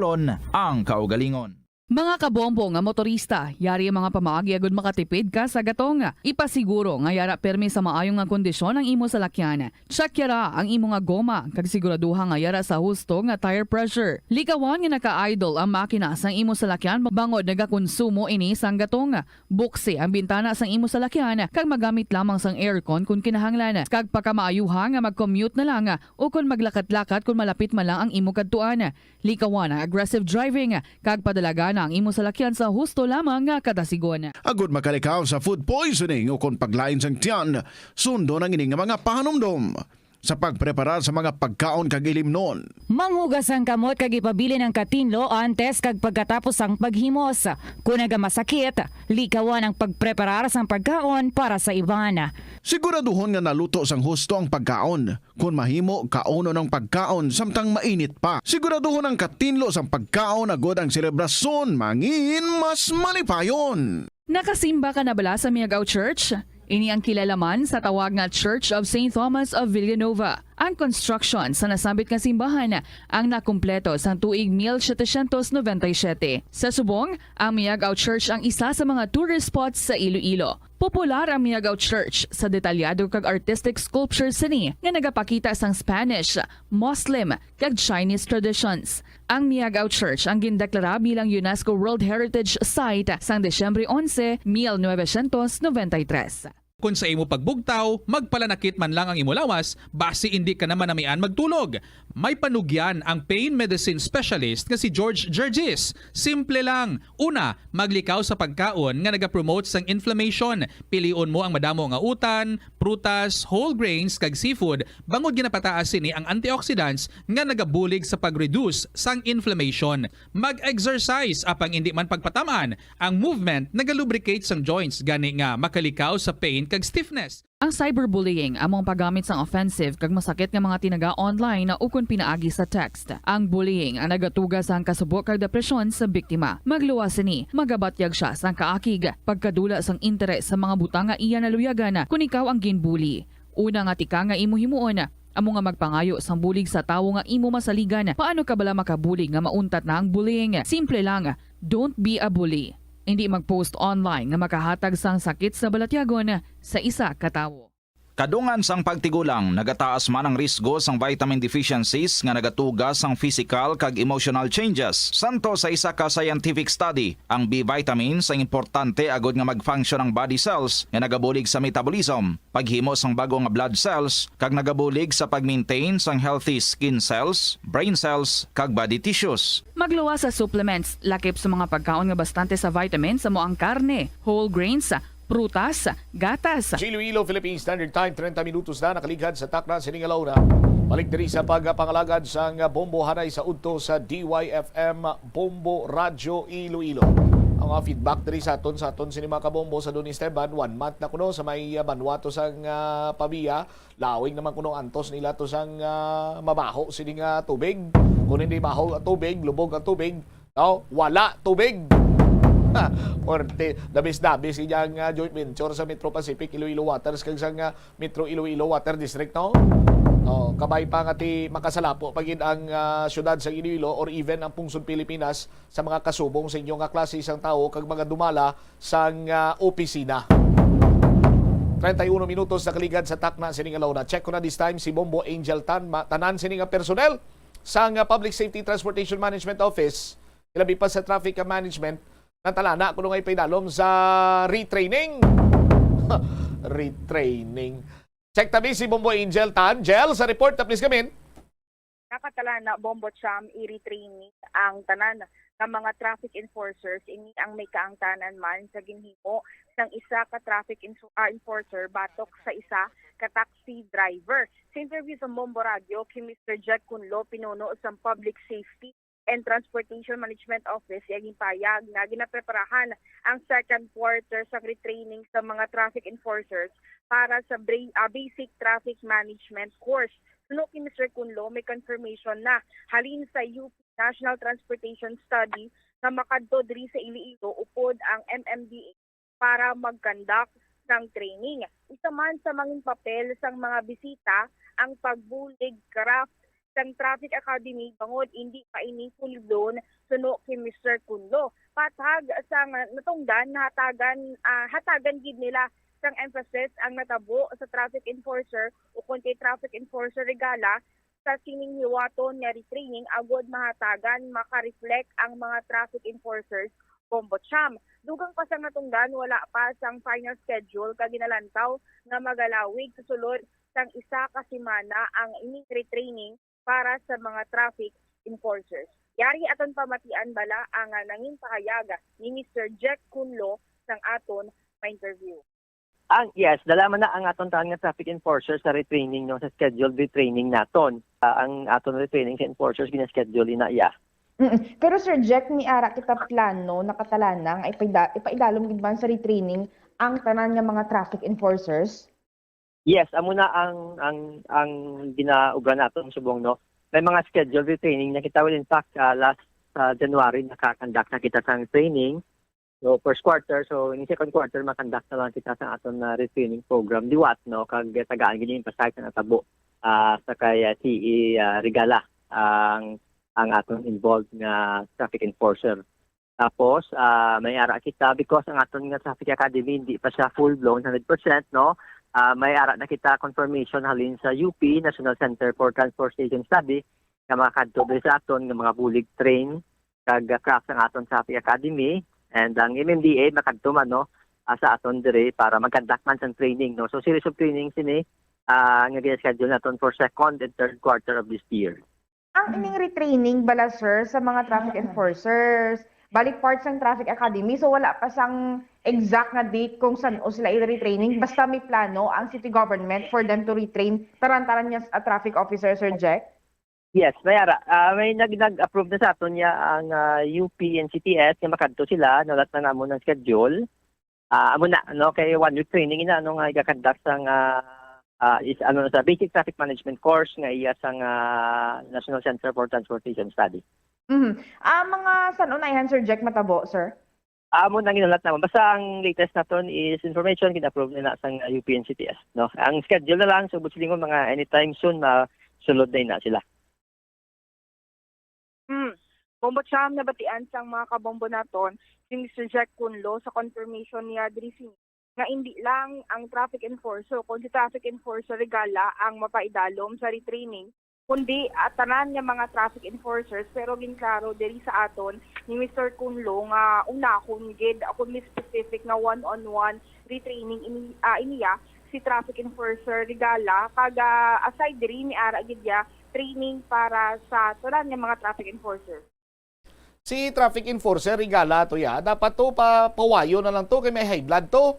ang kaugalingon. Mga kabombo nga motorista, yari ang mga pamaagi agud makatipid ka sa gatong. Ipasiguro nga yara permi sa maayo nga kondisyon ang imo salakyan. Check yara ang imo nga goma, kag siguraduha nga yara sa husto nga tire pressure. Likawan nga naka-idle ang makina sang imo salakyan bangod nagakonsumo ini sang gatong. Buksi ang bintana sang imo salakyan kag magamit lamang sang aircon kon kinahanglan, kag pakamaayuha nga mag-commute na lang o kon maglakat-lakat kon malapit man lang ang imo kadtuan. Likawan ang aggressive driving kag padalagan ang imo salakyan sa husto lamang nga kadasigon. Agud makalikaw sa food poisoning o kon paglain sang tiyan, sundon ang ini nga mga pahanumdom sa pagpreparar sa mga pagkaon kag ilimnon. Manghugas ang kamot kag ipabilin ang katinlo antes kag pagkatapos sang paghimos. Kon nagamasakit, likawan ang pagpreparar sang pagkaon para sa iban. Siguraduhon nga naluto sang husto ang pagkaon. Kon mahimo, kaunon ang pagkaon samtang mainit pa. Siguraduhon ang katinlo sang pagkaon agud ang selebrasyon mangin mas malipayon. Nakasimba ka na bala sa Miagao Church? Ini ang kilala man sa tawag nga Church of Saint Thomas of Villanova. Ang construction sa nasambit nga simbahan ang nakumpleto sang tuig mil setecientos noventa y siete. Sa subong, ang Miagao Church ang isa sa mga tourist spots sa Iloilo. Popular ang Miagao Church sa detalyado kag artistic sculptures sini nga nagapakita sang Spanish, Muslim, kag Chinese traditions. Ang Miagao Church ang gindeklara bilang UNESCO World Heritage Site sang Disyembre onse, mil novecientos noventa y tres. Kon sa imo pagbugtaw, magpalanakit man lang ang imo lawas, basi indi ka na manamian magtulog. May panugyan ang pain medicine specialist nga si George Gergis. Simple lang. Una, maglikaw sa pagkaon nga nagapromote sang inflammation. Pilion mo ang madamo nga utan, prutas, whole grains, kag seafood, bangod ginapataas sini ang antioxidants nga nagabulig sa pag-reduce sang inflammation. Mag-exercise, apang indi man pagpatam-an, ang movement nagalubricate sang joints, gani nga makalikaw sa pain kag stiffness. Ang cyberbullying amo ang paggamit sang offensive kag masakit nga mga tinaga online ukon pinaagi sa text. Ang bullying ang nagatuga sang kasubo kag depresyon sa biktima. Magluwas sini, magabatyag sia sang kaakig, pagkadula sang interes sa mga butang nga iya naluyagan kon ikaw ang ginbully. Una nga tikang nga imo himuon, amo nga magpangayo sang bulig sa tawo nga imo masaligan. Paano ka bala makabulig nga mauntat na ang bullying? Simple lang, don't be a bully. Indi mag-post online nga makahatag sang sakit sa balatyagon sa isa ka tawo. Kadungan sang pagtigulang, nagataas man ang risgo sang vitamin deficiencies nga nagatuga sang physical kag emotional changes. Santo sa isa ka scientific study, ang B vitamins ang importante agud nga mag-function ang body cells nga nagabulig sa metabolism, paghimo sang bag-o nga blood cells, kag nagabulig sa pag-maintain sang healthy skin cells, brain cells, kag body tissues. Magluwas sa supplements, lakip sa mga pagkaon nga bastante sa vitamins, amo ang karne, whole grains, prutas, gatas. Iloilo, Philippine Standard Time, treinta minutos na nakalighad sa takna sining alawna. Balik diri sa pagpangalagad sang bombo hanay sa udto sa D Y F M Bombo Radyo Iloilo. Ang mga feedback diri sa aton, sa aton sini mga kabombo sa Don Esteban, one month na kuno sa may, ah, Vanuatu sang, ah, Pavia. Lawig naman kuno antos nila to sang, ah, mabaho sini nga tubig. Kung hindi baho ang tubig, lubog ang tubig, no? Wala tubig. Orte, dabis-dabis iya nga joint venture sa Metro Pacific Iloilo Waters kag sa nga Metro Iloilo Water District, no? Oh, kabay pa nga ti makasalapo pa gid ang, ah, siyudad sa Iloilo or even ang pungsod Pilipinas sa mga kasubong sa inyo nga klase sang tawo kag mga dumala sang, ah, opisina. Treinta y uno minutos nakaligad sa takna sining alawna. Check ko na this time si Bombo Angel Tan, ma-, tanan sini nga personnel sang, ah, Public Safety Transportation Management Office, ilabi pa sa Traffic Management, natalana kuno nga ipaidalom sa retraining. Retraining. Check tabi si Bombo Angel Tan. Jel, sa report na, please come in. Nakatalana, Bombo Cham, i-retraining ang tanan nga mga traffic enforcers. Ini ang may kaangtanan man sa ginhimo sang isa ka traffic info-, ah, enforcer batok sa isa ka taxi driver. Sa interview sa Bombo Radio kay Mister Jack Cunlo, pinuno sang Public Safety and Transportation Management Office, iya ginpahayag nga ginapreparahan ang second quarter sa retraining sa mga traffic enforcers para sa bra-, ah, basic traffic management course. Suno kay Mister Cunlo, may confirmation na halin sa U P National Transportation Study nga makadto diri sa Iloilo upod ang M M D A para mag-conduct sang training. Isa man sa mangin papel sang mga bisita ang pagbulig craft sang Traffic Academy bangod indi pa ini full-blown, suno kay Mister Cunlo. Patag sang natungdan, nahatagan, ah, hatagan gid nila sang emphasis ang natabo sa traffic enforcer ukon kay traffic enforcer regala sa sining hiwaton nga retraining agod mahatagan maka-reflect ang mga traffic enforcers, Bombo Cham. Dugang pa sang natungdan, wala pa sang final schedule kag ginalantaw nga magalawig sa sulod sang isa ka semana ang ining retraining para sa mga traffic enforcers. Yari aton pamatian bala ang, ah, nangin pahayag ni Mister Jack Cunlo sang aton ma-interview. Ang, yes, dala man na ang aton tanan nga traffic enforcer sa retraining, no, sa scheduled retraining naton. Ah, ang aton retraining sa enforcers gina-schedule na iya. Mm. Pero Sir Jack, may ara kita plano, nakatalana nga ipaida-, ipaidalom gid man sa retraining ang tanan nga mga traffic enforcers? Yes, amo na ang, ang, ang ginaobra naton subong, no. May mga scheduled retraining na kita. Well, in fact, ah, last, ah, January, naka-conduct na kita sang training. So, first quarter, so, in second quarter, makonduct na lang kita sa aton na retraining program liwat, no, kag tagaan gid yung emphasize na natabo, ah, sa kay, ah, C E, ah, Regala ang, ang aton involved nga traffic enforcer. Tapos, ah, may ara kita because ang aton nga traffic academy hindi pa siya full blown hundred percent, no. Ah, may ara na kita confirmation halin sa U P, National Center for Transportation Study, nga makadto diri sa aton nga mga bulig train kag craft ang aton traffic academy, and ang M M D A makadto man, no, ah, sa aton diri para mag-conduct man sang training, no. So, series of training sini, ah, nga gina-schedule naton for second and third quarter of this year. Ang ining retraining bala, sir, sa mga traffic enforcers, balik part sang traffic academy, so wala pa sang exact nga date kung san-o sila i-retraining, basta may plano ang city government for them to retrain taran-taran nga, ah, traffic officer, Sir Jack? Yes, may ara. Ah, may nag-, nag-approve na sa aton niya ang, ah, U P and C T S nga makadto sila, nalat na namon ang schedule. Ah, amo na, no, kay one week training ina, ano, nga iga-conduct sang, ah, ah, is, ano, sa basic traffic management course nga iya sang, ah, National Center for Transportation Study. Mhm. Ah, mga san-o na yan, Sir Jack, matabo, sir? Amo nang ginalat naman. Basta ang latest naton is information, gina-approve na na sang, ah, U P and C T S, no? Ang schedule na lang, so, busilingon, mga anytime soon, masulod na ina sila. Hmm. Bombo Cham, nabatian sang mga kabombo naton si Mister Jack Cunlo sa confirmation niya diri sini nga indi lang ang traffic enforcer, kundi traffic enforcer Regala ang mapaidalom sa retraining, kundi, ah, tanan nga mga traffic enforcers. Pero ginklaro diri sa aton ni Mister Cunlo nga unahon gid, ah, kun may specific nga one-on-one retraining ini, ah, iniya si traffic enforcer Regala, kag, ah, aside diri, may ara gid ya training para sa tanan nga mga traffic enforcer. Si traffic enforcer Regala to ya, dapat to pa, pawayo na lang to kay may high blood to.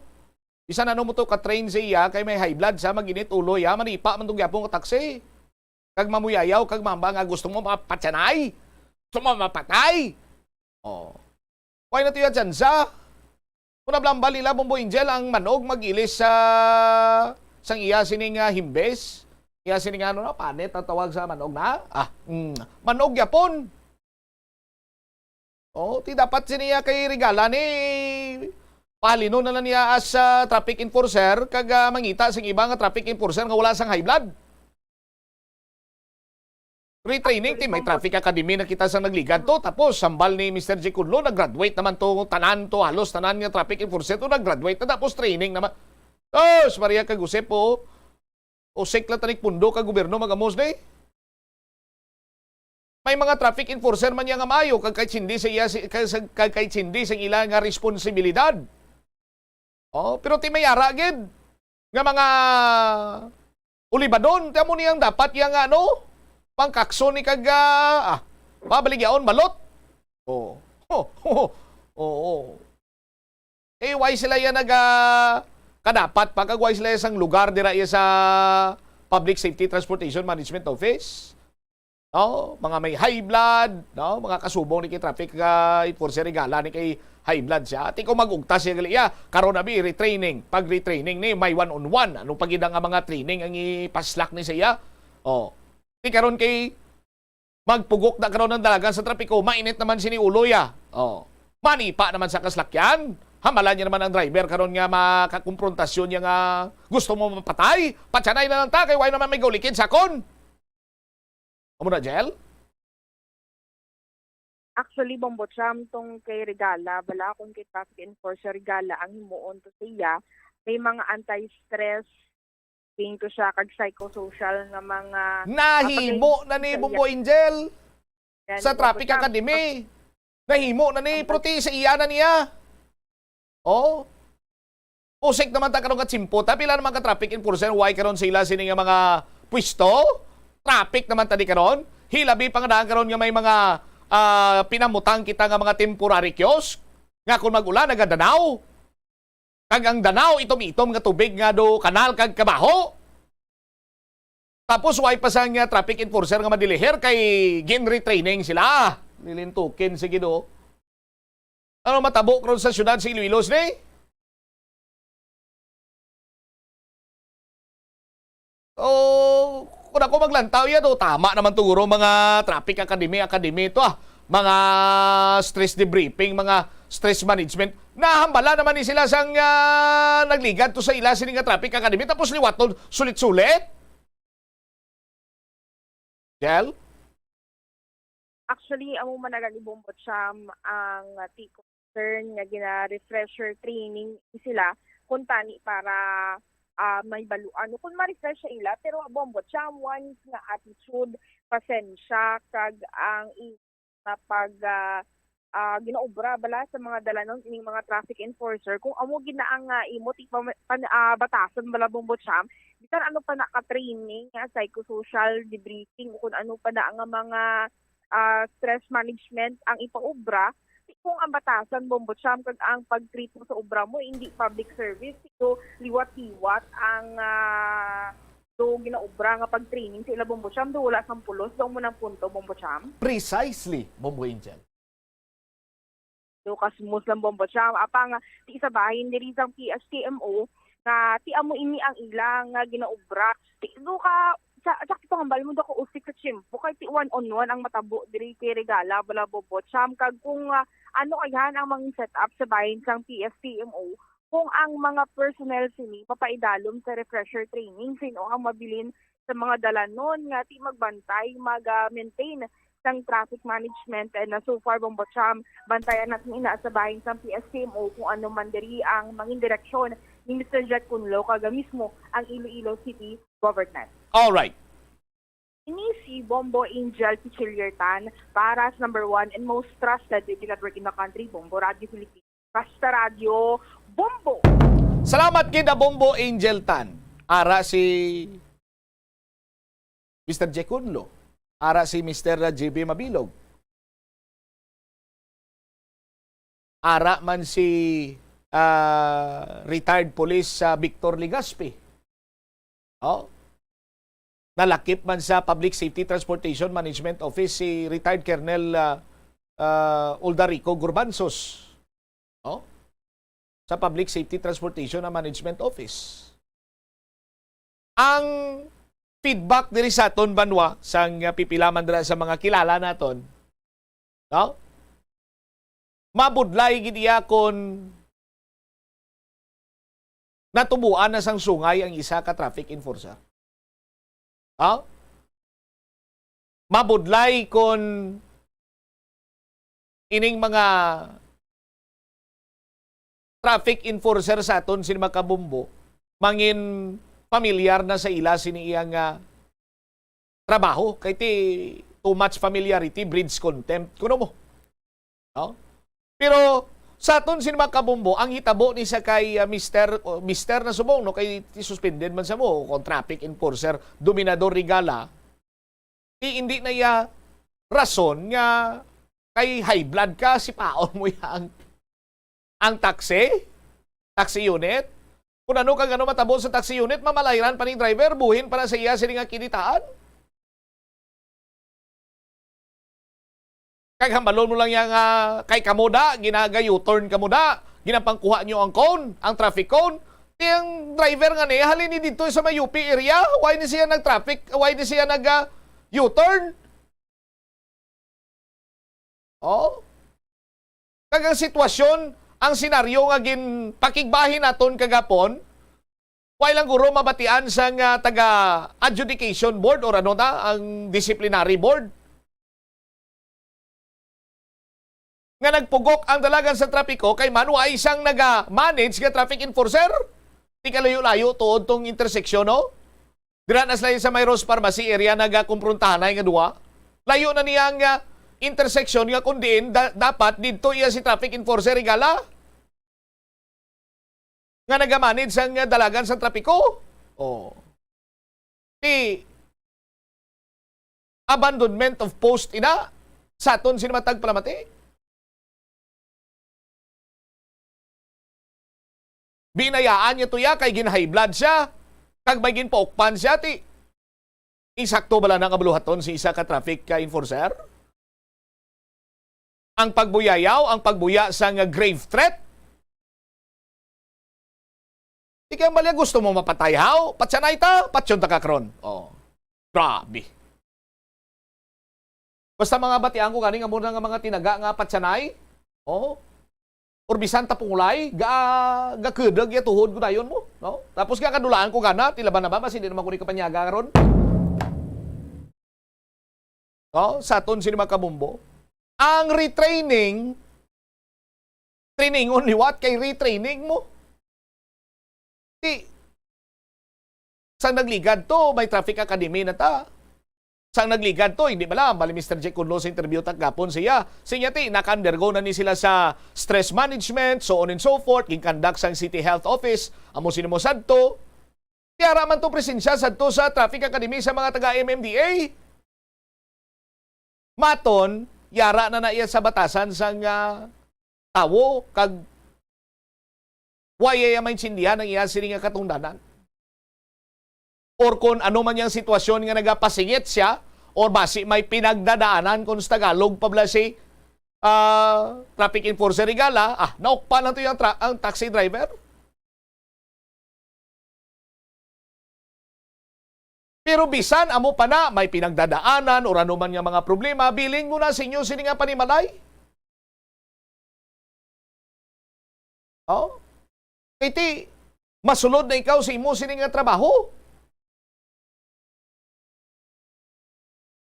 Bisan ano mo to ka-train sa iya kay may high blood sa mag-init ulo ya, manipa man to gyapon ka taxi. Kag mamuyayaw, kag mamba nga gusto mo mapatyanay. Gusto mo mapatay. Oh. Why na to ya tsansa? Kung nablambal nila, Bombo Angel, ang manog mag-ilis sa, sang iya sining, ah, himbes. Iya sining, ano na, panit ang tawag sa manog na? Ah, mm, manog yapon. Oh, ti dapat sini, ah, kay Regala ni palino na lang niya as, ah, traffic enforcer kag, ah, mangita sing iba nga traffic enforcer nga wala sang high blood. Retraining, ti may traffic academy na kita sa nagligad to. Tapos, sambal ni Mister J Cunlo, nag-graduate naman to, tanan to, halos tanan nga traffic enforcer to, nag-graduate na, tapos training naman. Sus, Maria kag Jose po, usik lang tanik pundo ka gobyerno, mag-amos ni. May mga traffic enforcer man niya nga maayo, kag kahit hindi sa iya, si-, kag, kag kahit hindi sa ila nga responsibilidad. Oh, pero ti may ara gid nga mga ulibadon, ti amo niyang dapat iya nga ano, Pangkakson ni kag, ah, ah, pabaligyaon, balot. Oo. Oo. Oo. Eh, why sila yan nag, ah, kadapat pa, kag why sila sang lugar dira iya sa Public Safety Transportation Management Office? No? Mga may high blood, no? Mga kasubong ni kay traffic, ah, enforcer, higala ni kay high blood siya. Ati ko mag-ugtas siya gali iya. Karon abi, retraining. Pag retraining ni, may one-on-one. Ano pa gid nga mga training ang ipaslak ni sa iya? Oh. Ti karon kay magpugok na karon ang dalagan sa trapiko, mainit naman sini ulo ya. Oh. Manipa naman sa kaslakyan. Hamalan niya naman ang driver karon nga makakumprontasyon niya nga gusto mo mapatay. Patsanay na lang ta, kay why naman may gaulikid sa kon? Amo na, Jel? Actually, Bombo Cham, tong kay Regala, bala akong kay traffic enforcer Regala ang himuon to siya, may mga anti-stress, tingin ko siya, kag psychosocial nga mga Nahimo na ni Bombo Angel sa Traffic Academy. Nahimo na ni, pero ti sa iya na niya. Oh. Usik naman ta karon ka tsimpo ta, pila naman ka traffic enforcer, why karon sila sini nga mga pwesto? Traffic naman ta di karon. Hilabi pa nga daan karon nga may mga, ah, pinamutang kita nga mga temporary kiosk nga kung mag-ulan, nagadanaw. Kag ang danaw, itom-itom nga tubig nga do kanal kag kabaho. Tapos, way pa sang, ah, traffic enforcer nga madiliher kay gin-retraining sila. Lilintukin, sige do. Ano matabo karon sa siyudad sa Iloilo, ni? Oh, kung ako maglantaw yan, oh, tama naman to, guro, mga traffic academy, academy to, ah. Mga stress debriefing, mga stress management. Nahambala naman ni sila sang, ah, nagligad to sa ila sini nga traffic academy, tapos liwaton, sulit-sulit. Jel? Actually, amo man na gani, Bombo Cham, ang, ah, ti concern nga gina-refresher training sila kung tani para, ah, may baluan o kung ma-refresh sa ila. Pero, Bombo Cham, once nga attitude, pasensya, kag ang i-, nga pag, ah, ah, ginaobra bala sa mga dalanon ining mga traffic enforcer, kung amo gid na ang, ah, imo ti pa-, pan-, ah, batasan bala, Bombo Cham, bisan ano pa na ka training, ah, psychosocial debriefing, o kung ano pa na nga mga, ah, stress management ang ipaobra, kung ang batasan, Bombo Cham, kag ang pag-treat mo sa obra mo, hindi public service, so liwat-liwat ang, ah, do ginaobra nga pag-training sa ila, Bombo Cham, do wala sang pulos, do mo nang punto, Bombo Cham. Precisely, Bombo Angel. Do kasmos lang, Bombo Cham. Apang, ti sa bahin diri sang P S T M O, nga ti amo ini ang ilang, ah, ginaobra. Ti, do ka, sa, sa kitong hambal mo, do ka usik sa tiyempo, kay ti one on one ang matabo diri kay Regala, bala, Bombo Cham. Kag kung, ah, ano kayan ang mga set up sa bahin sang P S T M O, kung ang mga personnel sini mapaidalom sa refresher training, sino ang mabilin sa mga dalanon nga ti magbantay, mag, ah, maintain sang traffic management. And, ah, so far, Bombo Cham, bantayan natin ina sa bahin sang P S T M O kung ano man diri ang mangin direksyon ni Mister Jack Kunlo, kaga mismo ang Iloilo City Government. All right. Ini si Bombo Angel Pichillier Tan para sa number one and most trusted radio network in the country, Bombo Radio Philippines. Basta Radyo, Bombo! Salamat gid, Bombo Angel Tan. Ara si Mister Jecunlo. Ara si Mister J B Mabilog. Ara man si, ah, retired police, ah, Victor Legaspi. Oh. Nalakip man sa Public Safety Transportation Management Office si retired Colonel, ah, ah, Uldarico Gurbanzos. Oh. Sa Public Safety Transportation and Management Office. Ang feedback diri sa aton banwa, sang, ah, pipila man dira sa mga kilala naton, no? Mabudlay gid iya kon natubuan na sang sungay ang isa ka traffic enforcer. Ha? Mabudlay kon ining mga traffic enforcer sa aton sini, mga kabombo, mangin familiar na sa ila sini iyang, ah, trabaho, kay ti too much familiarity breeds contempt, kuno mo. No? Pero sa aton sini, mga kabombo, ang hitabo ni sa kay, ah, Mister, o Mister na subong, no, kay ti suspended man sa mo kon traffic enforcer, Dominador Regala, Di, hindi na iya rason nga kay high blood ka, sipaon mo iya ang, ang taxi, taxi unit. Kung ano kag ano matabo sa taxi unit, mamalayran pa ning driver, buhin pa na sa iya sini nga kinitaan. Kag hambalon mo lang iya nga, kay kamo da, ginaga U-turn kamo da, ginapangkuha niyo ang cone, ang traffic cone. Ti ang driver nga ni, halin ni didto sa may U P area, why ni siya nag-traffic, why ni siya nag, ah, U-turn? Oh? Kag ang sitwasyon, ang senaryo nga ginpakigbahin naton kagapon, wala lang guro mabatian sang, ah, taga adjudication board or ano ta, ang disciplinary board. Nga nagpugok ang dalagan sa trapiko kay man wa isang naga-manage nga traffic enforcer. Di kalayo-layo tuod tong interseksyon, no? Dira na sila sa may Rose Pharmacy area nagakumprontahanay nga duwa. Layo na niya ang, ah, intersection nga kung diin da-, dapat didto iya si traffic enforcer, higala, nga nagamanid sang, ah, dalagan sa trapiko. Oh. Ti abandonment of post ina sa aton sini matag palamati. Binayaan niya to iya kay gin-high blood siya, kag may ginpaukpan siya, ti insakto bala na nga baluhaton si isa ka traffic ka enforcer? Ang pagbuyayaw, ang pagbuya sa nga grave threat? Ikaw bala gusto mo mapatay, haw? Patsanay ta, patyon ta ka karon. Oh. Grabe. Basta mga batian ko gani nga mura nga mga tinaga nga patsanay. Oh. Or bisan tapungulay, ga, gakudog ya tuhod ko dayon mo, no? Tapos nga kadulaan ko gana, ti laban na ba, basi di naman ko ni kapanyaga karon. No? Sa aton sini mga kabumbo. Ang retraining, trainingon liwat kay retraining mo. Ti, sang nagligad to, may traffic academy na ta. Sang nagligad to, hindi bala, bali Mister Jack Kunlo sa interview ta gapon siya. Sinya ti, naka-undergo na ni sila sa stress management, so on and so forth, ginkandak sang City Health Office, amo sini mo sadto. Ti ara man to presensya sadto sa traffic academy sa mga taga M M D A. Maton, yara na na iya sa batasan sang, ah, tawo, kag wa iya maintindihan ang iya sini nga katungdanan. Or kon ano man yang sitwasyon nga nagapasingit siya, or basi may pinagdadaanan, kon sa Tagalog pa bala si, ah, traffic enforcer, higala, ah, naukpan lang to yung tra-, ang taxi driver. Pero bisan amo pa na, may pinagdadaanan or ano man nga mga problema, bilin mo na sa inyo sini nga panimalay. Oh? Kay ti, masulod na ikaw sa imo sini nga trabaho.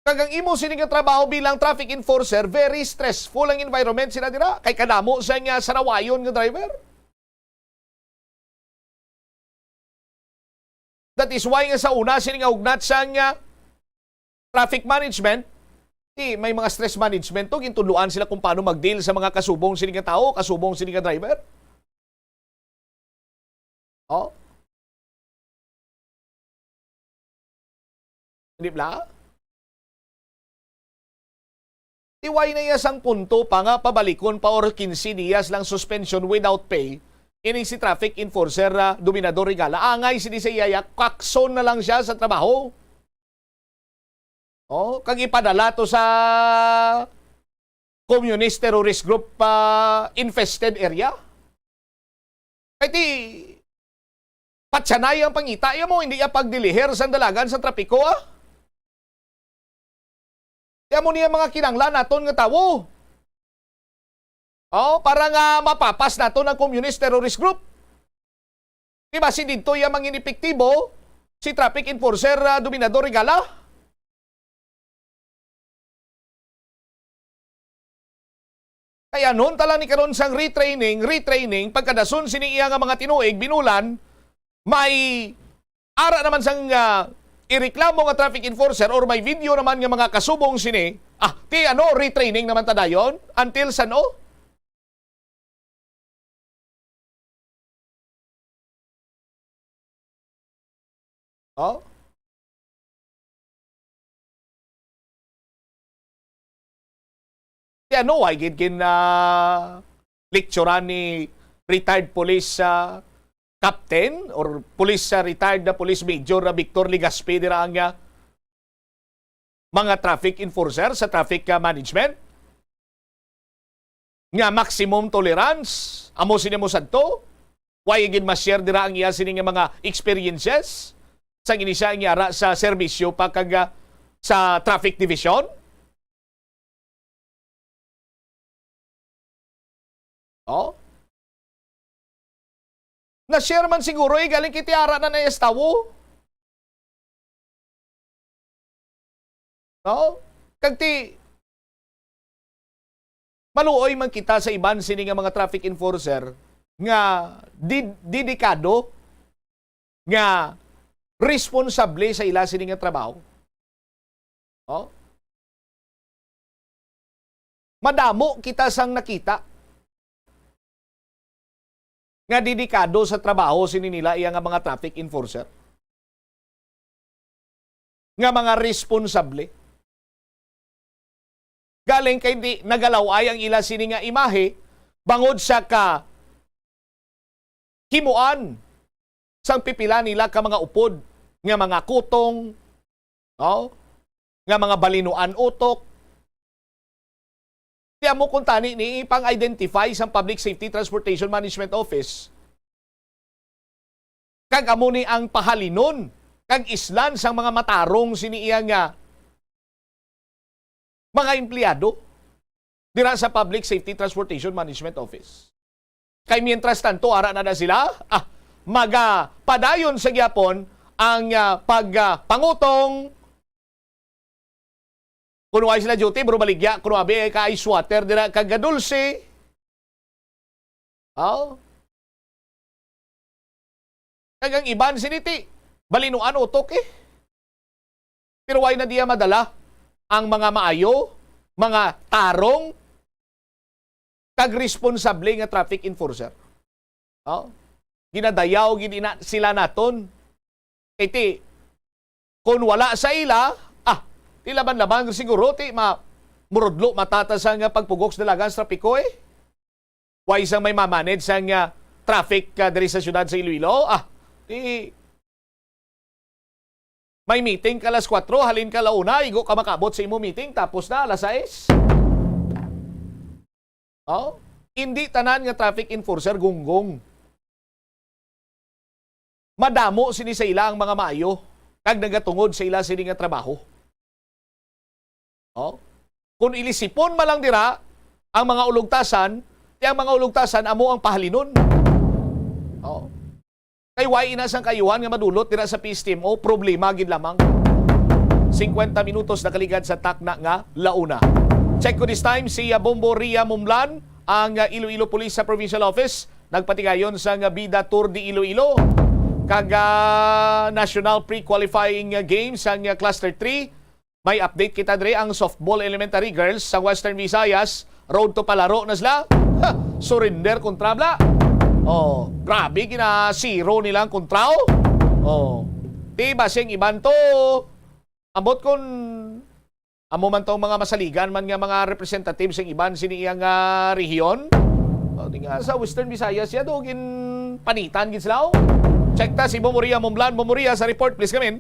Kag ang imo sini nga trabaho bilang traffic enforcer, very stressful ang environment sila dira. Kay kadamo sa nga sarawayon nga driver. That is why nga sa una, sini nga hugnat sang, ah, traffic management, ti may mga stress management to, gintudloan sila kung paano mag-deal sa mga kasubong sini nga tawo, kasubong sini nga driver. Oh? Di ba? Ti wala na iya sang punto pa nga pabalikon pa or quince dias lang suspension without pay, ining si traffic enforcer, ah, Dominador Regala. Angay sini sa iya, kakson na lang siya sa trabaho. Oh, kag ipadala to sa communist terrorist group pa infested area. Kay ti, patsanay ang pangita, iya mo, hindi iya pagdilihir sang dalagan sa trapiko, ah. Iya mo niya mga kinanglan naton nga tawo. Oh, para nga mapapas naton ang communist terrorist group. Di ba si didto iya mangin epektibo, si traffic enforcer, ah, Dominador Regala? Kay anon tala ni karon sang retraining, retraining, pagkadason sini iya nga mga tinuig, binulan, may ara naman sang, ah, ireklamo nga traffic enforcer or may video naman nga mga kasubong sini, ah, ti ano, retraining naman ta dayon? Until san-o? Oh? Ti ano, way gid gin, ah, lecturan ni retired police, ah, captain or police, ah, retired na police major, ah, Victor Legaspi dira ang, ah, mga traffic enforcer sa traffic, ah, management? Nga maximum tolerance, amo sini mo sadto? Way gid ma-share dira ang iya sini nga mga experiences sang ini siya ang ara sa serbisyo pa kag, ah, sa traffic division? Oh? Na-share man siguro, eh, galing kay ti ara na na iya sa tawo. No? Kag ti, maluoy man kita sa iban sini nga mga traffic enforcer nga di-, dedikado, nga responsable sa ila sini nga trabaho. Oh? Madamo kita sang nakita nga dedikado sa trabaho sini nila iya nga mga traffic enforcer nga mga responsable. Galing kay di nagalaw-ay ang ila sini nga imahe bangod sa ka himuan sang pipila nila ka mga upod nga mga kutong, no? Nga mga balinuan utok. Ti amo kuntani ni ipang-identify sang Public Safety Transportation Management Office. Kag amo ni ang pahalinon kag islan sang mga matarong sini iya nga mga empleyado dira sa Public Safety Transportation Management Office. Kay mientras tanto, ara na na sila, ah, magapadayon sa gyapon ang, ah, pag, ah, pangutong. Kuno ay sila duty, bro, baligya, kuno abi ka ice water dira kag gadulce. Oh. Kag ang iban sini ti balinuan utok, eh. Pero way na diya madala ang mga maayo, mga tarong, kag responsable nga traffic enforcer. Oh? Ginadayaw gid ina sila naton. Kay ti, kung wala sa ila, ah, ti laban-laban siguro, ti ma-, murudlo matata sa nga pagpugok sa dalagan sa trapiko, eh. Way sang may mamanage sang, ah, traffic, ah, diri sa siyudad sa Iloilo? Ah, di may meeting ka alas kuwatro, halin ka ala una, igo ka makabot sa imo meeting, tapos na alas sais. Oh? Hindi tanan nga traffic enforcer gunggong. Madamo sini sa ila ang mga maayo, kag nagatungod sa ila sini nga trabaho. Oh? Kung ilisipon man lang dira ang mga ulugtasan, ti ang mga ulugtasan amo ang pahalinon. Oh. Kay way ina sang kaayuhan nga madulot dira sa P S T M O, problema gid lamang. Singkwenta minutos nakaligad sa takna nga launa. Check ko this time si, ah, Bombo Ria Mumlan, ang, ah, Iloilo Police sa Provincial Office. Nagpatigayon sang, ah, Bida Tour de Iloilo kag, ah, National Pre-Qualifying, ah, Games sang, ah, Cluster three. May update kita diri, ang softball elementary girls sa Western Visayas, road to palaro na sila. Ha! Surrender kontra bala. Oh, grabe, gina-zero nila ang kontra, oh. Oh. Ti basi ang iban to, ambot kun amo man tong mga masaligan man nga mga representative sing iban sini iyang, ah, rehiyon. Oh, di nga sa Western Visayas ya do ginpanitan gid sila, oh. Check ta si Momoria Mumlan. Momoria sa report, please come in.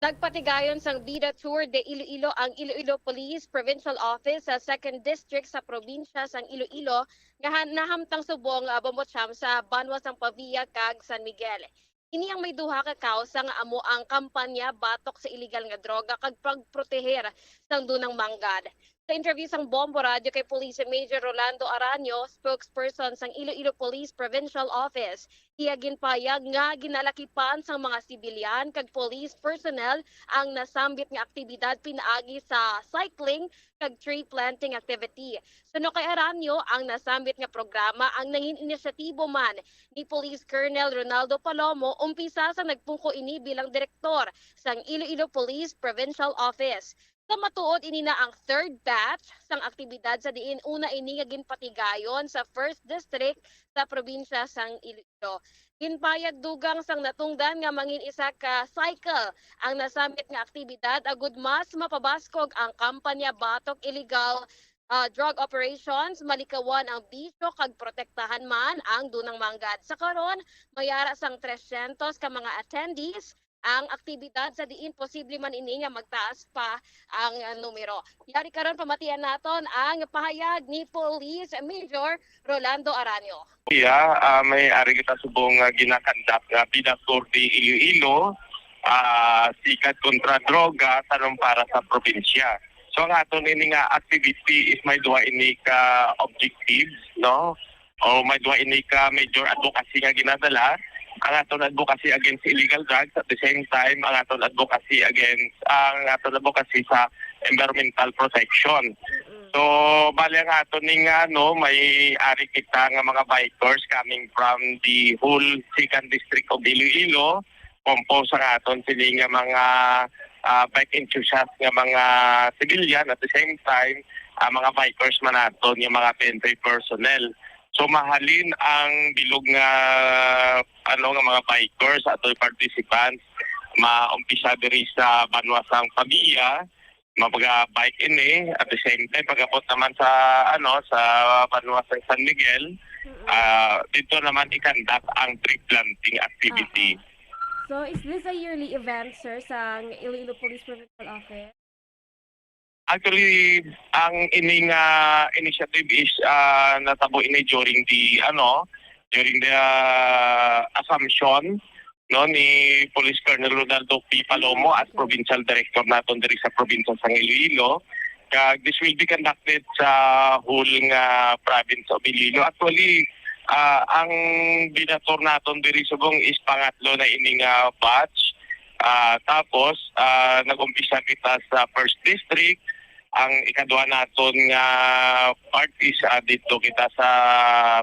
Nagpatigayon sang Bida Tour de Iloilo ang Iloilo Police Provincial Office sa Second District sa probinsya sang Iloilo nga han-, nahamtang subong, ah, Bombo Cham sa banwa sang Pavia kag San Miguel. Ini ang may duha ka kausa nga amo ang kampanya batok sa iligal nga droga kag pagproteher sang dunang manggad. Sa interview sang Bombo Radyo kay Police Major Rolando Aranio, spokesperson sang Iloilo Police Provincial Office, iya ginpayag nga ginalakipan sang mga sibilyan kag police personnel ang nasambit nga aktibidad pinaagi sa cycling kag tree planting activity. Suno kay Aranio, ang nasambit nga programa ang nangin inisyatibo man ni Police Colonel Ronaldo Palomo, umpisa sa nagpungko ini bilang direktor sang Iloilo Police Provincial Office. Sa matuod, ini na ang third batch sang aktibidad sa diin una ini nga ginpatigayon sa First District sa probinsya sang Iloilo. Ginpayag dugang sang natungdan nga mangin isa ka cycle ang nasambit nga aktibidad agud mas mapabaskog ang kampanya batok iligal ah, drug operations, malikawan ang bisyo kag protektahan man ang dunang manggad. Sa karon, may ara sang tresyentos ka mga attendees ang aktibidad, sa diin posible man ini nga magtaas pa ang, ah, numero. Yari karon, pamatian naton ang pahayag ni Police Major Rolando Aranio. Yeah, ah, may ari kita subong nga ginakandak nga Binatur de Iloilo, ah, Sikad kontra Droga, tanom para sa probinsya. So ang aton ini nga activity is may duha ini ka objectives, no? O may duha ini ka major advocacy nga ginadala. Ang aton advocacy against illegal drugs, at the same time ang aton advocacy against, ang aton advocacy sa environmental protection. So bali ang aton ni nga, no, may ari kita nga mga bikers coming from the whole second district of Iloilo, composed ang aton sini nga mga, ah, bike enthusiast nga mga civilian, at the same time, ah, mga bikers man naton nga mga P N P personnel. So mahalin ang bilog nga, ano, nga mga bikers ato participants, maumpisa diri sa banwa sang Pavia, mapaga-bike ini, at the same time pag-abot naman sa, ano, sa banwa sang San Miguel, ah, dito naman i-conduct ang tree planting activity. So, is this a yearly event, sir, sa Iloilo Police Provincial Office? Actually, ang ining, ah, initiative is, ah, natabo ini during the, ano, during the, ah, assumption, no, ni Police Colonel Ronaldo P. Palomo as provincial director naton diri sa probinsya sang Iloilo. Kag this will be conducted sa whole nga province of Iloilo. Actually, ah, ang Binatur naton diri subong is pangatlo na ini nga batch. Ah, tapos, ah, nag-umpisa kita sa first district. Ang ikadua naton nga part is, ah, dito kita sa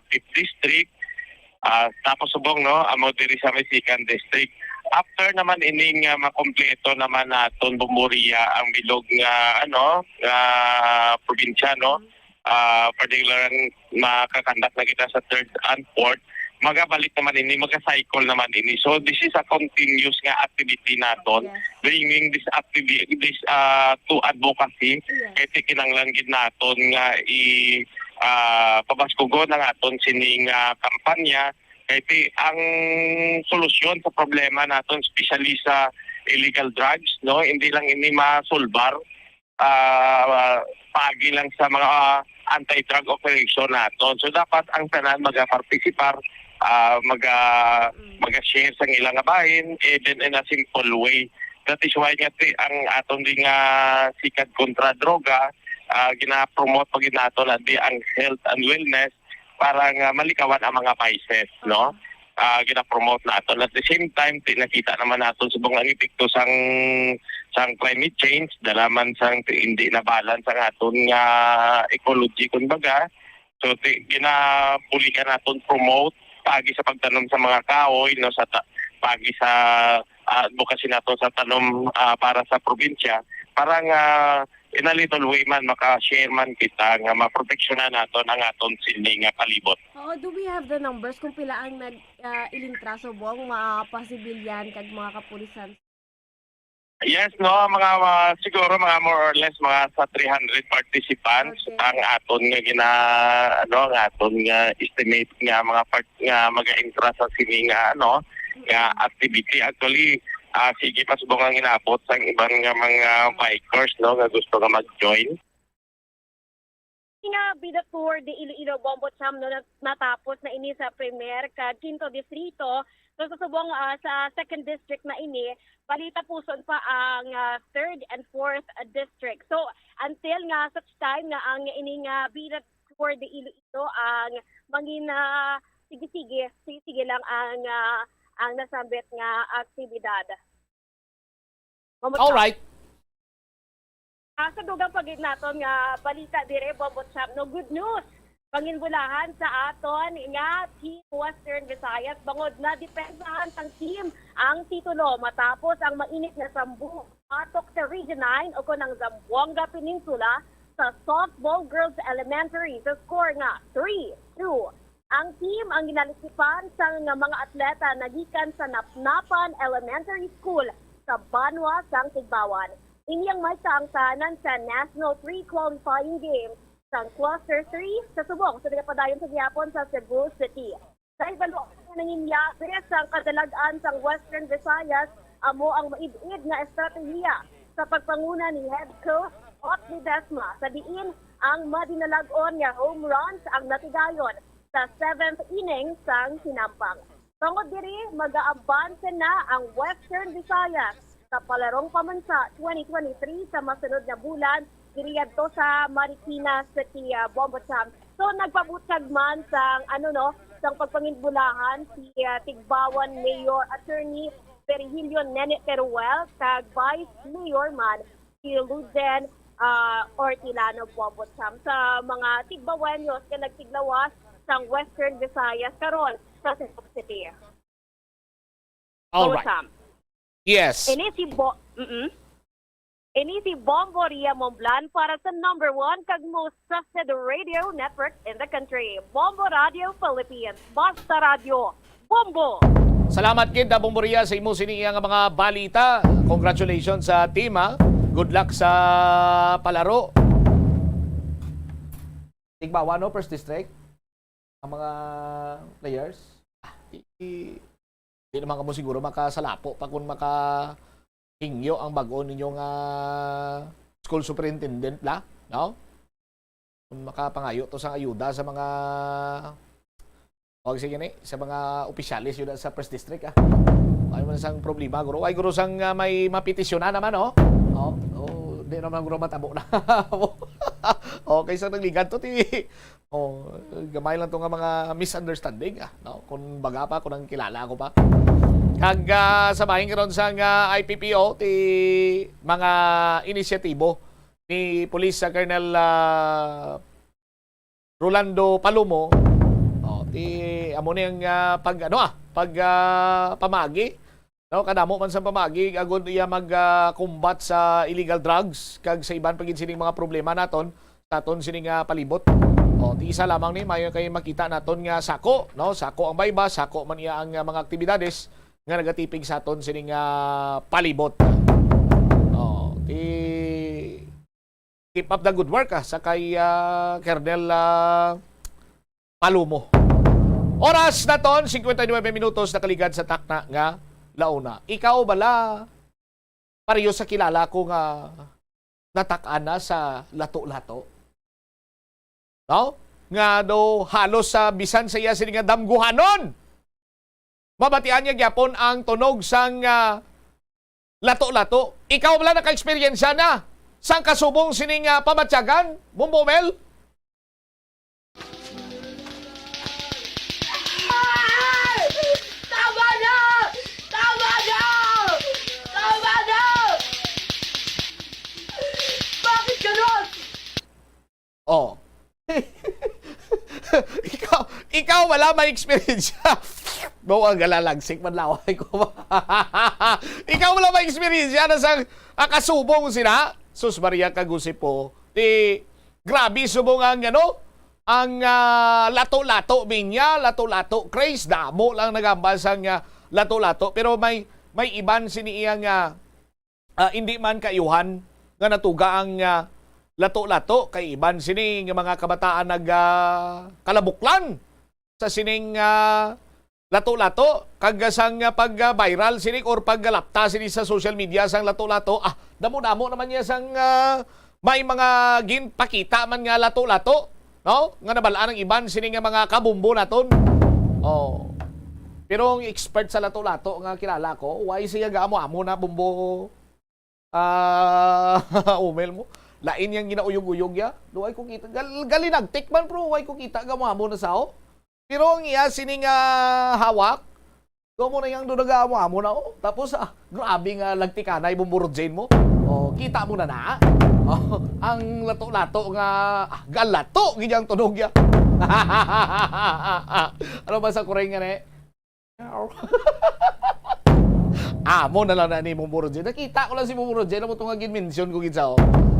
fifth district. Ah, tapos subong, no, amo diri sa may second district. After naman ini nga makompleto naman naton bumuriya ang bilog nga, ano, nga probinsya, no, ah, particular ang makakandak na kita sa third and fourth, magabalik naman ini, maga-cycle naman ini. So this is a continuous nga activity naton, Yes. bringing this activity, this, ah, to advocacy. Yes. Kay ti kinanglan gid naton nga i, ah, pabaskugon ang aton sining, ah, kampanya. Kay ti ang solusyon sa problema naton, especially sa illegal drugs, no, hindi lang ini masulbar, ah, paagi lang sa mga, ah, anti-drug operation naton. So dapat ang tanan magapartisipar, ah, maga maga-share sang ilang nga bahin, even in a simple way. That is why nga ti ang aton di nga Sikad kontra Droga, ah, gina-promote pa gid naton na di ang health and wellness para nga malikawan ang mga vices, no? Ah, gina-promote naton. At the same time, ti nakita naman naton subong ang epekto sang sang climate change, dala man sang ti hindi na balance ang aton nga ecology, kumbaga. So ti, ginabuligan naton promote paagi sa pagtanom sa mga kahoy, no, sa ta, paagi sa, ah, advocacy naton sa tanom, ah, para sa probinsya, para nga in a little way man maka-share man kita nga maproteksyonan naton ang aton sini nga palibot. Oo, do we have the numbers kung pila ang nag ah, ilintraso bong mga pasibilyan kag mga kapulisan? Yes, no, mga, mga siguro mga more or less mga sa three hundred participants Okay. ang aton nga gina ano, ang aton nga estimate nga mga part nga mag-intra sa sini nga ano, nga activity. Actually, ah, sige pa subong ang inabot sang iban nga mga bikers, no, nga gusto nga mag-join. Nga Bida Tour de Iloilo Bombo Cham, no, nat- natapos na ini sa primer kag quinto distrito. So sa subong, ah, sa second district na ini, bali tapuson pa ang, ah, third and fourth, ah, district. So until nga such time nga ang ini nga Bida Tour de Iloilo ang mangin, ah, sige-sige, sige-sige lang ang, ah, ang nasambit nga aktibidad. Bombo Cham. All right. Ah, sa dugang pa gid naton nga balita dire, Bombo Cham, no, good news. Panginbulahan sa aton nga Team Western Visayas bangod na depensahan sang team ang titulo matapos ang mainit nga sambu batok sa Region nine o kon ang Zamboanga Peninsula sa Softball Girls Elementary sa score nga three two. Ang team ang ginalikipan sang mga atleta nagikan sa Napnapan Elementary School sa banwa sang Tigbauan. Ini ang may kaangtanan sa National Pre-Qualifying Games sang Cluster three sa subong sa nagapadayon sa gihapon sa Cebu City. Sa ibaluan nga nanginyabe sang kadalag-an sang Western Visayas, amo ang maid-id nga estratehiya sa pagpanguna ni Head Coach Otni Desma, sa diin ang madinalag-on nga home runs ang natigayon sa seventh inning sang hinampang. Tungod diri, mag-aabanse na ang Western Visayas sa Palarong Pamansa twenty twenty-three sa masunod nga bulan diri yadto sa Marikina City, ah, Bombo Champ. So, nagpabutag man sang, ano, no, sang pagpanginbulahan si, ah, Tigbawan Mayor Attorney Virgilio Nene Teruel kag Vice Mayor man si Luden, ah, Ortilano Bombo Champ sa mga Tigbaweños nga nagtiglawas sang Western Visayas karon sa Cebu City. All right. Yes. Ini si Bo-, mm-mm. Ini si Bombo Ria Momblan para sa number one kag most trusted radio network in the country, Bombo Radio Philippines. Basta Radio, Bombo! Salamat gid, ah, Bombo Ria, sa imo sini nga mga balita. Congratulations sa team, ha. Good luck sa palaro. Tigbawa, no, First District? Ang mga players? Ah, di, di naman kamo siguro makasalapo pa kung makahingyo ang bag-o ninyo nga school superintendent la, no? Kung makapangayo to sang ayuda sa mga, o sige ni, sa mga opisyales yun sa First District, ah. Ano man sang problema, guro? Ay, guro, sang, ah, may mapetisyonan naman, oh. Oh, oh, di naman, guro, matabo na. Okay, sa nagligad to, ti, oh, gamay lang to nga mga misunderstanding, ah, no? Kung baga pa, kung ang kilala ko pa. Kag, ah, sa bahin karon sang, ah, I P P O, ti mga inisyatibo ni Police, ah, Colonel, ah, Rolando Palomo, oh, ti, amo ni ang, ah, pag, ano, ah, pag, ah, pamagi, no? Kadamo man sa pamagi, agod iya mag, ah, combat sa illegal drugs, kag sa iban pa gid sining mga problema naton, sa aton sining, ah, palibot. Oh, ti isa lamang ni, mayo kay makita naton nga sako, no? Sako ang bayba, sako man iya ang, ah, mga aktibidades nga nagatipig sa aton sining, ah, palibot. Oh, ti, keep up the good work, ah, sa kay, ah, Colonel, ah, Palomo. Oras naton, cincuenta y nueve minutos nakaligad sa takna nga launa. Ikaw bala, pareho sa kilala ko nga natak-an na sa lato-lato? No? Nga daw halos sa bisan sa iya sini nga damguhanon, mabatian niya gyapon ang tunog sang, ah, lato-lato. Ikaw bala naka-eksperyensya na sang kasubong sining, ah, pamatyagan, Bombo Mel? Ay! Tama na! Tama na! Tama na! Bakit ganon? Oh. Ikaw, ikaw bala may experience. Bawa ang galalagsik, manlaway ko ba? Ikaw bala may experience na sa, ah, kasubong sina? Sus Maria kag Jose po. Ti, grabe subong ang, ano, ang, ah, lato-lato binya, lato-lato craze. Damo lang nagambal sang, ah, lato-lato. Pero may, may iban sini iya nga, ah, indi man kaayuhan nga natuga ang, ah, lato-lato, kay iban sini nga mga kabataan nag, ah, kalabuklan sa sining, ah, lato-lato, kag sang, ah, pag, ah, viral sini or paggalapta sini sa social media sang lato-lato, ah, damo-damo naman niya sang, ah, may mga ginpakita man nga lato-lato, no? Nga nabal-an ang iban sini nga mga kabumbo naton. Oh. Pero ang expert sa lato-lato nga kilala ko, why siya gaamo-amo na bumbo? Ah, umel mo. Lain yang ginauyog-uyog ya. Duay ko kita. Gal-, galinagtik man, bro. Way ko kita ga mo na sao. Pero ang iya sini nga hawak, do mo na yang do nag-amo-amo na, oh. Tapos, ah, grabe nga lagtikanay, bumburudjin mo. Oh, kita mo na na. Oh, ang lato-lato nga, ah, galato, gid ang tunog ya. Ano ba sa kuring nga, ne? Amo na lang na ni Mumbo Roger. Nakita ko lang si Mumbo Roger. Amo to nga gin-mention ko gid sa, oh.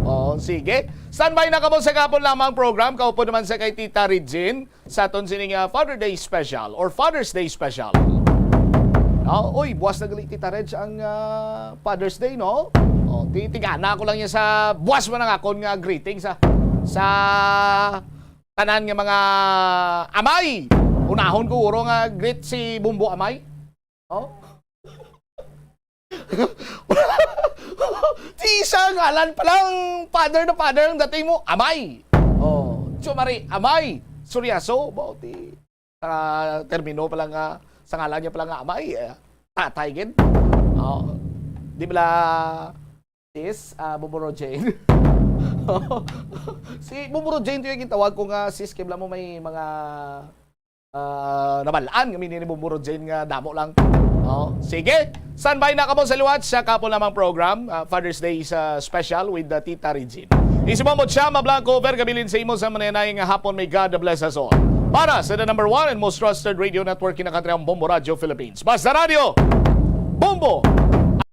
Oh, sige. Standby na kamo sa gapon lamang program. Kaupod naman sa kay Tita Regine sa aton sining, ah, Father Day Special or Father's Day Special. No? Uy, buwas na gali, Tita Reg, ang, ah, Father's Day, no? Oh, ti-, tigana ko lang yan sa buwas man ang akon nga greetings, ah. sa tanan nga mga amay. Unahon ko guro nga greet si Bumbo Amay. Oh? Di isa ngalan pa lang, father na father ang dating mo, Amay. Oh, Chumari, Amay. Suryaso, ba, ti, ah, termino pa lang nga, sa ngalan niya pa lang nga, Amay, eh, tatay gid. Oh, di bala, sis, ah, Bumbo Rojane? Si Bumbo Rojane to yung gitawag ko nga, sis, kay bala mo may mga ah, nabalaan nga mini ni Bumbo Rojane nga damo lang. Oh, sige. Standby na kamo sa liwat sa kapon lamang program, ah, Father's Day sa special with the Tita Regine. Isibong mo siya, mablang cover, kabilin sa imo sa manenay nga hapon. May God bless us all. Para sa the number one and most trusted radio network, kinakatri ang Bombo Radio Philippines. Basta Radio, Bombo!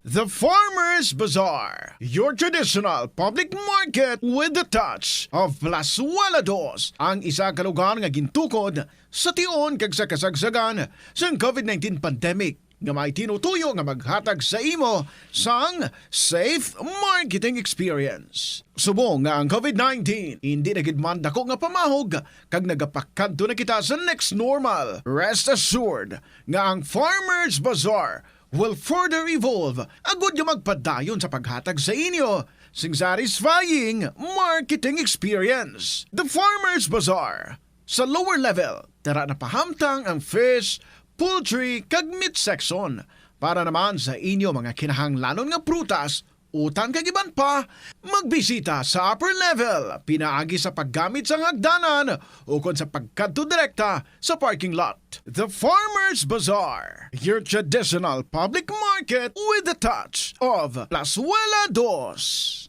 The Farmers Bazaar, your traditional public market with the touch of Plazuela Dos, ang isa ka lugar nga gintukod sa tion kag sa kasagsagan sang covid nineteen pandemic nga may tinutuyo nga maghatag sa imo sang safe marketing experience. Subong nga ang covid nineteen indi na gid man dako nga pamahog kag nagapakadto na kita sa next normal, rest assured nga ang Farmers Bazaar will further evolve agud nga magpadayon sa paghatag sa inyo sing satisfying marketing experience. The Farmers Bazaar. Sa lower level, tara na pahamtang ang fish, poultry, kag meat section. Para naman sa inyo mga kinahanglanon nga prutas, utan kag iban pa, magbisita sa upper level, pinaagi sa paggamit sang hagdanan ukon sa pagkadto direkta sa parking lot. The Farmers Bazaar, your traditional public market with the touch of Plazuela Dos.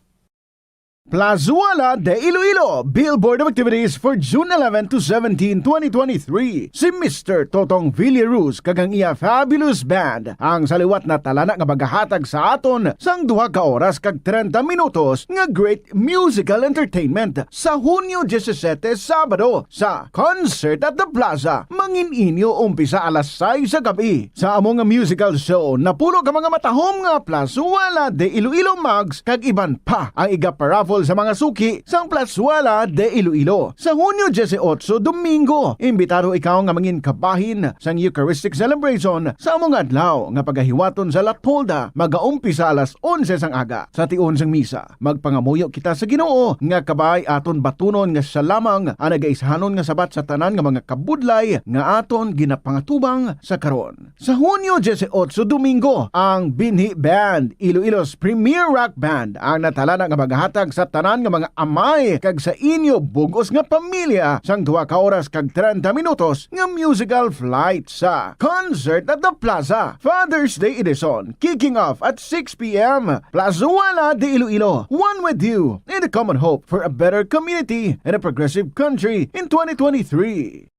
Plazuela de Iloilo, Billboard of Activities for June eleven to seventeen, twenty twenty-three. Si Mister Totong Villaruz kag ang iya fabulous band ang sa liwat na talana nga magahatag sa aton sang duha ka oras kag treinta minutos nga great musical entertainment sa Hunyo disisete, Sabado, sa Concert at the Plaza. Mangin-inyo umpisa alas sais sa gab-i. Sa amo nga musical show, napulo ka mga matahom nga Plazuela de Iloilo mugs kag iban pa ang igaparaffle sa mga suki sang Plazuela de Iloilo. Sa Hunyo dieciocho, Domingo, imbitado ikaw nga mangin kabahin sang Eucharistic Celebration sa amo nga adlaw nga pagahiwaton sa Latolda, magaumpisa alas onse sang aga. Sa tion sang misa, magpangamuyo kita sa Ginoo nga kabay aton batunon nga siya lamang ang nagaishanon nga sabat sa tanan nga mga kabudlay nga aton ginapangatubang sa karon. Sa Hunyo dieciocho, Domingo, ang Binhi Band, Iloilo's premier rock band, ang natalana nga maghatag sa tanan nga mga amay kag sa inyo bug-os nga pamilya sang duha ka oras kag treinta minutos nga musical flight sa Concert at the Plaza Father's Day Edition, kicking off at six p m. Plazuela de Iloilo, one with you in the common hope for a better community and a progressive country in twenty twenty-three.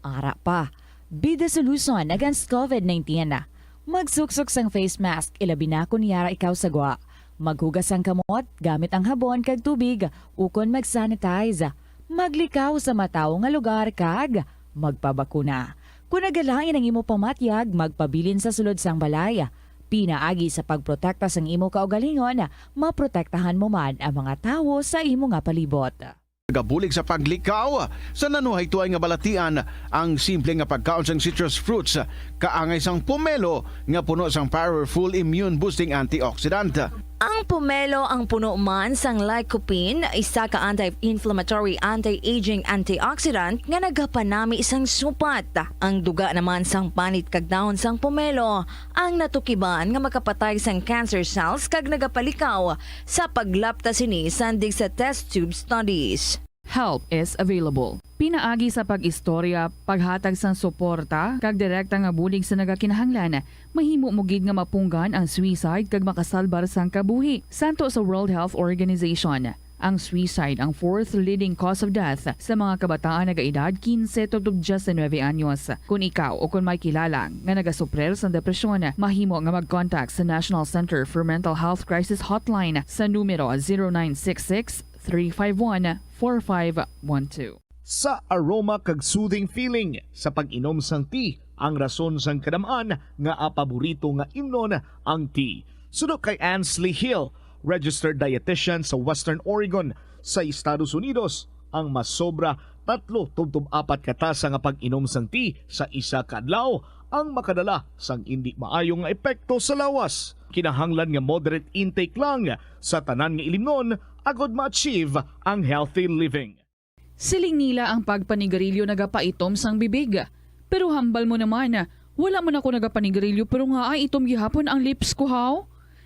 Ara pa, be the solution against covid nineteen. Magsuksok sang face mask, ilabi na kon yara ikaw sa gwa. Maghugas sang kamot gamit ang habon kag tubig, ukon mag-sanitize. Maglikaw sa matawo nga lugar kag magpabakuna. Kon nagalain ang imo pamatyag, magpabilin sa sulod sang balay. Pinaagi sa pagprotekta sang imo kaugalingon, maprotektahan mo man ang mga tawo sa imo nga palibot. Nagabulig sa paglikaw sa nanuhaytoay nga balatian ang simple nga pagkaon sang citrus fruits, kaangay sang pomelo nga puno sang powerful immune-boosting antioxidant. Ang pomelo ang puno man sang lycopene, isa ka anti-inflammatory, anti-aging antioxidant nga nagapanami sang supat. Ang duga naman sang panit kag dahon sang pomelo ang natukiban nga makapatay sang cancer cells kag nagapalikaw sa paglapta sini sandig sa test tube studies. Help is available. Pinaagi sa pag-istorya, paghatag sang suporta, kag direkta nga bulig sa nagakinahanglan, mahimo mo gid nga mapunggan ang suicide kag makasalbar sang kabuhi. Santo sa World Health Organization, ang suicide ang fourth leading cause of death sa mga kabataan nagaedad quince to diecinuebe anyos. Kon ikaw o kon may kilala nga nagasuprir sang depresyon, mahimo nga mag-contact sa National Center for Mental Health Crisis Hotline sa numero zero nine six six, three five one, four five one two. Sa aroma kag soothing feeling sa pag-inom sang tea, ang rason sang kadam-an nga paborito nga imnon ang tea. Suno kay Ansley Hill, Registered dietitian sa Western Oregon sa Estados Unidos, ang masobra tatlo tubtob apat ka tasa nga pag-inom sang tea sa isa ka adlaw ang makadala sang indi maayo nga epekto sa lawas. Kinahanglan nga moderate intake lang sa tanan nga ilimnon agod ma-achieve ang healthy living. Siling nila ang pagpanigarilyo nagapaitom sang bibig. Pero hambal mo naman, wala man ako nagapanigarilyo pero nga ay itom gihapon ang lips ko, haw?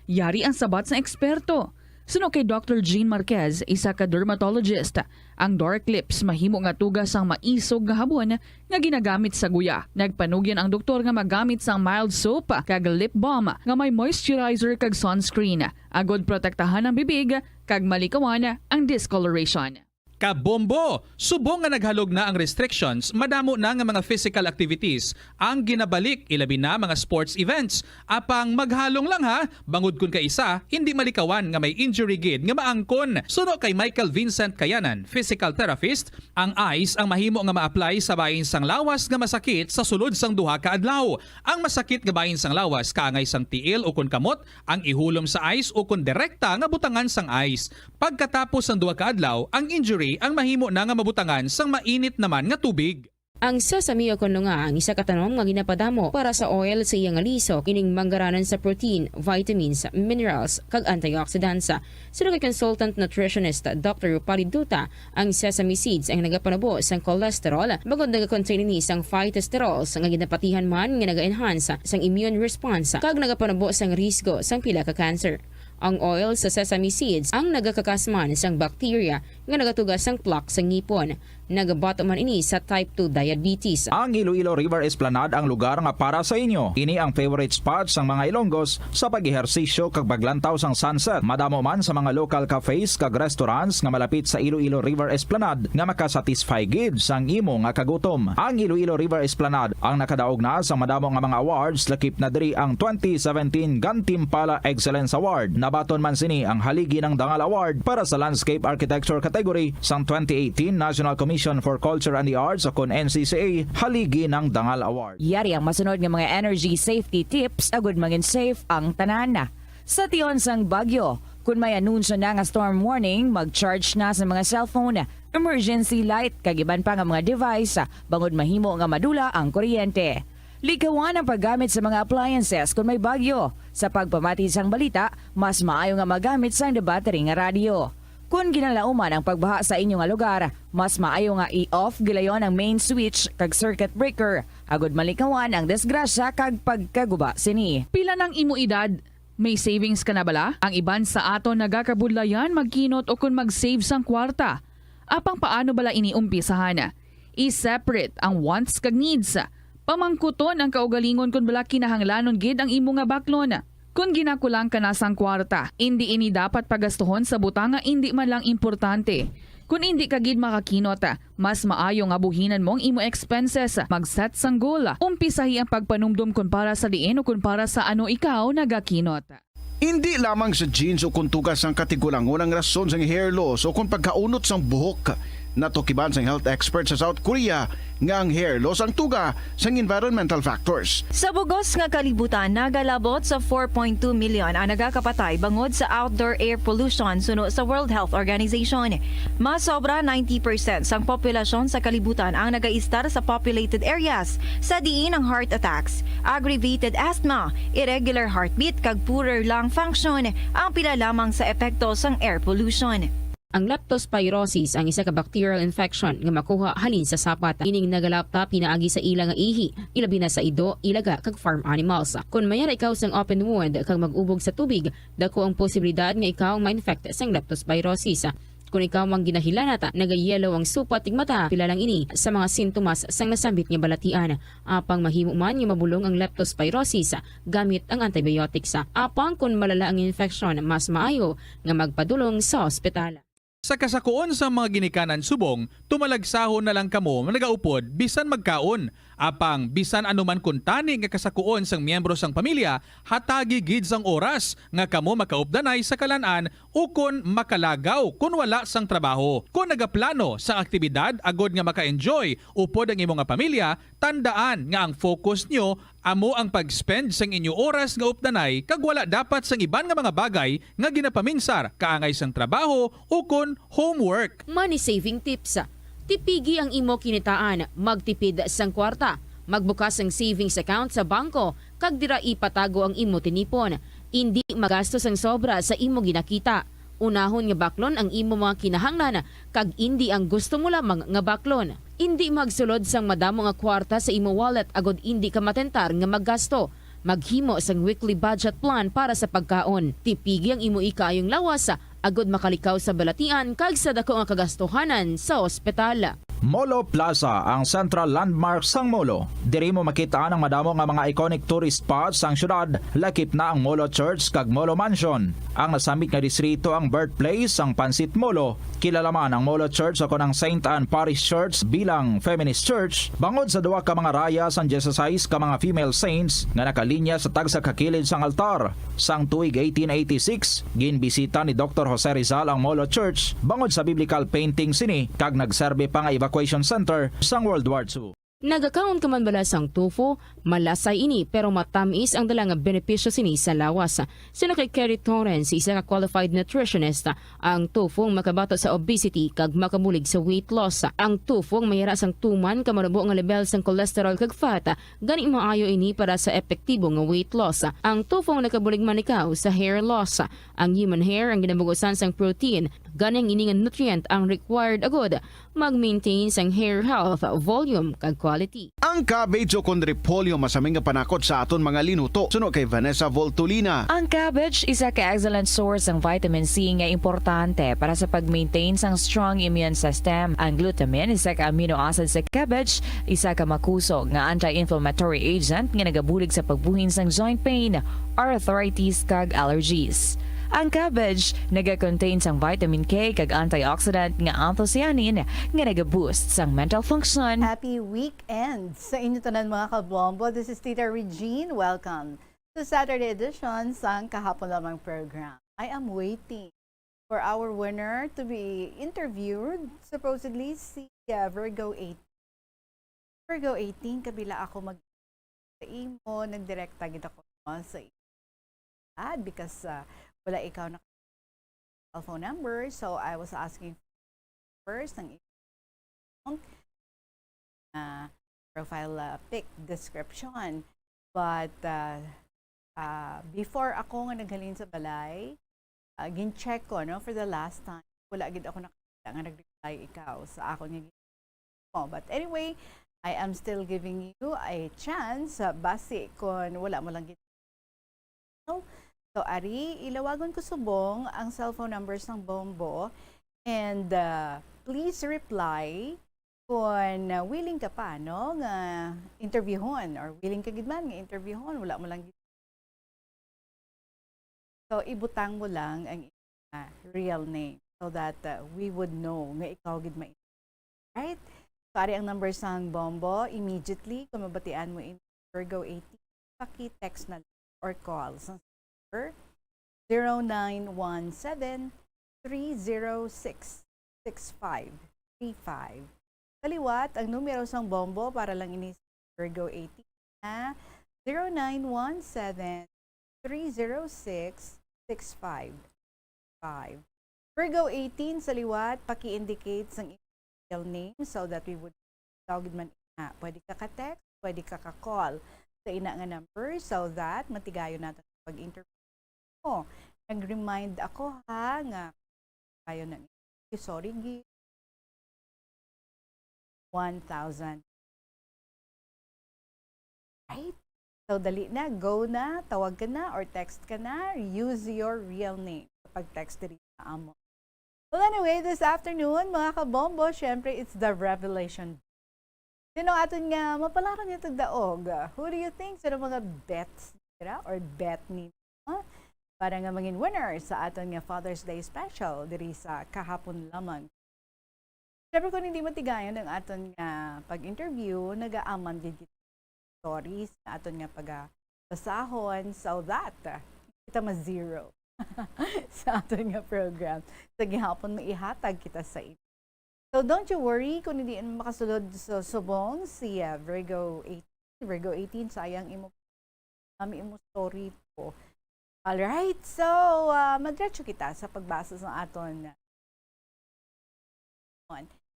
Yari ang sabat sa eksperto. Suno kay Doctor Jean Marquez, isa ka dermatologist, ang dark lips mahimo nga tuga sang maisog nga habon nga ginagamit sa guya. Nagpanugyan ang doktor nga magamit sang mild soap kag lip balm nga may moisturizer kag sunscreen, agod protektahan ang bibig kag malikawan ang discoloration. Kabombo! Subong nga naghalog na ang restrictions, madamo na nga mga physical activities ang ginabalik, ilabi na mga sports events. Apang maghalong lang ha, bangod kun kaisa hindi malikawan nga may injury gid nga maangkon. Suno kay Michael Vincent Kayanan, physical therapist, ang ice ang mahimo nga ma-apply sa bahin sang lawas nga masakit sa sulod sang duha ka adlaw. Ang masakit nga bahin sang lawas kaangay sang tiil ukon kamot ang ihulom sa ice ukon direkta nga butangan sang ice. Pagkatapos sang duha ka adlaw, ang injury ang mahimo na nga mabutangan sang mainit naman nga tubig. Ang sesame ukon lunga ang isa ka tanom nga ginapadamo para sa oil sa iya nga lisok, ining manggaranan sa protein, vitamins, minerals, kag antioxidants. Suno kay consultant nutritionist Doctor Rupali Duta, ang sesame seeds ang nagapanubo sang cholesterol bangod nagakontain ini sang phytosterols nga ginapatihan man nga naga-enhance sang immune response kag nagapanubo sang risgo sang pila ka cancer. Ang oil sa sesame seeds ang nagakakas man sang bacteria nga nagatuga sang plaque sa ngipon. Nagabato man ini sa type two diabetes. Ang Iloilo River Esplanade ang lugar nga para sa inyo. Ini ang favorite spot sang mga Ilonggos sa pag-ehersisyo kag paglantaw sang sunset. Madamo man sa mga local cafes kag restaurants nga malapit sa Iloilo River Esplanade nga makasatisfy gid sang imo nga kagutom. Ang Iloilo River Esplanade ang nakadaog na sang madamo nga mga awards, lakip na diri ang twenty seventeen Gantimpala Excellence Award. Nabaton man sini ang Haligi ng Dangal Award para sa Landscape Architecture category sang twenty eighteen National Commission for Culture and the Arts o kon N C C A Haligi ng Dangal Award. Yari ang masunod nga mga energy safety tips agud mangin safe ang tanan. Sa tion sang bagyo, kun may anunsyo na nga storm warning, mag-charge na sa mga cellphone, emergency light, kag iban pa nga mga device, bangod mahimo nga madula ang kuryente. Likawan ang paggamit sa mga appliances kon may bagyo. Sa pagpamati sang balita, mas maayo nga magamit sang battery nga radyo. Kon ginalauman ang pagbaha sa inyo nga lugar, mas maayo nga i-off gilayon ang main switch kag circuit breaker, agud malikawan ang disgrasya kag pagkaguba sini. Pila nang imo edad? May savings ka na bala? Ang iban sa aton nagakabudlayan magkinot ukon mag-save sang kwarta. Apang paano bala ini umpisahan? I-separate ang wants kag needs. Pamangkuton ang kaugalingon kon bala kinahanglanon gid ang imo nga baklon. Kon ginakulang ka na sang kwarta, indi ini dapat pagastuhon sa butang nga indi man lang importante. Kon indi ka gid makakinot, mas maayo nga buhinan mo ang imo expenses. Mag-set sang goal. Umpisahi ang pagpanumdom kon para sa diin o kon para sa ano ikaw nagakinot. Indi lamang sa genes o kon tuga sang katigulangon ang rason sang hair loss o kon pagkaunot sang buhok. Natukiban sang health expert sa South Korea nga ang hair loss ang tuga sang environmental factors. Sa bug-os nga kalibutan, nagalabot sa four point two million ang nagakapatay bangod sa outdoor air pollution suno sa World Health Organization. Mas sobra ninety percent sang populasyon sa kalibutan ang nagaistar sa populated areas, sa diin ang heart attacks, aggravated asthma, irregular heartbeat, kag poorer lung function ang pila lamang sa epekto sang air pollution. Ang leptospirosis ang isa ka bacterial infection nga makuha halin sa sapat. Ining nagalapta pinaagi sa ila nga ihi, ilabi na sa ido, ilaga, kag farm animals. Kon mayara ikaw sang open wound kag mag-ubog sa tubig, dako ang posibilidad nga ikaw ma-infect sang leptospirosis. Kon ikaw ang ginahilanat, nagayellow ang supat kag mata, pila lang ini sa mga sintomas sang nasambit nga balatian. Apang mahimo man nga mabulong ang leptospirosis gamit ang antibiotics. Apang kon malala ang infection, mas maayo nga magpadulong sa ospital. Sa kasakuon sang mga ginikanan subong, tumalagsahon na lang kamo nagaupod bisan magkaon. Apang bisan ano man kuntani nga kasakuon sang miyembro sang pamilya, hatagi gid sang oras nga kamo makaupdanay sa kalan-an ukon makalagaw kon wala sang trabaho. Kon nagaplano sang aktibidad agod nga maka-enjoy upod ang imo nga pamilya, tandaan nga ang focus nyo Amo ang pag-spend sang inyo oras nga updanay kag wala dapat sang iban nga mga bagay nga ginapaminsar, kaangay sang trabaho ukon homework. Money saving tips. Tipigi ang imo kinitaan, magtipid sang kwarta, magbukas sang savings account sa bangko, kag dira ipatago ang imo tinipon. Indi magasto sang sobra sa imo ginakita. Unahon nga baklon ang imo mga kinahanglan kag indi ang gusto mo lamang nga baklon. Indi magsulod sang madamo nga kwarta sa imo wallet agod indi ka matentar nga maggasto. Maghimo sang weekly budget plan para sa pagkaon. Tipigi ang imo ikaayong lawas agod makalikaw sa balatian kag sa dako nga kagastuhanan sa ospital. Molo Plaza, ang central landmark sang Molo. Diri mo makit-an ang madamo nga mga iconic tourist spots sang syudad, lakip na ang Molo Church kag Molo Mansion. Ang nasambit nga distrito ang birthplace sang Pansit Molo. Kilala man ang Molo Church ukon ang Saint Anne Parish Church bilang feminist church bangod sa duha ka mga raya sang dieciséis ka mga female saints nga nakalinya sa tagsa ka kilid sang altar. Sang tuig eighteen eighty-six, ginbisita ni Doktor Jose Rizal ang Molo Church bangod sa biblical painting sini kag nagserbi pa nga evacuation center sang World War Two. Nagakaon ka man bala sang tofu? Malasay ini, pero matamis ang dala nga benepisyo sini sa lawas. Suno kay Kerry Torrens, isa ka qualified nutritionist, ang tofu ang makabato sa obesity kag makabulig sa weight loss. Ang tofu ang mayara sang tuman ka manubo nga lebel sang cholesterol kag fat, gani maayo ini para sa epektibo nga weight loss. Ang tofu ang nakabulig man ikaw sa hair loss. Ang human hair ang ginabugusan sang protein, gani ang ini nga nutrient ang required agud mag-maintain sang hair health, volume, kag quality. Ang cabbage o kon repolyo masami nga panakot sa aton mga linuto, suno kay Vanessa Voltolina. Ang cabbage isa ka excellent source sang vitamin C nga importante para sa pag-maintain sang strong immune system. Ang glutamine, isa ka amino acid sa cabbage, isa ka makusog nga anti-inflammatory agent nga nagabulig sa pagbuhin sang joint pain, arthritis, kag allergies. Ang cabbage naga-contain sang vitamin K kag antioxidant nga anthocyanin nga naga-boost sang mental function. Happy weekend sa inyo tanan, mga kabombo. This is Tita Regine. Welcome to Saturday edition sang Kahapon Lamang program. I am waiting for our winner to be interviewed. Supposedly, si uh, Virgo eighteen. Virgo eighteen, kabila ako mag sa imo, nagdirekta gid ako, no, sa imo ad because uh, wala ikaw na cellphone number. So I was asking first ng imo uh, profile uh, pic description. But uh, uh, before ako nga naghalin sa balay, uh, gin-check ko, no, for the last time, wala gid ako nakita nga nag-reply ikaw sa akon nga mo. But anyway, I am still giving you a chance, uh, basi kon wala mo lang gid. So, ari, ilawagon ko subong ang cellphone numbers ng Bombo. And uh, please reply kung uh, willing ka pa, no, nga interviewhon or willing ka gid man nga interviewhon, wala mo lang gid. So, ibutang mo lang ang uh, real name so that uh, we would know nga ikaw gid may. Right? So, ari ang number sang Bombo. Immediately, kung mabatian mo in Virgo eighteen, paki-text na lang or call sa number zero nine one seven, three zero six, six five three five. Sa liwat, ang numero sang Bombo para lang ini sa Virgo eighteen na zero nine one seven, three zero six, six five five. Virgo eighteen sa liwat, paki-indicate sang email name so that we would tawag man ina. Pwede ka ka-text, pwede ka ka-call sa ina nga number so that matigayon nato pag-interview mo. Nag-remind ako ha nga kayo na, sorry, gi one thousand. Right? So, dali na, go na, tawag ka na, or text ka na, use your real name. Pag-text diri sa amo. Well, anyway, this afternoon, mga kabombo, syempre, it's the revelation. Sino aton nga mapalaran niya tagdaog? Who do you think? Sino mga bets nila or bet ni para nga mangin winner sa aton nga Father's Day special diri sa kahapon lamang. Siyempre, kung hindi matigayon ang aton nga pag-interview, nagaaman gid kita stories na aton nga pagabasahon so that uh, kita ma-zero sa aton nga program. Sa gihapon, maihatag kita sa inyo. So don't you worry kung hindi makasulod sa subong si uh, Virgo eighteen. Virgo eighteen, sayang imo, um, imo story po. Alright, so, ah, madretso kita sa pagbasa sa aton.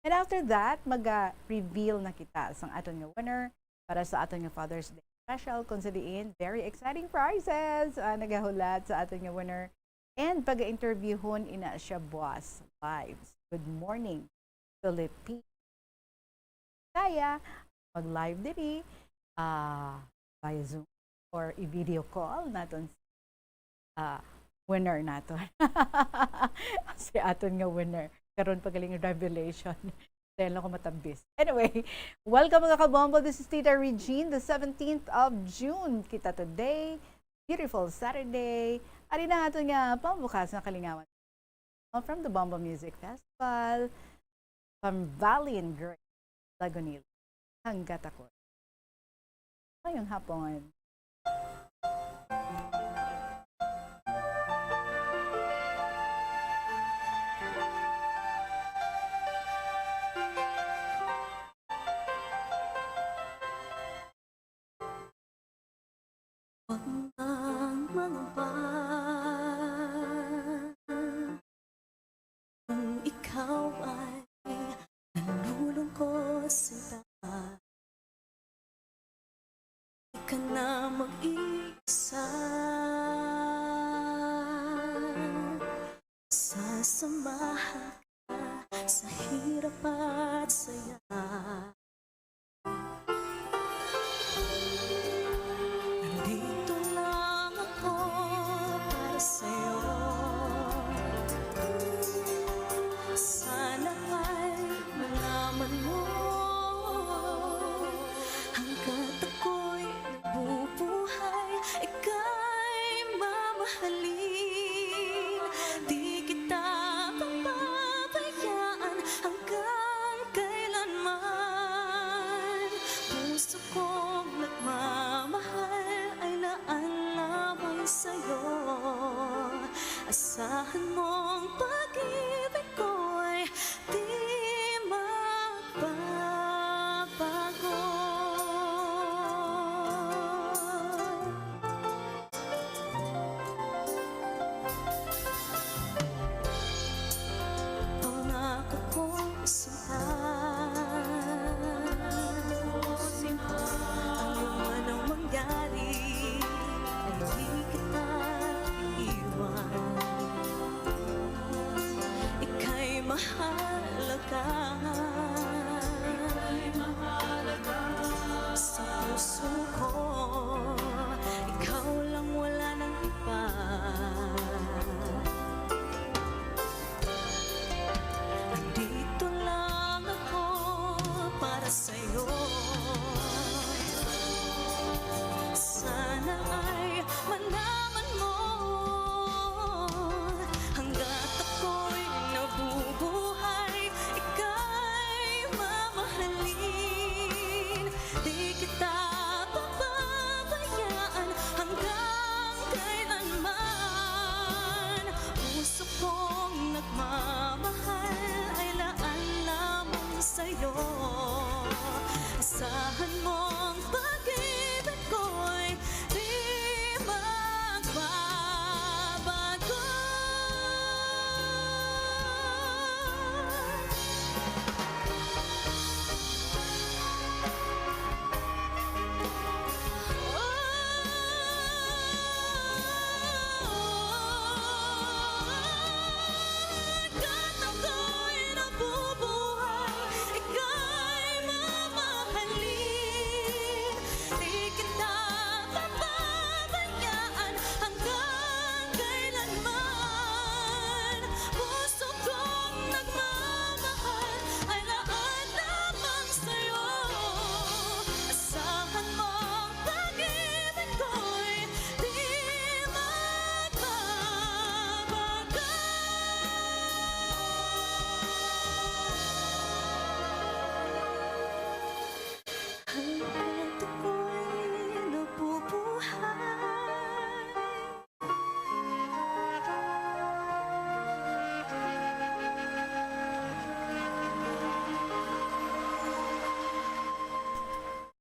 And after that, maga-reveal na kita sang aton nga winner para sa aton nga Father's Day special, kung sa diin, very exciting prizes ang nagahulat sa aton nga winner. And pag-interviewhon ina siya buwas live. Good morning, Philippines. Kaya mag-live diri, ah, via Zoom or i-video call naton, ah, winner naton. Si aton nga winner. Karon pa galing revelation. Dahil ako matabis. Anyway, welcome, mga kabombo. This is Tita Regine, the seventeenth of June. Kita today. Beautiful Saturday. Ari na aton nga pambukas nga kalingawan. From the Bombo Music Festival, from Valley and Grace, Lagunillas, hanggat ako. Ngayong hapon. Wag nang mangamba, kung ikaw ay nalulungkot sa taas, di ka na mag-iisa. Sasamahan ka sa hirap at saya. Nandito lang ako para sa'yo. Sana ay malaman mo, hanggat ako'y nabubuhay, ika'y mamahalin. Di kita pababayaan hanggang kailanman. Puso kong nagmamahal ay naanamon sa'yo. Asahan mong pag-ibig ko'y di magbabago. Pangako kong simpan, ano man ang mangyari, ay di kita iwan. Ika'y mahalaga. Sa puso ko, ikaw lang, wala nang iba. Nandito lang ako para sa'yo. Sana ay malaman mo, hanggat ako'y nabubuhay, ika'y mamahalin. Di kita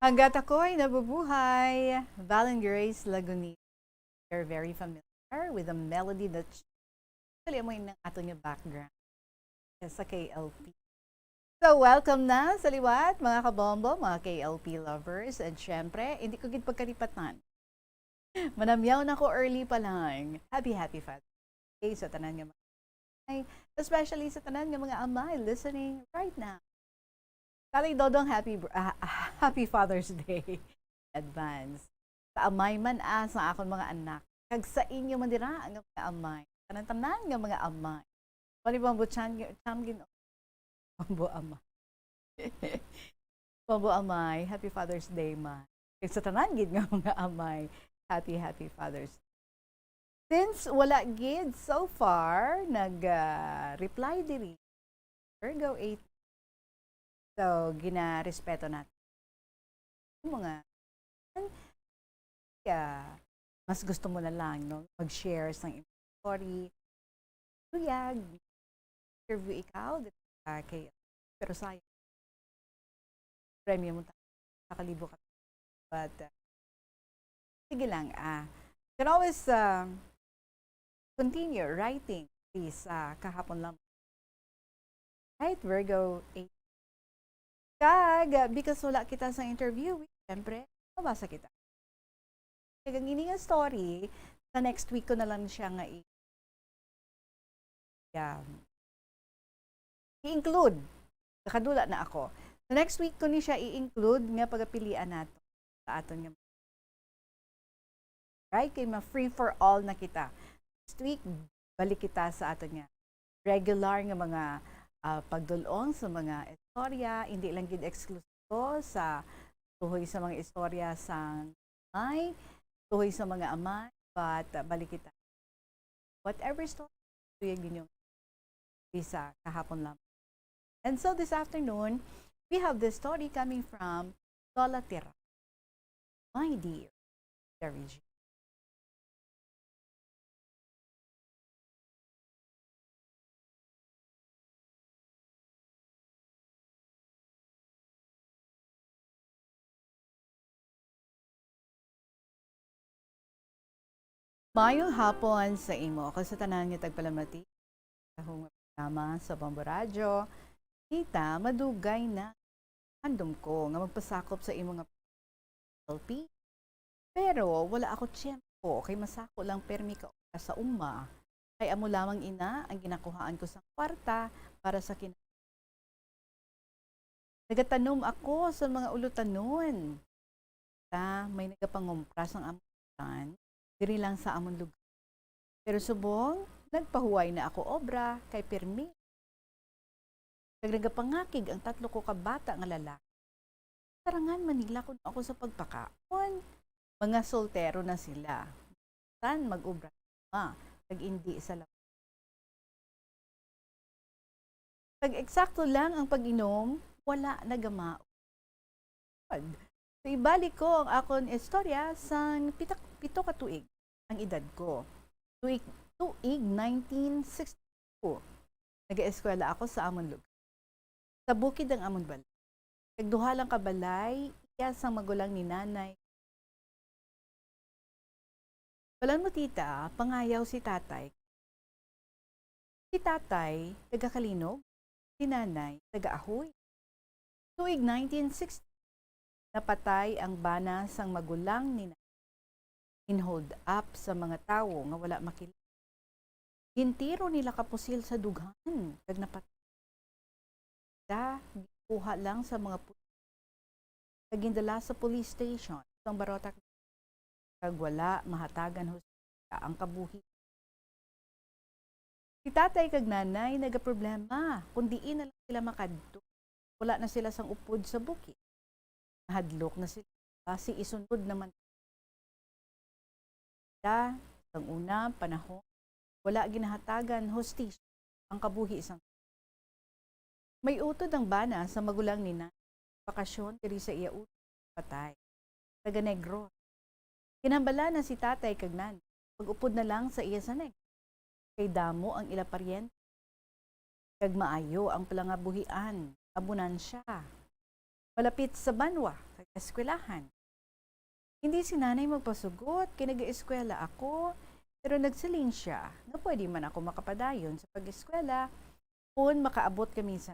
Hanggat ako'y nabubuhay, Val and Grace Laguni. You're very familiar with the melody that actually amo ang aton nga background sa K L P. So, welcome na sa liwat, mga kabombo, mga K L P lovers, and syempre, hindi ko gid pagkalipatan. Manamyaw na ko early pa lang. Happy, happy Father's Day sa tanan nga mga amay, especially sa tanan nga mga amay listening right now. Tatay Dodong, happy br-, ah, happy Father's Day in advance. Sa amay man, ah, sa akon mga anak, kag sa inyo man dira nga mga amay, tanan-tanan nga mga amay. Pwede bang butsan, chamgin, Pambo Amay. Pambo Amay, happy Father's Day, ma. Kag sa tanan gid nga mga amay, happy, happy Father's Day. Since wala gid so far nag, ah, reply diri, Virgo eight. So, ginarespeto natin mga, kaya mas gusto mo na lang, no, mag-share sang imong story. Luyag, interview ikaw, dito sa kay, pero sayang. Premyo mo ta-, nakalibo ka. But, uh, sige lang, ah, you can always, uh, continue writing, please, ah, kahapon lang. Right, Virgo eight. Kag, ah, because wala kita sa interview, syempre, mabasa kita. Kag ang ini nga story, sa next week ko na lang siya nga i-, yeah, i-include. Nakadula na ako. Sa next week ko ni siya i-include nga pagapilian nato sa aton nga, right? Kay ma-free for all na kita. Next week, balik kita sa aton nga regular nga mga, ah, pagdul-ong sa mga istorya, hindi lang gid eksklusibo sa tuhoy sa mga istorya sang amay, tuhoy sa mga amay, but, ah, balik kita. Whatever story, tuyag ninyo, bisa kahapon lang. And so this afternoon, we have this story coming from Lola Tira. My dear, the region. Mayong hapon sa imo, kag sa tanan nga tagpalamati sa akong programa sa Bombo Radyo. Tita, madugay na. Handom ko nga magpasakop sa imo nga L P. Pero wala ako tiyempo, kay masako lang permi ka oras sa uma. Kay amo lamang ina ang ginakuhaan ko sang kwarta para sa kin-, nagatanom ako sa mga ulotanon. Ta, may nagapangumpra sang amon ulotan diri lang sa amon lugar. Pero subong nagpahuway na ako obra, kay permi kag nagapangakig ang tatlo ko ka bata nga lalaki. Tarangan man nila kuno ako sa pagpakaon. Mga soltero na sila. San mag-obra ma, kag indi sa lab-, kag eksakto lang ang pag-inom, wala nagamaod. So, ibalik ko ang akon istorya sang pita-, pito ka tuig ang edad ko. Tuig, tuig nineteen sixty-two. Nagaeskwela ako sa amon lugar. Sa bukid ang amon balay. Kag duha lang ka balay, iya sang magulang ni nanay. Balan mo, tita, pangayaw si tatay. Si tatay, taga Kalinog, si nanay, taga Ahoy. Tuig nineteen sixty, napatay ang bana sang magulang ni nanay. Gin-hold up sa mga tawo nga wala makilala. Gintiro nila ka pusil sa dughan kag napatay. Sa gikuha lang sa mga pulis kag gindala sa police station sang Barotac, kag wala mahatagan hustisya ang kabuhi. Si tatay kag nanay nagaproblema kon diin na lang sila makadto. Wala na sila sang upod sa bukid. Nahadlok na sila, basi isunod naman. Da, sang una panahon, wala ginahatagan hustisya ang kabuhi sang may utod ang bana sa magulang ni nanay, bakasyon diri sa iya utod, patay. Taga Negros. Ginhambala na si tatay kag nanay, mag-upod na lang sa iya sa Negros. Kay damo ang ila paryente. Kag maayo ang palangabuhian, abonansya. malapit sa banwa kag eskwelahan. Hindi si Nanay magpasugot kay nag-eskwela ako, pero nagsiling sia nga pwede man ako makapadayon sa pag-eskwela kon makaabot kami sa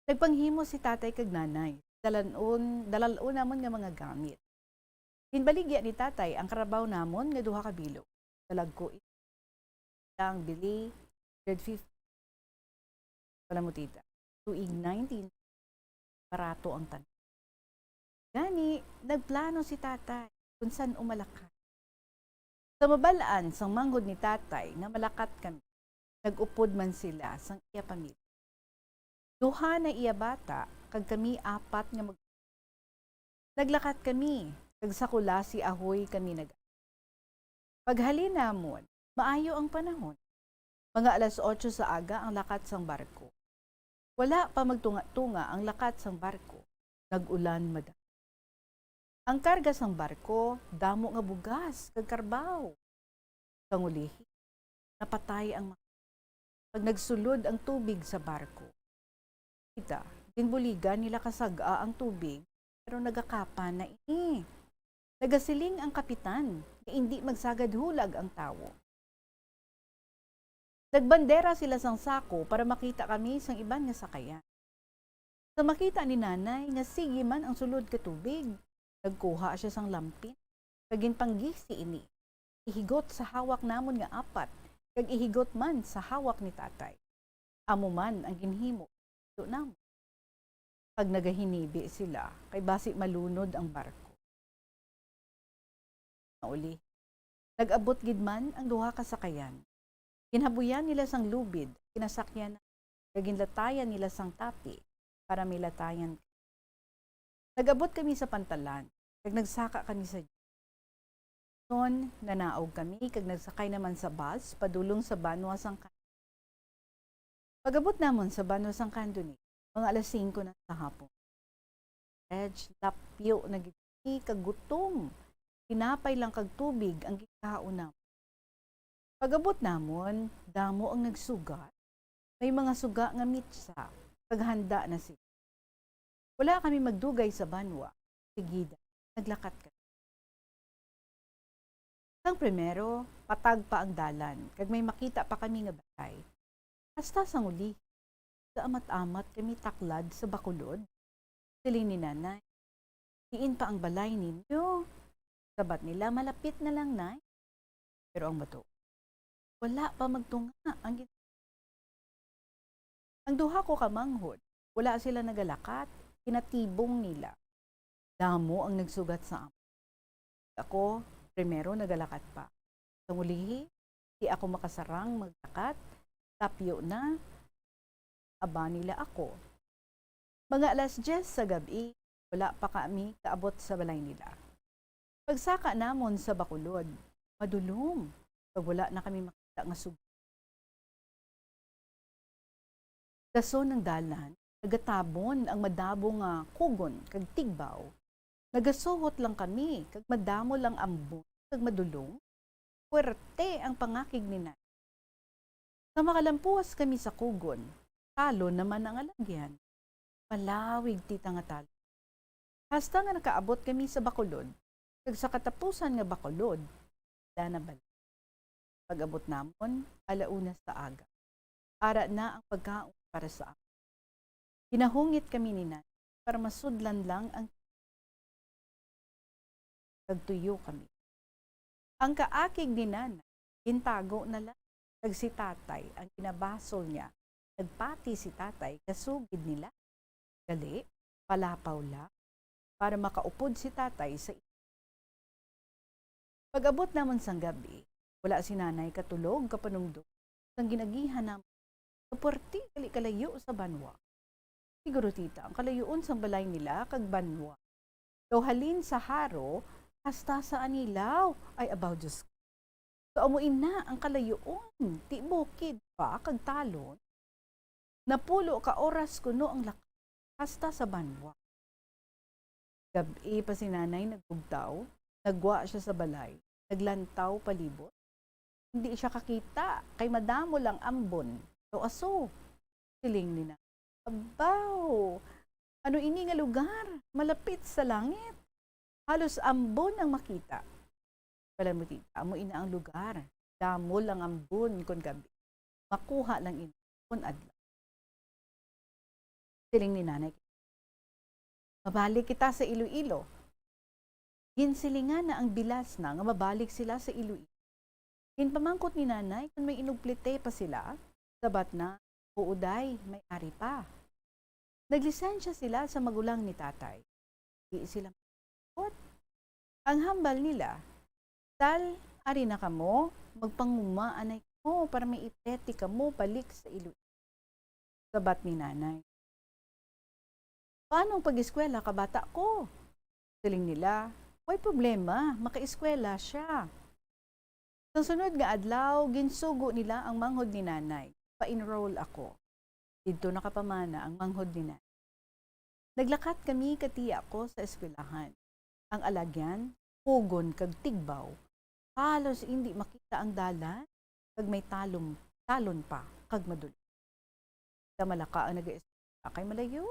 Nagpanghimo si Tatay kag Nanay. Dalan-on, dalal-on namon nga mga gamit. Ginbaligya ni Tatay ang karabaw namon nga duha ka bilog. Dalagko lang bili, hundred fifty. Wala mo, tita. Tuig nineteen, barato ang tanan. Gani, nagplano si Tatay kung san-o malakat. Sa mabal-an sang manghod ni Tatay nga malakat kami, nag-upod man sila sang iya pamilya. Duha na iya bata, kag kami apat nga mag-, naglakat kami, kag sa Culasi Ahoy kami nag-, paghalin namon, maayo ang panahon. Mga alas otso sa aga ang lakat sang barko. Wala pa magtunga-tunga ang lakat sang barko, nag-ulan madamo. Ang karga sang barko, damo nga bugas kag karbaw. Sang ulihi, napatay ang mga, pag nagsulod ang tubig sa barko. Kita, ginbuligan nila kasag-a ang tubig, pero nagakapa na ini. Nagasiling ang kapitan nga indi magsagad hulag ang tawo. Nagbandera sila sang sako para makita kami sang iban nga sakayan. Sa makita ni Nanay nga sige man ang sulod ka tubig, nagkuha sia sang lampin, kag ginpanggisi ini. Ihigot sa hawak namon nga apat, kag ihigot man sa hawak ni Tatay. Amo man ang ginhimo namon. Kag nagahinibi sila, kay basi malunod ang barko. Nauli, nag-abot gid man ang duha ka sakayan. Ginhabuyan nila sang lubid, kinasakyan, kag ginlatayan nila sang tapi para may latayan. Nag-abot kami sa pantalan, kag nagsaka kami sa Son, nanaog kami kag nagsakay naman sa bus padulong sa banwa sang Can-, pag-abot namon sa banwa sang Candones, mga alas singko na sa hapon. Reg, lapyo na gid kami kag gutom. Tinapay lang kag tubig ang gikaon namon. Pag-abot namon, damo ang nagsugat. May mga suga nga mitsa, kag handa na sila. Wala kami magdugay sa banwa. Sigida, naglakat kami. Sang primero, patag pa ang dalan, kag may makita pa kami nga balay. Hasta sang uli, sa amat-amat kami taklad sa Bacolod. Siling ni Nanay, "Diin pa ang balay ninyo?" Sabat nila, "Malapit na lang, Nay." Pero ang bato, wala pa magtunga ang gin-, ang duha ko ka manghod, wala sila nagalakat, kinatibong nila. Damo ang nagsugat sa amon. Ako, primero nagalakat pa. Sa ulihi, di ako makasarang maglakat, lapyo na, aba nila ako. Mga alas diyes sa gab-i, wala pa kami kaabot sa balay nila. Pagsaka namon sa Bacolod, madulom, kag wala na kami makita nga sug-, dason ang dalan, nagatabon ang madamo nga kugon kag tigbaw. Nagasuhot lang kami, kag madamo lang ambon kag madulom. Puwerte ang pangakig ni Nanay. Sa makalampuas kami sa kugon, talon naman ang alagyan. Malawig, tita, nga talon. Hasta nga nakaabot kami sa Bacolod, kag sa katapusan nga Bacolod, wala na balik. Pag-abot namon, ala una sa aga. Ara na ang pagkaon para sa amon. Ginahungit kami ni Nanay para masudlan lang ang, kag tuyo kami. Ang kaakig ni Nanay gintago na lang, kag si Tatay ang ginabasol niya. Nagpati si Tatay kasugid nila. Gali, palapaw lang para makaupod si Tatay sa. Pag-abot namon sang gab-i, wala si Nanay katulog, kapanumdom sang gin-agihan namon. Sa puwerte gali kalayo sa banwa. Siguro, tita, ang kalayuon sang balay nila kag banwa daw halin sa Jaro hasta sa Anilao. Ay, abaw, Diyos ko. So, amo ina ang kalayuon. Ti bukid pa kag talon. Napulo ka oras kuno ang lak-, hasta sa banwa. Gab-i pa si Nanay nagbugtaw, naggwa sia sa balay, naglantaw palibot. Hindi sia kakita, kay madamo lang ambon. Daw aso, siling ni Nanay. Abaw! Ano ini nga lugar? Malapit sa langit. Halos ambon ang makita. Wala mo tita, amo ina ang lugar. Damol ang ambon kon gabi. Makuha lang ini kon adlaw. Siling ni nanay, "Mabalik kita sa Iloilo." Ginsilingan na ang bilas na nga mabalik sila sa Iloilo. Ginpamangkot ni nanay kon may inuplite pa sila. Sabat na, "Oo, day, may ari pa." Naglisensya sila sa magulang ni tatay. Di sila masagot. Ang hambal nila, "Tal, ari na kamo, magpanguma anay kamo para may ipete kamo balik sa Iloilo." Sabat ni nanay, "Paano ang pag-eskwela ka bata ko?" Siling nila, "Way problema, makaeskwela siya." Sa sunod nga adlaw, ginsugo nila ang manghod ni nanay. "Pa-enroll ako." Didto nakapamana ang manghod ni nanay. Naglakat kami katiya ko sa eskwelahan. Ang alagyan, pugon kag tigbaw. Halos indi makita ang dalan, kag may talom, talon pa, kag madulom. Sa Malaka ang nag-eskwela kay malayo.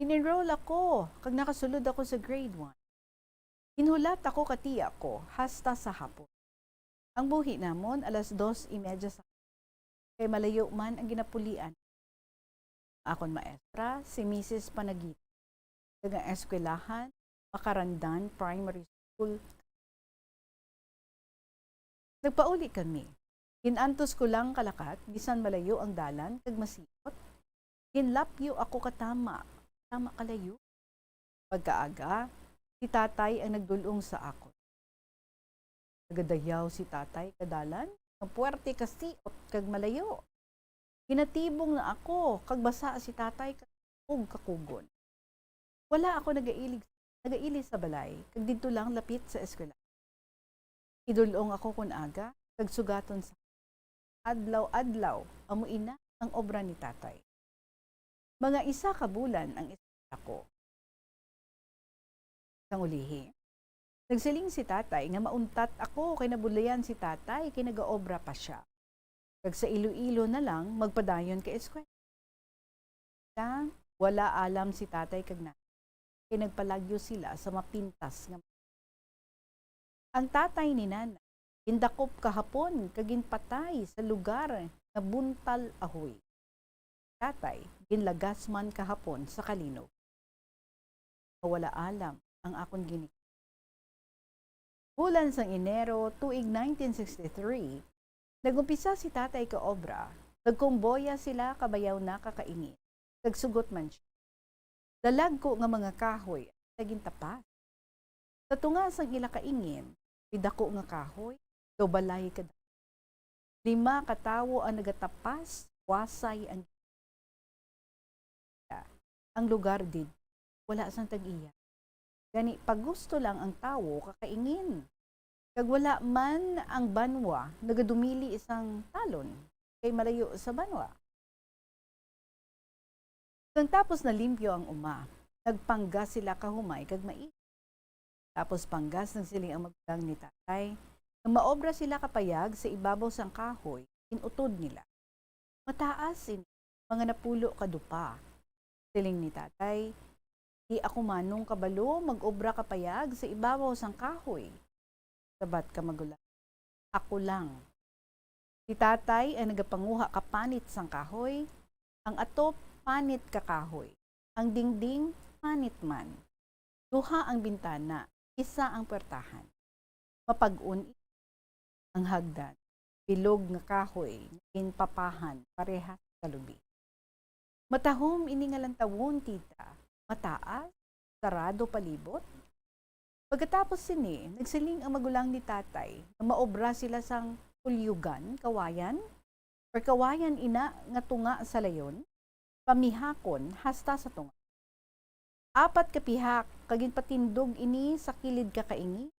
In-enroll ako, kag nakasulod ako sa grade one. Ginhulat ako katiya ko hasta sa hapon. Ang buhi namon alas dos y media sa, kay malayo man ang ginapulian. Akon maestra, si Misis Panagita, nga eskwelahan, Makarandan Primary School. Nagpauli kami. Ginantos ko lang kalakat, bisan malayo ang dalan kag masiot. Ginlapyo ako katama, tama kalayo. Pagkaaga, si tatay ang nagdul-ong sa akon. Nagadayaw si tatay ka dalan, nga puwerte ka siot kag malayo. Ginatibong na ako, kag basa si tatay ka, ug kakugon. Wala ako nagailig, nagaili sa balay, kag didto lang lapit sa eskwela. Idul-ong ako kon aga, kag sugaton sa adlaw-adlaw, amo ina ang obra ni tatay. Mga isa ka bulan ang eskwela ko. Sang ulihi, nagsiling si tatay nga mauntat ako kay nabudlayan si tatay kay nagaobra pa sia. Kag sa Iloilo na lang magpadayon ka eskwela. Sa wala alam si tatay kag nanay, kay nagpalagyo sila sa mapintas nga. Ang tatay ni nanay gindakop kahapon kag ginpatay sa lugar nga Buntal Ahoy. Tatay, ginlagas man kahapon sa kalinog. Wala alam ang akon gini. Bulan sang Enero, tuig nineteen sixty-three, nag-umpisa si tatay ka obra. Nagkumboya sila kabayaw na ka kaingin. Nagsugot man siya. Dalagko nga mga kahoy ang naging tapas. Sa tunga sang ila kaingin, may dako nga kahoy, daw balay ka. Lima ka tawo ang nagatapas, wasay ang, ang lugar did, wala sang tag-iya. Gani, pagusto lang ang tawo kakaingin. Kag wala man ang banwa nagadumili sang talon, kay malayo sa banwa. Sang tapos na limpyo ang uma, nagpanggas sila kahumay kag maigi. Tapos panggas nagsiling ang magulang ni tatay, nga maobra sila kapayag sa ibabaw sang kahoy, inutod nila. Mataas ini, mga napulo ka dupa. Siling ni tatay, "Di ako manong kabalo mag-obra kapayag sa ibabaw sang kahoy." Sabat ka magulang, "Ako lang." Si tatay ang nagapanguha ka panit sang kahoy, ang atop panit ka kahoy, ang dingding panit man. Duha ang bintana, isa ang puwertahan. Mapag-un ang hagdan, bilog nga kahoy, ginpapahan, parehas kalubi. Matahom ini nga lantawon, tita. Mataas, sarado palibot. Pagkatapos sini, nagsiling ang magulang ni tatay nga maobra sila sang kulyugan, kawayan, or kawayan ina nga tunga sa layon, pamihakon hasta sa tunga. Apat ka pihak, kag ginpatindog ini sa kilid ka kaingin.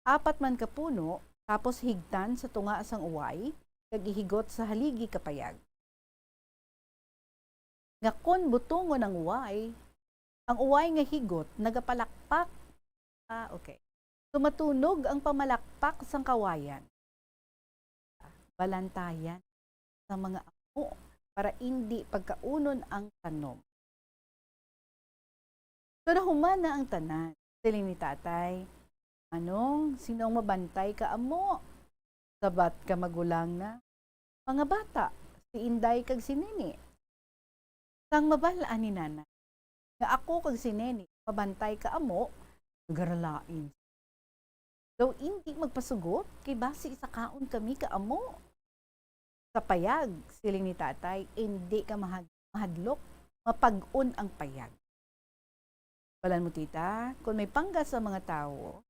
Apat man ka puno, tapos higtan sa tunga sang uway, kag ihigot sa haligi ka payag. Nga kon butongon ang uway, ang uway nga higot nagapalakpak. Ah, okay. So, matunog ang pamalakpak sang kawayan. Balantayan sa mga amo. para indi pagkaunon ang tanom. So, nahuman na ang tanan. Siling ni tatay, "Manong, sino ang mabantay ka amo?" Sabat ka magulang na, "Mga bata, si Inday kag si Nini." Sang mabal-an ni nanay nga ako kag si Nini mabantay ka amo, nagaralain. Daw indi magpasugot kay basi isa kaon kami ka amo. Sa payag, siling ni tatay, indi ka mahag-, mahadlok, mapag-on ang payag. Balan mo, tita, kung may panggas ang mga tawo,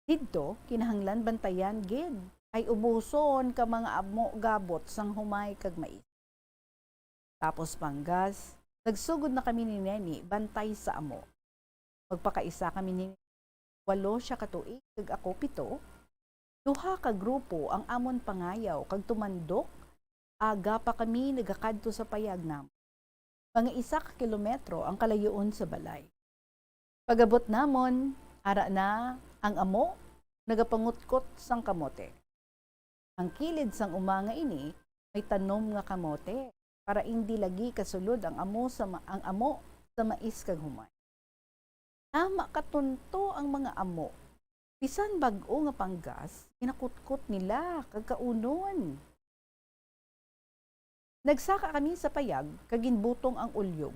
didto, kinahanglan bantayan gid. Ay ubuson ka mga amo gabot sang humay kag mais. Tapos panggas, nagsugod na kami ni Neni bantay sa amo. Magpakaisa kami ni, walo siya ka tuig kag ako pito. Duha ka grupo ang amon pangayaw kag tumandok, aga pa kami nagakadto sa payag namon. Mga isa ka kilometro ang kalayuon sa balay. Pag-abot namon, ara na ang amo nagapangutkot sang kamote. Ang kilid sang uma nga ini may tanom nga kamote, para indi lagi kasulod ang amo sa ma-, ang amo sa mais kag humay. Tama ka tunto ang mga amo. Bisan bag-o nga panggas, ginakutkot nila kag kaunon. Nagsaka kami sa payag kag ginbutong ang ulyog.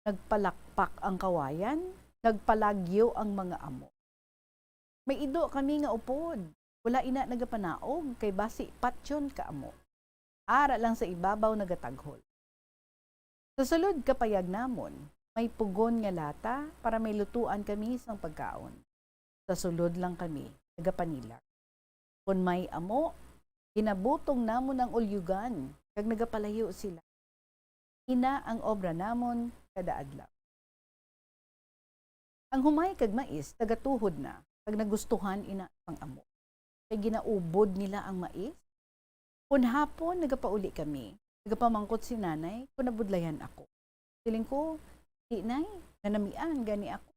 Nagpalakpak ang kawayan, nagpalagyo ang mga amo. May ido kami nga upod. Wala ina nagapanaog kay basi patyon ka amo. Ara lang sa ibabaw nagataghol. Sa sulod ka payag namon, may pugon nga lata para may lutuan kami sang pagkaon. Sa sulod lang kami nagapanilag. Kon may amo, ginabutong namon ang ulyugan kag nagapalayo sila. Ina ang obra namon kada adlaw. Ang humay kag mais nagatuhod na, kag nagustuhan ina sang amo. Kay ginaubod nila ang mais. Kon hapon nagapauli kami, nagapamangkot si nanay kon nabudlayan ako. Siling ko, "Di, nay, nanamian gani ako.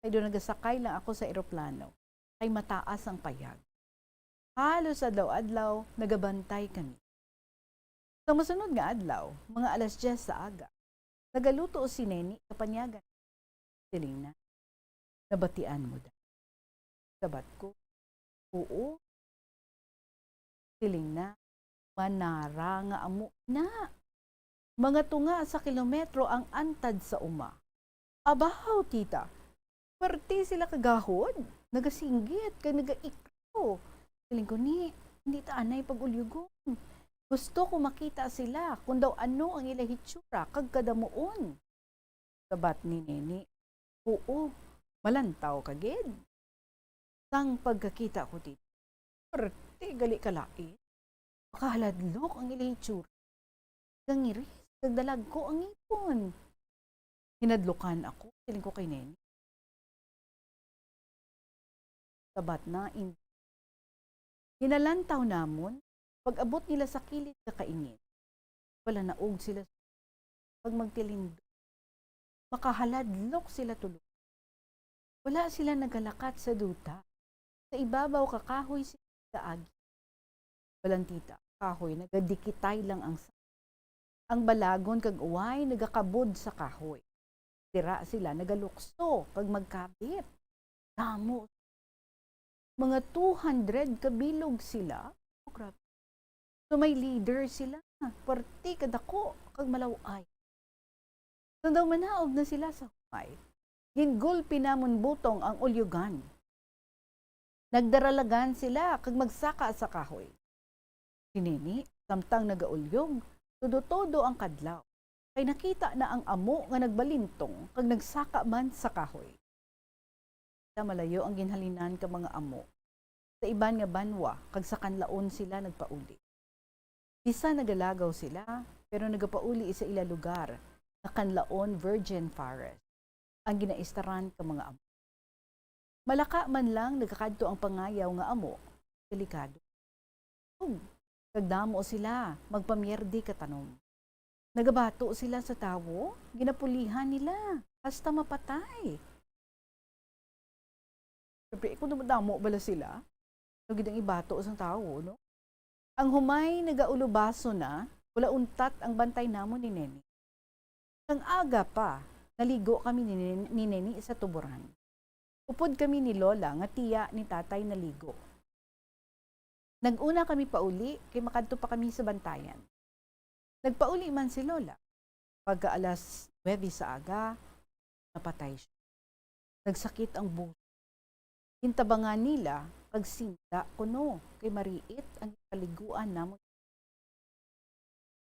Kay do nagasakay lang ako sa eroplano, kay mataas ang payag." Halos adlaw-adlaw nagabantay kami. Sa masunod nga adlaw, mga alas diyes sa aga, nagaluto si Neni sa panyagan. Siling na, "Nabatian mo da?" Sabat ko, "Oo." Siling na, "Manara nga amo na. Mga tunga sa kilometro ang antad sa uma." "Abaw, tita, perte sila kagahod, nagasinggit kag nagaikro." Siling ko, "Ni, hindi ta anay pag-ulyugon. Gusto ko makita sila kung daw ano ang ila hitsura kag kadamuon." Sabat ni Neni, "Oo, malantaw ka gid." Sang pagkakita ko dito, perte gali ka lain. Makahaladlok ang ila hitsura. Gangiris kag dalagko ang ngipon. Hinadlukan ako, siling ko kay Neni. Sabat na, in-, hinalantaw namon, pag-abot nila sa kilid nga kaingin. Wala naog sila pag magtilindog. Makahaladlok sila tulo. Wala sila nagalakat sa duta. Sa ibabaw ka kahoy sila nagaagi. Balantita, kahoy, nagadikitay lang ang sa-, ang balagon kag uway nagakabod sa kahoy. Dira sila nagalukso kag magkabit. Damo. Mga two hundred ka bilog sila. Oh, grabe. So, may leader sila. Pwerte, kadako, kag malaw-ay. So, daw manaog na sila sa humay, gingulpi namon butong ang ulyugan. Nagdaralagan sila kag magsaka sa kahoy. Si Neni, samtang nagaulyog, todo-todo ang kadlaw, kay nakita na ang amo nga nagbalintong kag nagsaka man sa kahoy. Sa malayo ang ginhalinan ka mga amo. Sa iban nga banwa kag sa kanlaon sila nagpauli. Bisan nagalagaw sila, pero nagapauli sa ila lugar nga kanlaon virgin forest ang ginaistaran ka mga amo. Malaka man lang nagakadto ang pangayaw nga amo, delikado. Ug kag damo sila magpamiyerde ka tanom. Nagabato sila sa tawo, ginapulihan nila hasta mapatay. Siyempre, kung madamo bala sila, ano gid ang ibato sang tawo, no? Ang humay nagaulubaso na, Wala untat ang bantay namon ni Neni. Sang aga pa, naligo kami ni Nen-, ni Neni sa tuboran. Upod kami ni Lola nga tiya ni Tatay naligo. Nag-una kami pauli kay makadto pa kami sa bantayan. Nagpauli man si Lola. Pagka alas nuwebe sa aga, napatay siya. Nagsakit ang boses. Gintabangan nila kag sinda kuno kay mariit ang paliguan namon.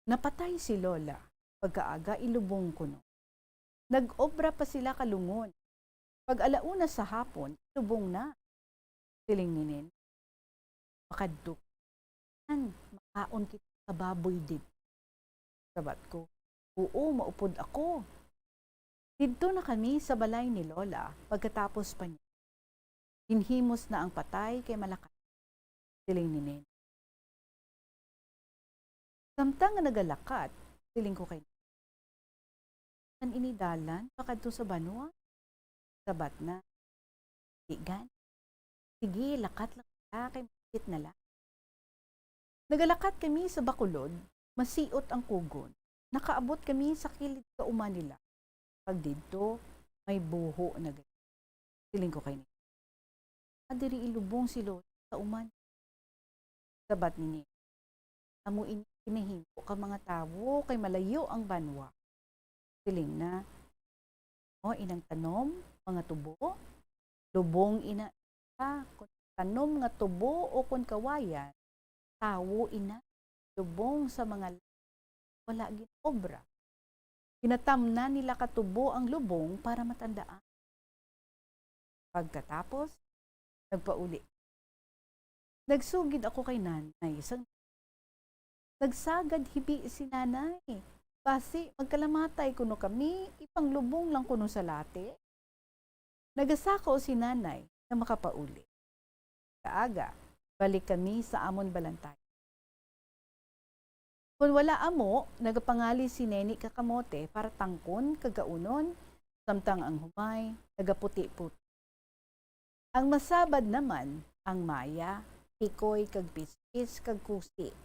Napatay si Lola pagkaaga, ilubong kuno. Nag-obra pa sila kalungon. Pag alauna sa hapon, ilubong na. Siling ni Neni, "Makadto ka, makaon kita sa baboy didto." Sabat ko, "Oo, maupod ako." Didto na kami sa balay ni Lola pagkatapos pa niya. Ginhimos na ang patay kay malakat. Siling ni Neni. Samtang nga nagalakat, siling ko kay, "Saan ini dalan pakadto sa banwa?" Sabat na, "Di gani. Sige, lakat lang kita kay mahapit na lang." Nagalakat kami sa Bacolod, masiot ang kugon. Nakaabot kami sa kilid kauman nila. Pag didto, may buho na gani. Siling ko kay Neni, "Ah, diri ilubong si Lola sa uman." Sabat ni Neni, "Amo ini ginahimo ka mga tawo kay malayo ang banwa." Siling na, "O, inang tanom, mga tubo, lubong ina, ah, kun tanom nga tubo o kun kawayan, tawo ina, lubong sa mga wala gin-obra. Ginatamnan nila ka tubo ang lubong para matandaan." Pagkatapos, nagpauli. Nagsugid ako kay Nanay sang, nagsagad hibi si Nanay. Basi magkalamatay kuno kami, ipanglubong lang kuno sa lati. Nagasako si Nanay nga makapauli. Kaaga, balik kami sa amon balantay. Kon wala amo, nagapangali si Neni ka kamote para tangkon kag kaunon, samtang ang humay nagaputi-puti. Ang masabad naman, ang maya, pikoy kag pispis kag kusi.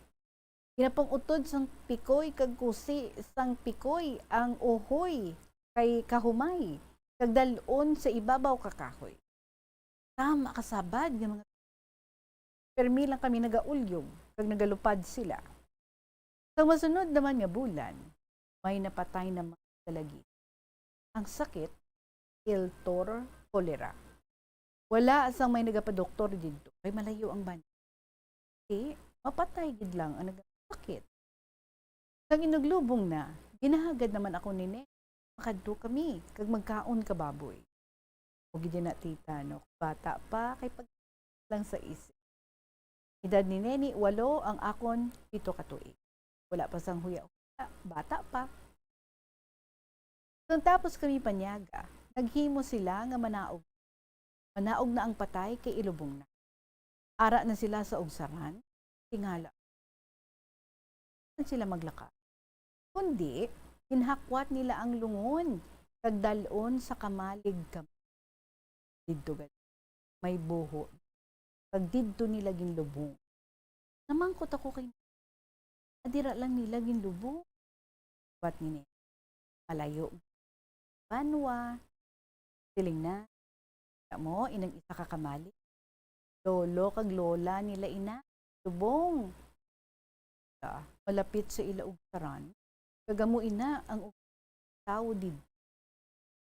Ginapang-utod sang pikoy kag kusi sang pikoy ang uhoy kay kahumay, kag dal-on sa ibabaw ka kahoy. Tama ka sabad nga mga, permi lang kami nagaulyog kag nagalupad sila. Sa masunod naman nga bulan, may napatay naman sa lagi. Ang sakit, iltor cholera. Wala sang may nagapadoktor didto, kay malayo ang ban-, Di, mapatay gid lang ang nagasakit. Sang inuglubong na, ginahagad naman ako ni Neni, makadto kami, kag magkaon ka baboy. O gid na, tita, no? Bata pa, kay pag lang sa isip. Edad ni Neni, walo, ang akon, pito ka tuig. Wala pa sang huya-huya, bata pa. Sang tapos kami panyaga, naghimo sila nga manaog. Manaog na ang patay kay ilubong na. Ara na sila sa ugsaran, tingala. Saan sila maglaka? Kundi, ginhakwat nila ang lungon, kag dal-on sa kamalig kam-, didto gali may buho, kag didto nila ginlubong. Namangkot ako kay, "Adira lang nila ginlubong?" Sabat ni Neni, "Malayo banwa." Siling na, "Amo, inang isa ka kamalig, lolo kag lola nila ina, lubong, ah, malapit sa ila ugsaran, kag amo ina ang ug-, tawo did-,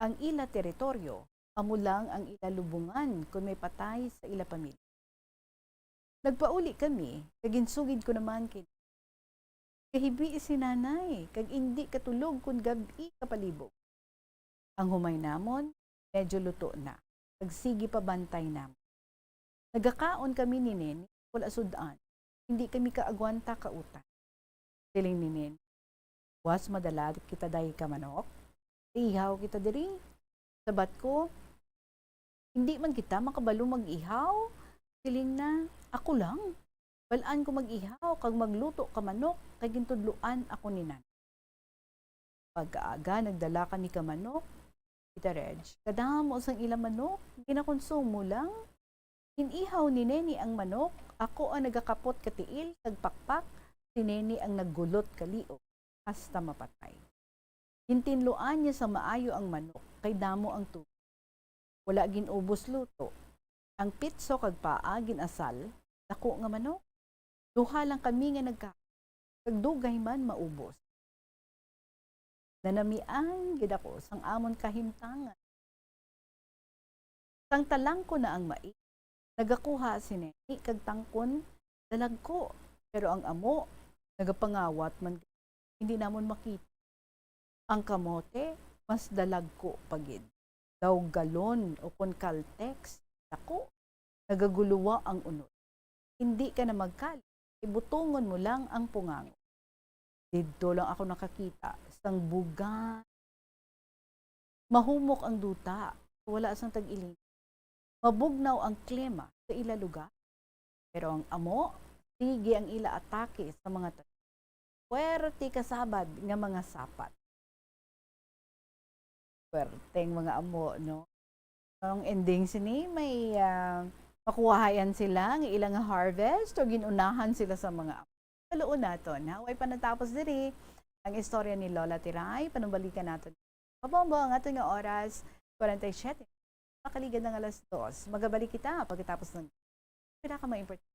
ang ila teritoryo, amo lang ang ila lubungan kon may patay sa ila pamilya." Nagpauli kami, kag ginsugid ko naman kay, "Kahibi si Nanay, kag indi katulog kon gab-i kapalibog." Ang humay namon, medyo luto na, kag sige pa bantay namon. Nagakaon kami ni Neni, wala sud-an. Hindi kami kaagwanta kautan. Siling ni Neni, "Was madala kita dayi ka manok? Ihaw kita diri." Sabat ko, "Hindi man kita makabalo mag-ihaw." Siling na, "Ako lang. Bal-an ko mag-ihaw kag magluto ka manok, kay gintudloan ako ni Nanay." Pagkaaga, nagdala kami ka manok. Tita Reg, kadamo sang ila manok, ginakonsumo lang. Gin-ihaw ni Neni ang manok, ako ang nagakapot ka tiil kag pakpak, si Neni ang naggulot kaliog hasta mapatay. Gintinluan niya sa maayo ang manok kay damo ang tubig. Wala gin-ubos luto. Ang pitso kag paa gin-asal, dako nga manok. Duha lang kami nga nagkaon, kag dugay man maubos. Nanamian gid ako sang amon kahimtangan. Sang talangko na ang mais, nagakuha si Neni kag tangkon, dalagko. Pero ang amo, nagapangawat man gid. Hindi namon makita. Ang kamote, mas dalagko pa gid. Daw galon o kon Caltex, dako. Nagaguluwa ang unod. Hindi ka na magkali, ibutongon mo lang ang pungango. Didto lang ako nakakita sang bugan. Mahumok ang duta, wala sang tag-iling. Mabugnaw ang klima sa ila lugar. Pero ang amo, sige ang ila atake sa mga tanom. Puwerte kasabad nga mga sapat. Puwerteng mga amo, no? Ang ending sini, may, ah, makuhayan sila nga ilang harvest o ginunahan sila sa mga amo. Kaluon naton, ha? Way pa natapos diri ang istorya ni Lola Tiray. Panumbalikan naton. Mabombo ang aton nga oras, forty-seven. Makaligad na nga alas dos. Magabalik kita pagkatapos ng pinakamaimportante.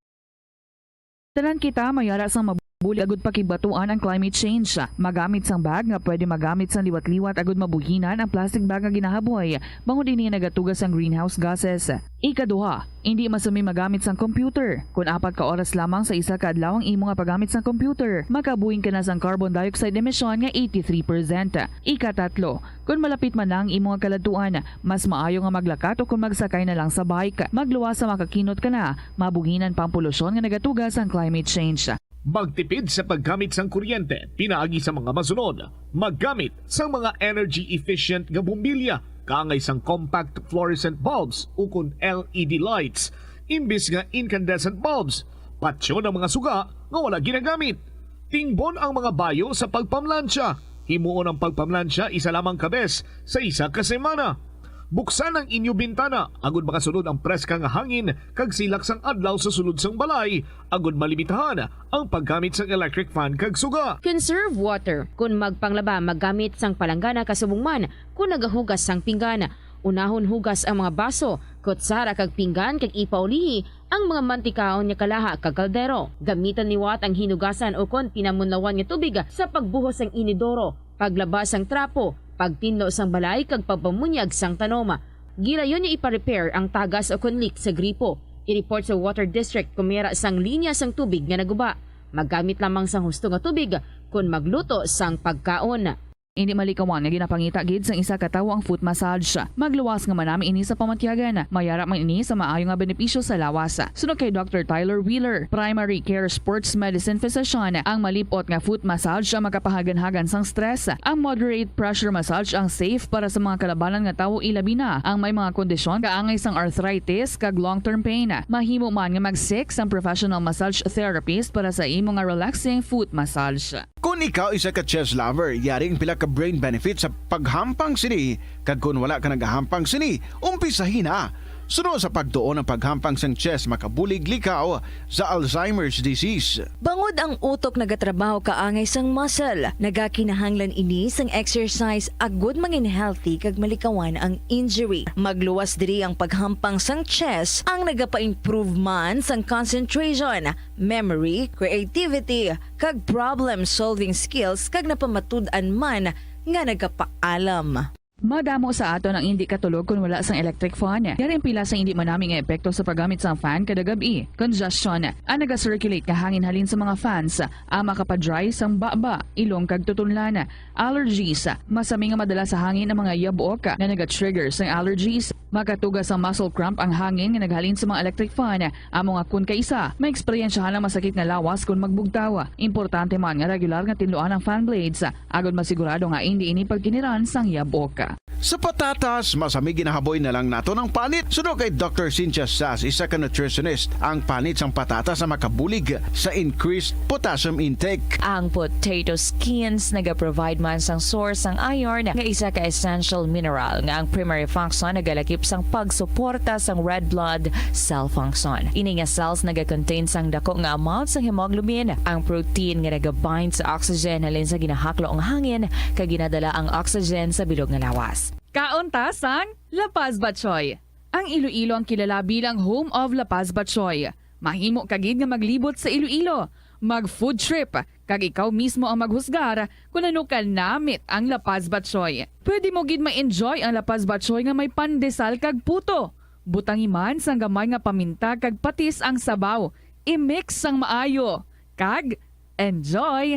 Tanan kita mayara sang mabulig agud pakigbatuan ang climate change. Magamit sang bag nga pwede magamit sang liwat-liwat agud mabuhinan ang plastic bag nga ginahaboy, bangod ini nagatuga sang greenhouse gases. Ikaduha, indi masumi magamit sang computer. Kon apat ka oras lamang sa isa ka adlaw ang imo nga paggamit sang computer, makabuhin ka na sang carbon dioxide emission nga eighty-three percent. Ikatatlo, kon malapit man na ang imo nga kaladtuan, mas maayo nga maglakat o kon magsakay na lang sa bike. Magluwas sa makakinot ka na, mabuhinan pa ang polusyon nga nagatuga sang climate change. Magtipid sa paggamit sang kuryente pinaagi sa mga masunod. Maggamit sang mga energy efficient nga bombilya, kaangay sang compact fluorescent bulbs ukon L E D lights imbis nga incandescent bulbs. Patyon ang mga suga nga wala ginagamit. Tingbon ang mga bayo sa pagpamlansya. Himuon ang pagpamlansya isa lamang ka bes sa isa ka semana. Buksan ang inyo bintana agud makasulod ang preska nga hangin kag silak sang adlaw sa sulod sang balay, agud malimitahan ang paggamit sang electric fan kag suga. Conserve water. Kon magpanglaba, maggamit sang palanggana kasubong man kon nagahugas sang pinggan. Unahon hugas ang mga baso, kutsara kag pinggan kag ipaulihi ang mga mantikaon nga kalaha kag kaldero. Gamiton liwat ang hinugasan ukon pinamunlawan nga tubig sa pagbuhos sang inidoro, paglaba sang trapo, pagtinlo sang balay kag pagpamunyag sang tanom. Gilayon nga ipa-repair ang tagas ukon leak sa gripo. I-report sa Water District kon may ara sang linya sang tubig nga naguba. Maggamit lamang sang husto nga tubig kon magluto sang pagkaon. Indi malikawan nga ginapangita gid sang isa ka tawo ang foot massage. Magluwas nga manami ini sa pamatyagan. Mayara man ini sa maayo nga benepisyo sa lawas. Suno kay Doctor Tyler Wheeler, primary care sports medicine physician, ang malip-ot nga foot massage ang makapahaganhagan sang stress. Ang moderate pressure massage ang safe para sa mga kalabanan nga tawo, ilabi na ang may mga kondisyon kaangay sang arthritis kag long-term pain. Mahimo man nga mag-seek sang professional massage therapist para sa imo nga relaxing foot massage. Kon ikaw isa ka chess lover, yari ang pila ka brain benefits sa paghampang sini, kag kon wala ka nagahampang sini, umpisahi na. Suno sa pagtuon ang paghampang sang chess makabulig likaw sa Alzheimer's disease. Bangod ang utok nagatrabaho kaangay sang muscle, nagakinahanglan ini sang exercise agud mangin healthy kag malikawan ang injury. Magluwas diri ang paghampang sang chess ang nagapa-improve man sang concentration, memory, creativity, kag problem-solving skills, kag napamatud-an man nga nagapaalam. Madamo sa aton ang indi katulog kon wala sang electric fan. Yari ang pila sa indi manami nga epekto sa paggamit sang fan kada gab-i. Congestion, ang naga-circulate nga hangin halin sa mga fans, ang makapa-dry sang baba, ilong kag tutunlan. Allergies, masami nga madala sa hangin ang mga yabok nga naga-trigger sang allergies. Makatuga sang muscle cramp ang hangin nga naghalin sa mga electric fan. Amo nga kon kaisa, maeksperiensyahan ang masakit nga lawas kon magbugtaw. Importante man nga regular nga tinluan ang fan blades, agod masigurado nga indi ini pagkiniran sang yabok. Sa patatas, masami ginahaboy na lang naton ang panit. Suno kay Doctor Cynthia Sass, isa ka nutritionist, ang panit sang patatas ang makabulig sa increased potassium intake. Ang potato skins nagaprovide man sang source sang iron, nga isa ka essential mineral nga ang primary function nagalakip sang pagsuporta sang red blood cell function. Ini nga cells nagakontain sang dako nga amount sang hemoglobin, ang protein nga nagabind sa oxygen halin sa ginahaklo nga hangin, kag ginadala ang oxygen sa bilog nga lawas. Kaon ta sang La Paz Batchoy. Ang Iloilo ang kilala bilang home of La Paz Batchoy. Mahimo ka gid nga maglibot sa Iloilo, mag food trip, kag ikaw mismo ang maghusgar kon ano ka namit ang La Paz Batchoy. Pwede mo gid ma-enjoy ang La Paz Batchoy nga may pandesal kag puto. Butangi man sang gamay nga paminta kag patis ang sabaw. I-mix sang maayo. Kag enjoy!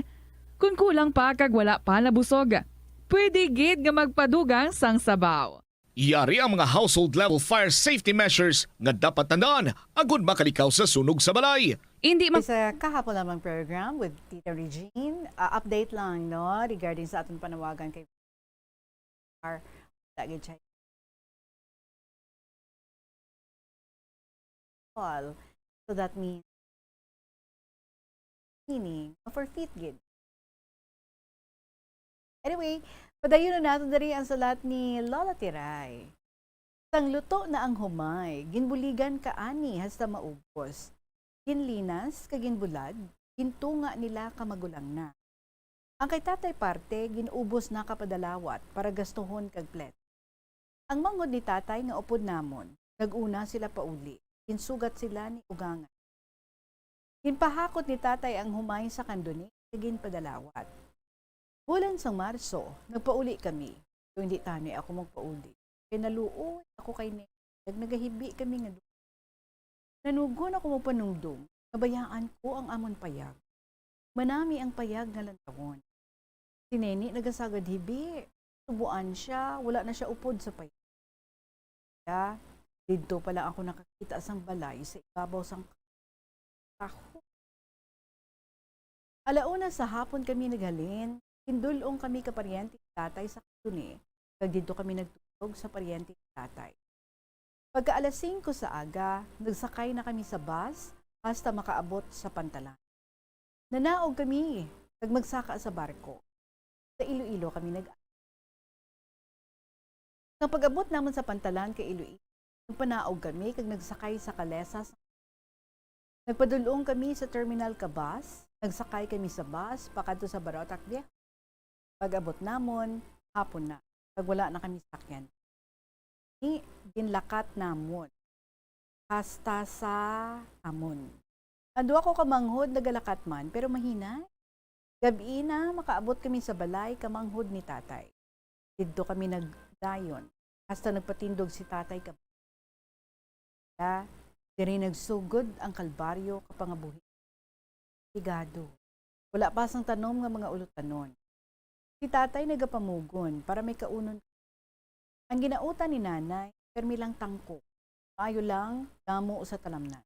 Kon kulang pa kag wala pa nabusog, pwede gid nga magpadugang sang sabaw. Yari ang mga household level fire safety measures nga dapat tandaan agud makalikaw sa sunog sa balay. Hindi ma- Sa kahapon lamang program with Tita Regine, ah, update lang, no, regarding sa aton panawagan kay Ar-, lagi check. Fall. So that means meaning for feet gid. Anyway, padayon na nato diri ang salat ni Lola Tiray. Sang luto na ang humay, ginbuligan ka ani hasta maubos. Ginlinas kag ginbulag, gintunga nila ka magulang na. Ang kay Tatay parte, gin-ubos na ka padalawat para gastuhon kag plet. Ang manghod ni Tatay nga upod namon, nag-una sila pauli. Ginsugat sila ni Ugangan. Ginpahakot ni Tatay ang humay sa kanduni kag ginpadalawat. Bulan sang Marso, nagpauli kami. Kung hindi tani ako magpauli, kay naluoy ako kay Nene, kag nagahibi kami nga du-, nanugon ako magpanumdom, nabayaan ko ang amon payag. Manami ang payag nga lantawon. Si Nene nagasagad hibi, subuan siya, wala na siya upod sa payag. Kaya, didto pa lang ako nakakita sang balay sa ibabaw sang kahoy. Alauna sa hapon kami naghalin, gindul-ong kami ka paryente ni Tatay sa kanduni, kag didto kami nagtulog sa paryente ni Tatay. Pagka alas singko sa aga, nagsakay na kami sa bus hasta makaabot sa Pantalan. Nanaog kami kag magsaka sa barko. Sa Iloilo kami nag-, Sa pag-abot namon sa Pantalan kay Iloilo, nagpanaog kami kag nagsakay sa kalesa sa, nagpadul-ong kami sa terminal ka bus, nagsakay kami sa bus pakadto sa Barotac Viejo. Pag-abot namon, hapon na, kag wala na kami sakyan. Ni, ginlakat namon hasta sa amon. Ang duha ko ka manghod nagalakat man, pero mahinay. Gab-i na, makaabot kami sa balay ka manghod ni Tatay. Didto kami nagdayon, hasta nagpatindog si Tatay ka. Kaya, diri nagsugod ang kalbaryo ka pangabuhi. Higado. Wala pa sang tanom nga mga ulutanon. Si Tatay nagapamugon para may kaunon. Ang ginautan ni Nanay, permi lang tangko. Maayo lang, damo sa talamnan.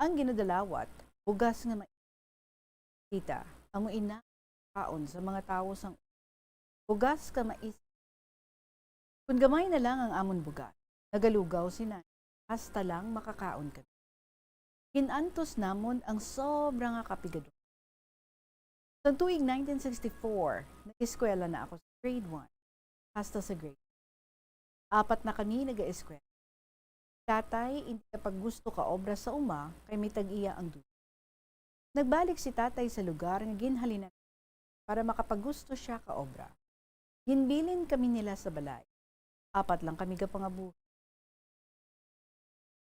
Ang ginadalawat, bugas nga mais. Tita, amo ina, kaon sa mga tawo sang bugas ka mais. Kun gamay na lang ang amon bugas, nagalugaw si Nanay, hasta lang makakaon kami. Ginantos namon ang sobra nga kapigadon. Sa tuig nineteen sixty-four, nag-eskwela na ako sa grade one hasta sa grade. Apat na kami nag-eskwela. Tatay, hindi ka paggusto ka obra sa uma, kay may tag-iya ang duty. Nagbalik si Tatay sa lugar nga ginhalinan para makapaggusto siya ka obra. Ginbilin kami nila sa balay. Apat lang kami gapangabuhi.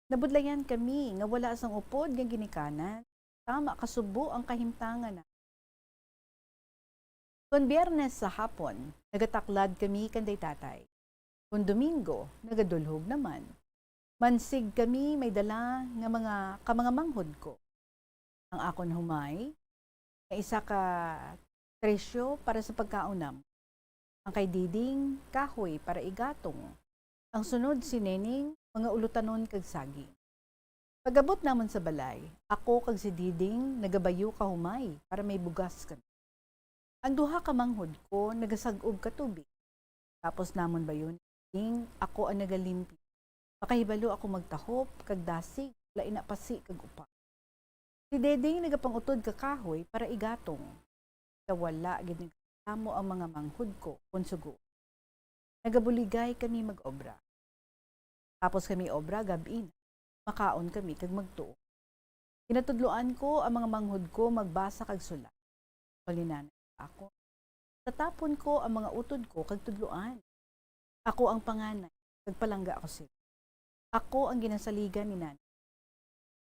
Nabudlayan kami nga wala sang upod nga ginikanan, tama kasubo ang kahimtangan na. Kon Biyernes sa hapon, nagataklad kami kanday Tatay. Kon Domingo, nagadulhog naman. Mansig kami may dala nga mga, ka mga manghod ko. Ang akon humay, nga isa ka tresyo para sa pagkaon namon. Ang kay Diding, kahoy para igatong. Ang sunod si Neneng, mga ulutanon kag saging. Pag-abot namon sa balay, ako kag si Diding nagabayo ka humay para may bugas kami. Ang duha ka manghod ko nagasag-ob ka tubig. Tapos namon bayon, ding ako ang nagalimpyo. Makahibalo ako magtahop kag dasig, wala ina pasi kag upa. Si Dedeng nagapangutod ka kahoy para igatong. Sa wala gid nagamo ang mga manghod ko kon sugo. Nagabuligay kami mag-obra. Tapos kami obra gab-i na, makaon kami kag magtuo. Ginatudloan ko ang mga manghod ko magbasa kag sulat. Palinanay ako. Tatapon ko ang mga utod ko kag tudloan. Ako ang panganay, kag palangga ako sila. Ako ang ginasaligan ni nanay.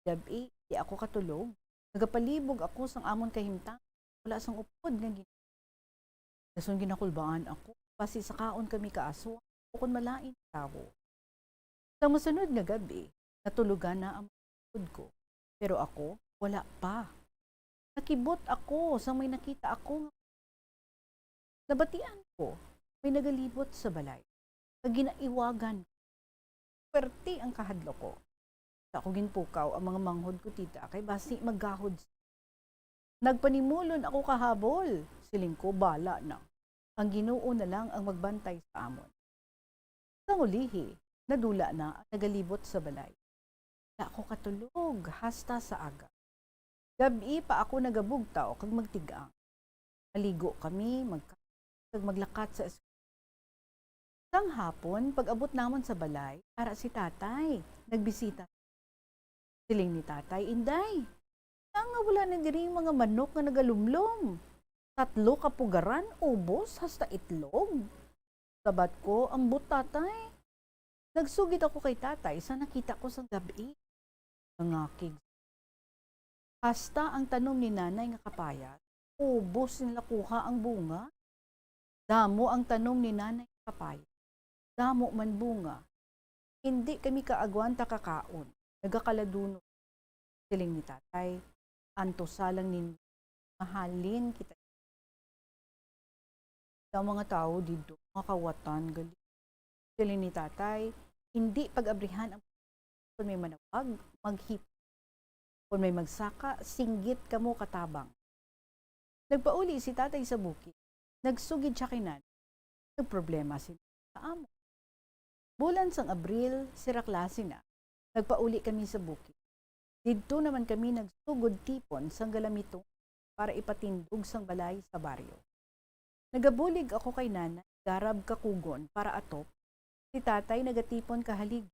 Gab-i, di ako katulog. Nagapalibog ako sang amon kahimtang. Wala sang upod nga gin-, dason ginakulbaan ako. Basi sakaon kami kaaso, o kon malain tawo. Sa masunod nga gab-i, natulogan na ang mga utod ko. Pero ako, wala pa. Nakibot ako sa may nakita ako nga nabatian ko, may nagalibot sa balay. Kag ginaiwagan ko. Pwerte ang kahadlok ko. Sa ako ginpukaw ang mga manghod ko, tita, kay basi maggahod sila. Nagpanimulon ako kahabol. Siling ko, bala na. Ang Ginoo na lang ang magbantay sa amon. Sang ulihi, nadula na ang nagalibot sa balay. Wala ako katulog hasta sa aga. Gab-i pa ako nagabugtaw kag magtig-ang. Maligo kami, magkaon, kag maglakat sa eskwela. Sang hapon, pag-abot namon sa balay, ara si tatay. Nagbisita. Siling ni tatay, "Inday, nga wala na diri mga manok nga nagalumlom? Tatlo ka pugaran, ubos, hasta itlog." Sabat ko, "Ambot, tatay." Nagsugid ako kay tatay sa nakita ko sang gab-i. Nangakig. Hasta ang tanom ni nanay nga kapayas, ubos nila kuha ang bunga. Damo ang tanom ni nanay nga kapayas. Damo man bunga. Hindi kami kaagwanta kakaon. Nagakaladunot. Siling ni tatay, "Antusa lang ninyo. Mahalin kita." Ang mga tawo didto, mga kawatan, gali. Siling ni tatay, "Hindi pag-abrihan ang, kon may manawag, maghip. Kon may magsaka, singgit kamo katabang." Nagpauli si tatay sa bukid. Nagsugid siya kay nanay. Nagproblema sila sa amo. Bulan sang Abril, sira klase na. Nagpauli kami sa bukid. Didto naman kami nagsugod tipon sang galamiton para ipatindog sang balay sa baryo. Nagabulig ako kay nanay, garab kakugon para atop. Si tatay nagatipon ka haligi,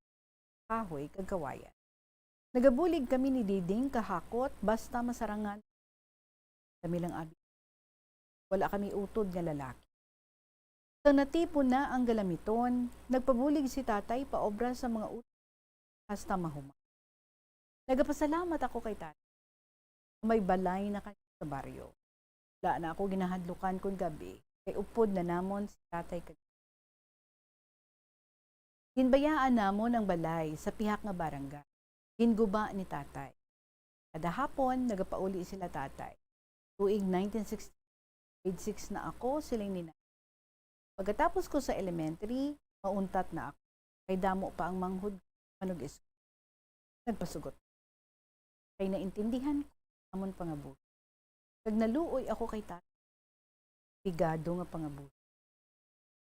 kahoy kag kawayan. Nagabulig kami ni Diding kahakot basta masarangan. Kami lang abi. Wala kami utod nga lalaki. Sang natipon na ang galamiton, nagpabulig si tatay paobra sa mga utod hasta mahuman. Nagapasalamat ako kay tatay. May balay na kami sa baryo. Wala na ako ginahadlukan kon gab-i, kay upod na namon si tatay kag Ginbayaan namon ang balay sa pihak nga barangay. Ginguba ni tatay. Kada hapon, nagapauli sila tatay. Tuig nineteen sixty, grade six na ako, siling ni nanay. Pagkatapos ko sa elementary, mauntat na ako. Kay damo pa ang manghod manug-eskwela. Nagpasugot. Kay naintindihan ko amon pangabuhi. Kag naluoy ako kay tatay. Pigado nga pangabuhi.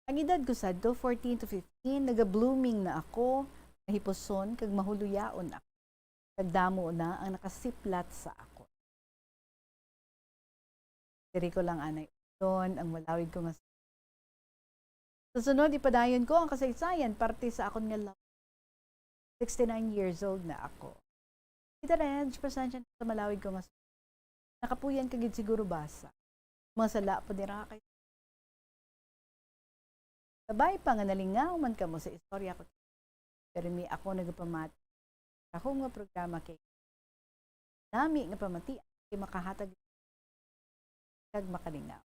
Ang edad ko sadto, fourteen to fifteen, naga-blooming na ako, mahipuson kag mahuloyaon ako. Kag damo na ang nakasiplat sa akon. Diri ko lang anay uton ang malawig ko nga. Sa sunod, ipadayon ko ang kasaysayan parte sa akon nga love. Sixty-nine years old na ako. Tita Reg, pasensya na sa malawig ko nga. Nakapuyan ka gid siguro basa. Mga sala pa dira kay. Kabay pa nga nalingaw man kamo sa istorya ko. Pero mi ako nagapamati sa akong nga programa kay nami nga pamati kay makahatag kag makalingaw.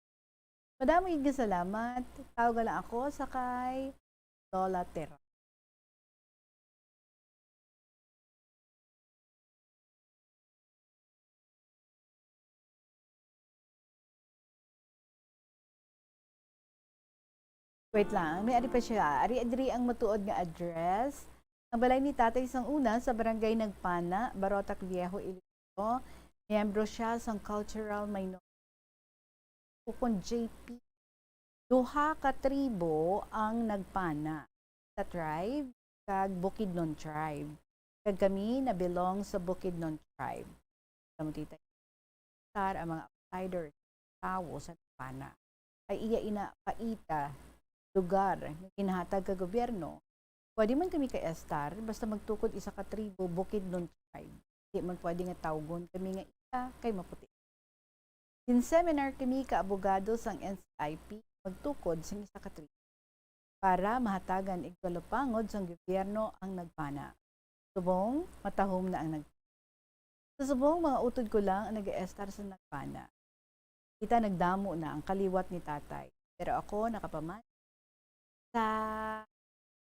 Madamo gid nga salamat. Tawag lang ako sa kay Lola Tera. Wait lang, may ari pa siya. Ari, diri ang matuod nga address. Ang balay ni Tatay sang una sa Barangay Nagpana, Barotac Viejo, Iloilo. Miyembro siya sang Cultural Minority. Ukon J P. Duha ka tribo ang nagpana, Esta tribe kag Bukidnon tribe. Kag kami na-belong sa Bukidnon tribe. Sa Mutita, ang mga outsiders, tawo sa nagpana. Kay iya ina paita, lugar nga ginhatag ka gobyerno. Pwede man kami ka-estar, basta magtukod isa ka tribo, Bukidnon tribe. Di man pwede nga tawgon kami nga isa kay maputi. Gin-seminar kami ka abogado sang N C I P magtukod sing isa ka tribo para mahatagan igwalupangod sang gobyerno ang nagpana. Subong matahom na ang nag-, sa subong, mga utod ko lang ang nag-estar sa nagpana. Kita nagdamo na ang kaliwat ni tatay, pero ako nakapamana sa,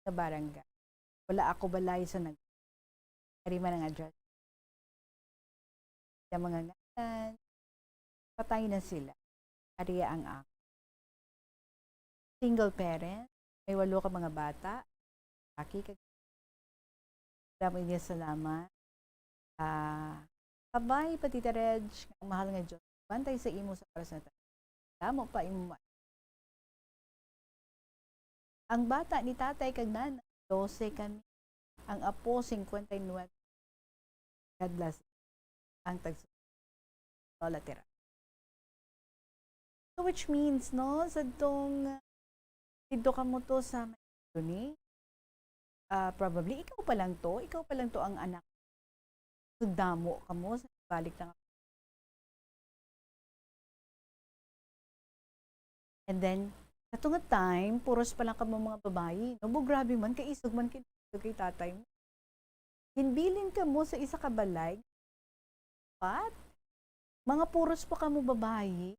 sa barangay. Wala ako balay sa nag-, ari man ang address. Sa mga ngalan, patay na sila. Ari ang ako. Single parent, may walo ka mga bata. Aki kag damo niya salamat. Ah, kabay pa, Tita Reg, ang mahal nga Diyos, bantay sa imo sa oras na tayo. Damo pa imo ma-, ang bata ni tatay kag nanay, dose kami. Ang apo, cincuenta y nueve. God bless. Ang tagsa, Lola Tira. So, which means, no, sa tong, dito ka mo to sa may, ah, probably, ikaw pa lang to, ikaw pa lang to ang anak. Nagdamo ka mo sa balik na nga. And then, kato nga time, puros pa lang kamo mga babayi, no? Bo, grabe man, kaisog man kay, kay tatay mo. Ginbilin kamo sa isa ka balay, but mga puros pa kamo babayi.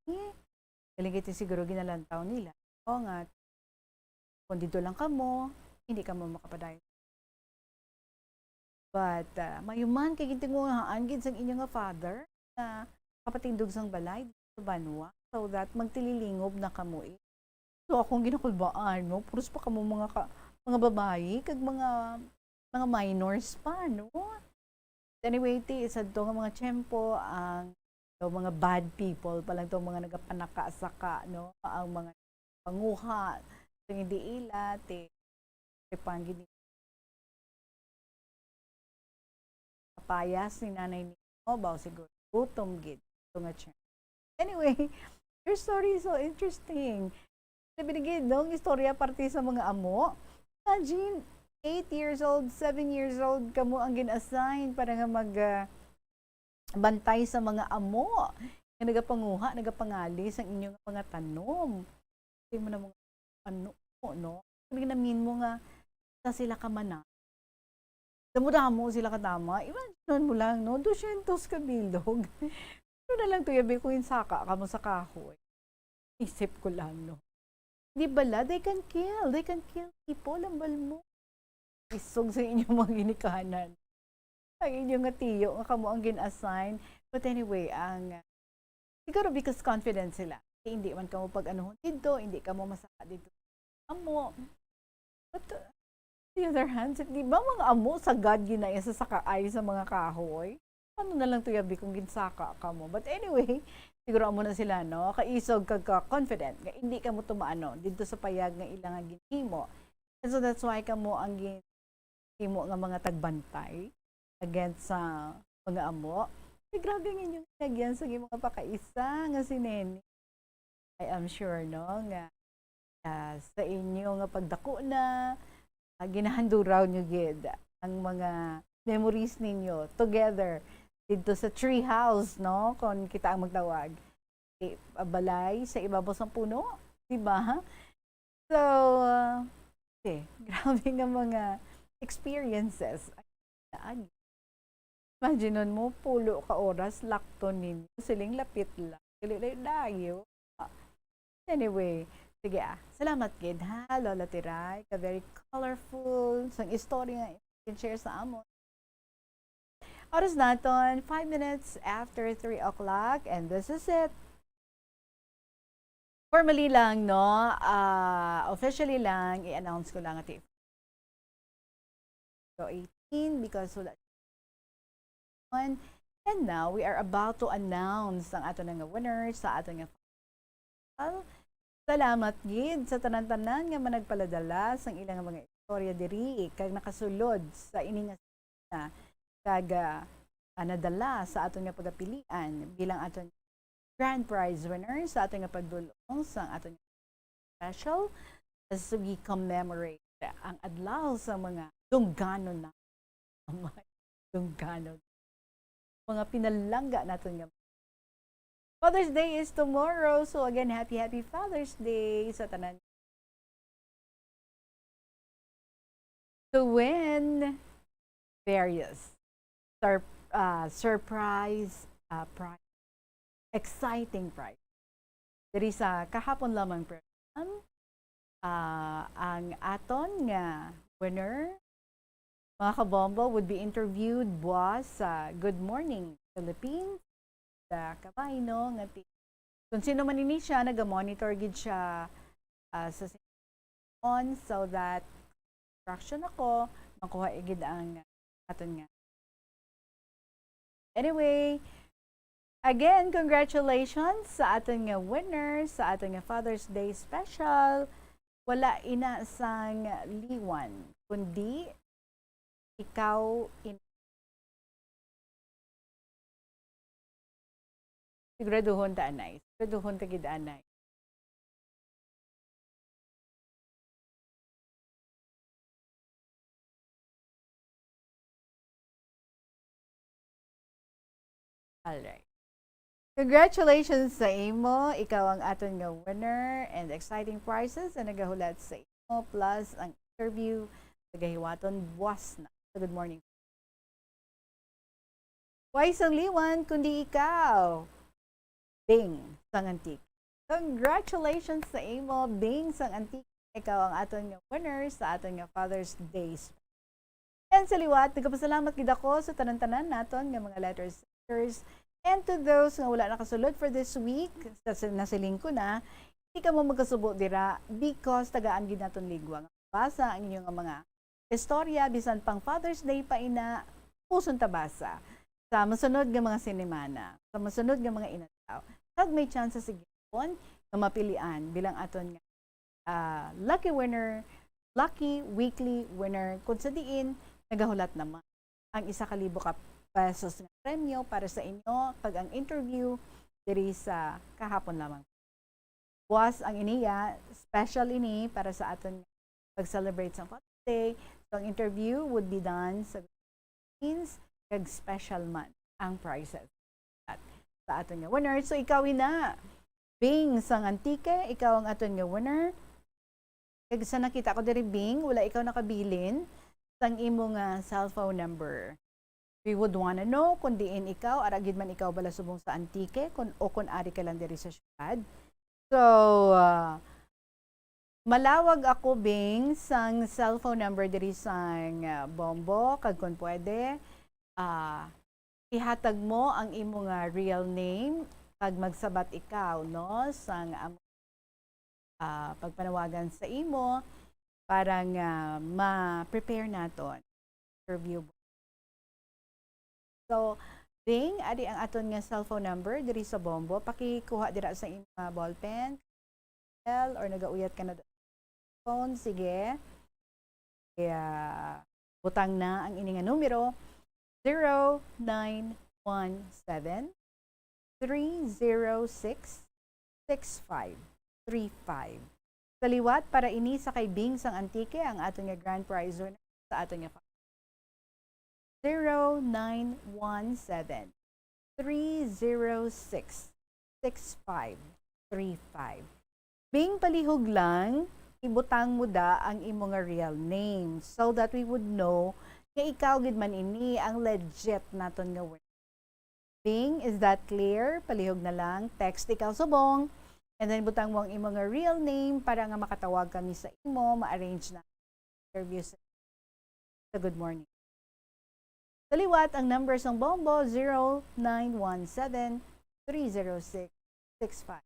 Galing kay siguro ginalantaw nila. O nga, kung dito lang kamo, hindi kamo makapadayon. But, ah, mayuman kay gintinguhaan gid sang inyo nga father na kapatindog sang balay sa banwa, so that magtililingob na kamo, eh. So, akong ginakulbaan, no? Puros pa kamo mga ka-, mga babayi kag mga, mga minors pa, no? Anyway, ti, sa to nga mga tiyempo, ang, to mga bad people pa lang to, mga nagapanaka-saka, no? Ang mga panguha, sa hindi ila, ti, kay pang gini-, kapayas ni nanay ni mo, baw siguro, gutom gid, to nga tiyempo. Anyway, your story is so interesting. Sabi ni gid, no, ang istorya parte sa mga amo. Imagine, eight years old, seven years old, kamo ang gin-assign para nga mag, ah, bantay sa mga amo nga nagapanguha, nagapangali sa inyo nga mga tanom. Di mo na mga ano, no? Sabi namin mo nga, sa sila ka mana. Damo-damo sila katama. Imagine mo lang, no? Dosyentos ka bilog. Ano na lang to, yabi ko yung saka ka mo sa kahoy. Isip ko lang, no? Di bala, they can kill. They can kill people, ang bal mo. Isog sa inyong mga ginikanan. Ang inyong nga tiyo, nga kamo ang gin-assign. But anyway, ang, siguro because confident sila. Kay hindi man kamo pag-anuhon dito, hindi kamo masaka dito. Amo. But, uh, the other hand, di ba mga amo sa God ginaya sa sakaay sa mga kahoy? Ano na lang to, yabi kung ginsaka ka mo? But anyway, siguro amo na sila, no? Kaisog kag ka-confident nga hindi ka mo tumaano dito sa payag nga ila nga ginhimo. And so that's why kamo ang ginhimo nga mga tagbantay against sa mga amo. Ay, grabe ang inyong hinagyan sa mga pakaisa nga si Nene. I am sure, no, nga, ah, sa inyo nga pagdako na, ah, ginahanduraw nyo gid ang mga memories ninyo together dito sa tree house, no? Kung kita ang magtawag. I-, balay sa ibabaw sang puno, di ba? So, ah, okay. Grabe nga mga experiences. Imagine mo, pulo ka oras, lakton ninyo, siling lapit lang. Dili layo-layo. Ah, anyway, sige, ah. Salamat gid, ha, Lola Tiray, ka very colorful sang istorya nga i-share sa amon. Oras naton, five minutes after three o'clock, and this is it. Formally lang, no? Ah, officially lang, i-announce ko lang ati. So, eighteen, because wala. And now, we are about to announce ang ato na nga winners sa ato nga Salamat gid sa tanan-tanan nga managpaladala sang ilang mga istorya diri kag nakasulod sa ini nga semana kag, ah, ah, nadala sa aton nga pagapilian bilang aton grand prize winner sa aton nga pagdul-ong sang aton nga special as we commemorate ang adlaw sa mga dungganon na. Dungganon. Mga pinalangga naton nga Father's Day is tomorrow. So again, happy, happy Father's Day sa tanan. To win various sur-, ah, surprise, ah, prize, exciting prize. Diri sa kahapon lamang program, ah, ang aton nga winner, mga kabombo, would be interviewed buwas sa Good Morning Philippines. Sa kabay, no, nga ti-, kung sino man ini siya, naga-monitor gid siya, ah, sa on so that instruction ako, makuha gid ang aton nga. Anyway, again, congratulations sa aton nga winner, sa aton nga Father's Day special. Wala ina sang liwan, kundi ikaw in-, siguraduhon ta, anay. Siguraduhon ta gid, anay. Alright. Congratulations sa imo. Ikaw ang aton nga winner and exciting prizes ang nagahulat sa imo, plus ang interview nagahiwaton buwas na sa Good Morning. Way sang liwan kundi ikaw, Bing sang Antique. Congratulations sa imo, Bing sang Antique. Ikaw ang aton nga winner sa aton nga Father's Day. And sa liwat, nagapasalamat gid ako sa tanan-tanan naton nga mga letter senders and to those nga wala nakasulod for this week, sa, sa, nasiling ko na, di kamo magkasubo dira because tagaan gid naton ligwa nga basa ang inyo nga mga istorya, bisan pang Father's Day pa ina, puson ta basa sa masunod nga mga sinimana, sa masunod nga mga inadlaw. Kag may tsansa sa gihapon nga mapilian bilang aton nga, ah, lucky winner, lucky weekly winner, kung sa diin nagahulat naman ang isa ka libo ka pesos nga premyo para sa inyo kag ang interview diri sa kahapon lamang. Buwas ang iniya, special ini para sa aton pag-celebrate sa Father's Day. So, ang interview would be done sa teens, kag special man ang prizes at sa aton nga winner. So, ikaw ina, Bing sang Antique, ikaw ang aton nga winner. Kag sa nakita ko diri, Bing, wala ikaw nakabilin sang imo nga cellphone number. We would wanna know kung diin ikaw, ara gid man ikaw bala subong sa Antique, kun, o kun ari ka lang diri sa syudad. So, ah, malawag ako, Bing, sang cellphone number diri sang, ah, Bombo, kag kun pwede, ah, ihatag mo ang imo nga real name, kag magsabat ikaw, no, sang amo, ah, pagpanawagan sa imo para nga ma-prepare naton interview. So, Bing, adi ang aton nga cellphone number diri sa Bombo. Pakikuha dira sa imong, ah, ballpen, or nagauyat ka na phone, sige. Kaya, butang na ang ini nga numero, zero nine one seven, three zero six, six five three five. Sa liwat, para ini sa kay Bing sang Antique, ang aton nga grand prize winner sa aton nga zero nine one seven, three zero six, six five three five. Bing, palihog lang, ibutang mo da ang imo nga real name so that we would know nga ikaw gid man ini ang legit naton nga winner. Bing, is that clear? Palihog na lang, text ikaw subong, and then butang mo ang imo nga real name para nga makatawag kami sa imo, ma-arrange na interview sa, sa Good Morning. Sa liwat, ang number sang Bombo, zero nine one seven, three zero six, six five.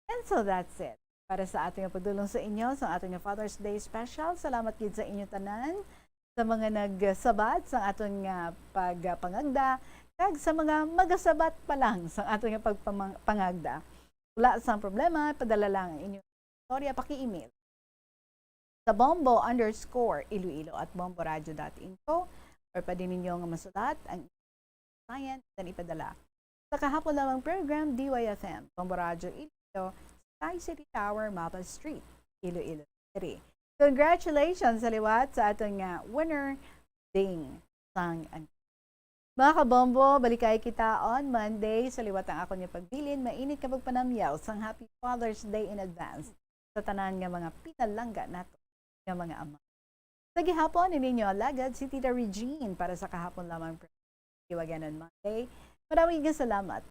And so that's it. Para sa aton nga pagdulong sa inyo, sa aton nga Father's Day special, salamat gid sa inyo tanan, sa mga nagsabat sa aton nga pagpangagda, kag sa mga magasabat pa lang sa aton nga pagpamang-, pangagda. Wala sang problema, padala lang ang inyong istorya, paki-email sa bombo underscore iloilo at bomboradio dot info, or pwede ninyo nga masulat ang science and ipadala sa Kahapon Lamang Program, D Y F M, Bombo Radyo Iloilo, Sky City Tower, Mapa Street, Iloilo City. Congratulations sa liwat sa aton nga winner, Ding Sang. Mga kabombo, balikay kita on Monday sa liwat ang akon nga pagbilin, mainit nga pagpanamyaw sang Happy Father's Day in advance sa tanan nga mga pinalangga nato nga mga ama. Sa gihapon, ini ninyo alagad si Tita Regine para sa Kahapon Lamang Program, Hiwagan on Monday. Maraming nga salamat.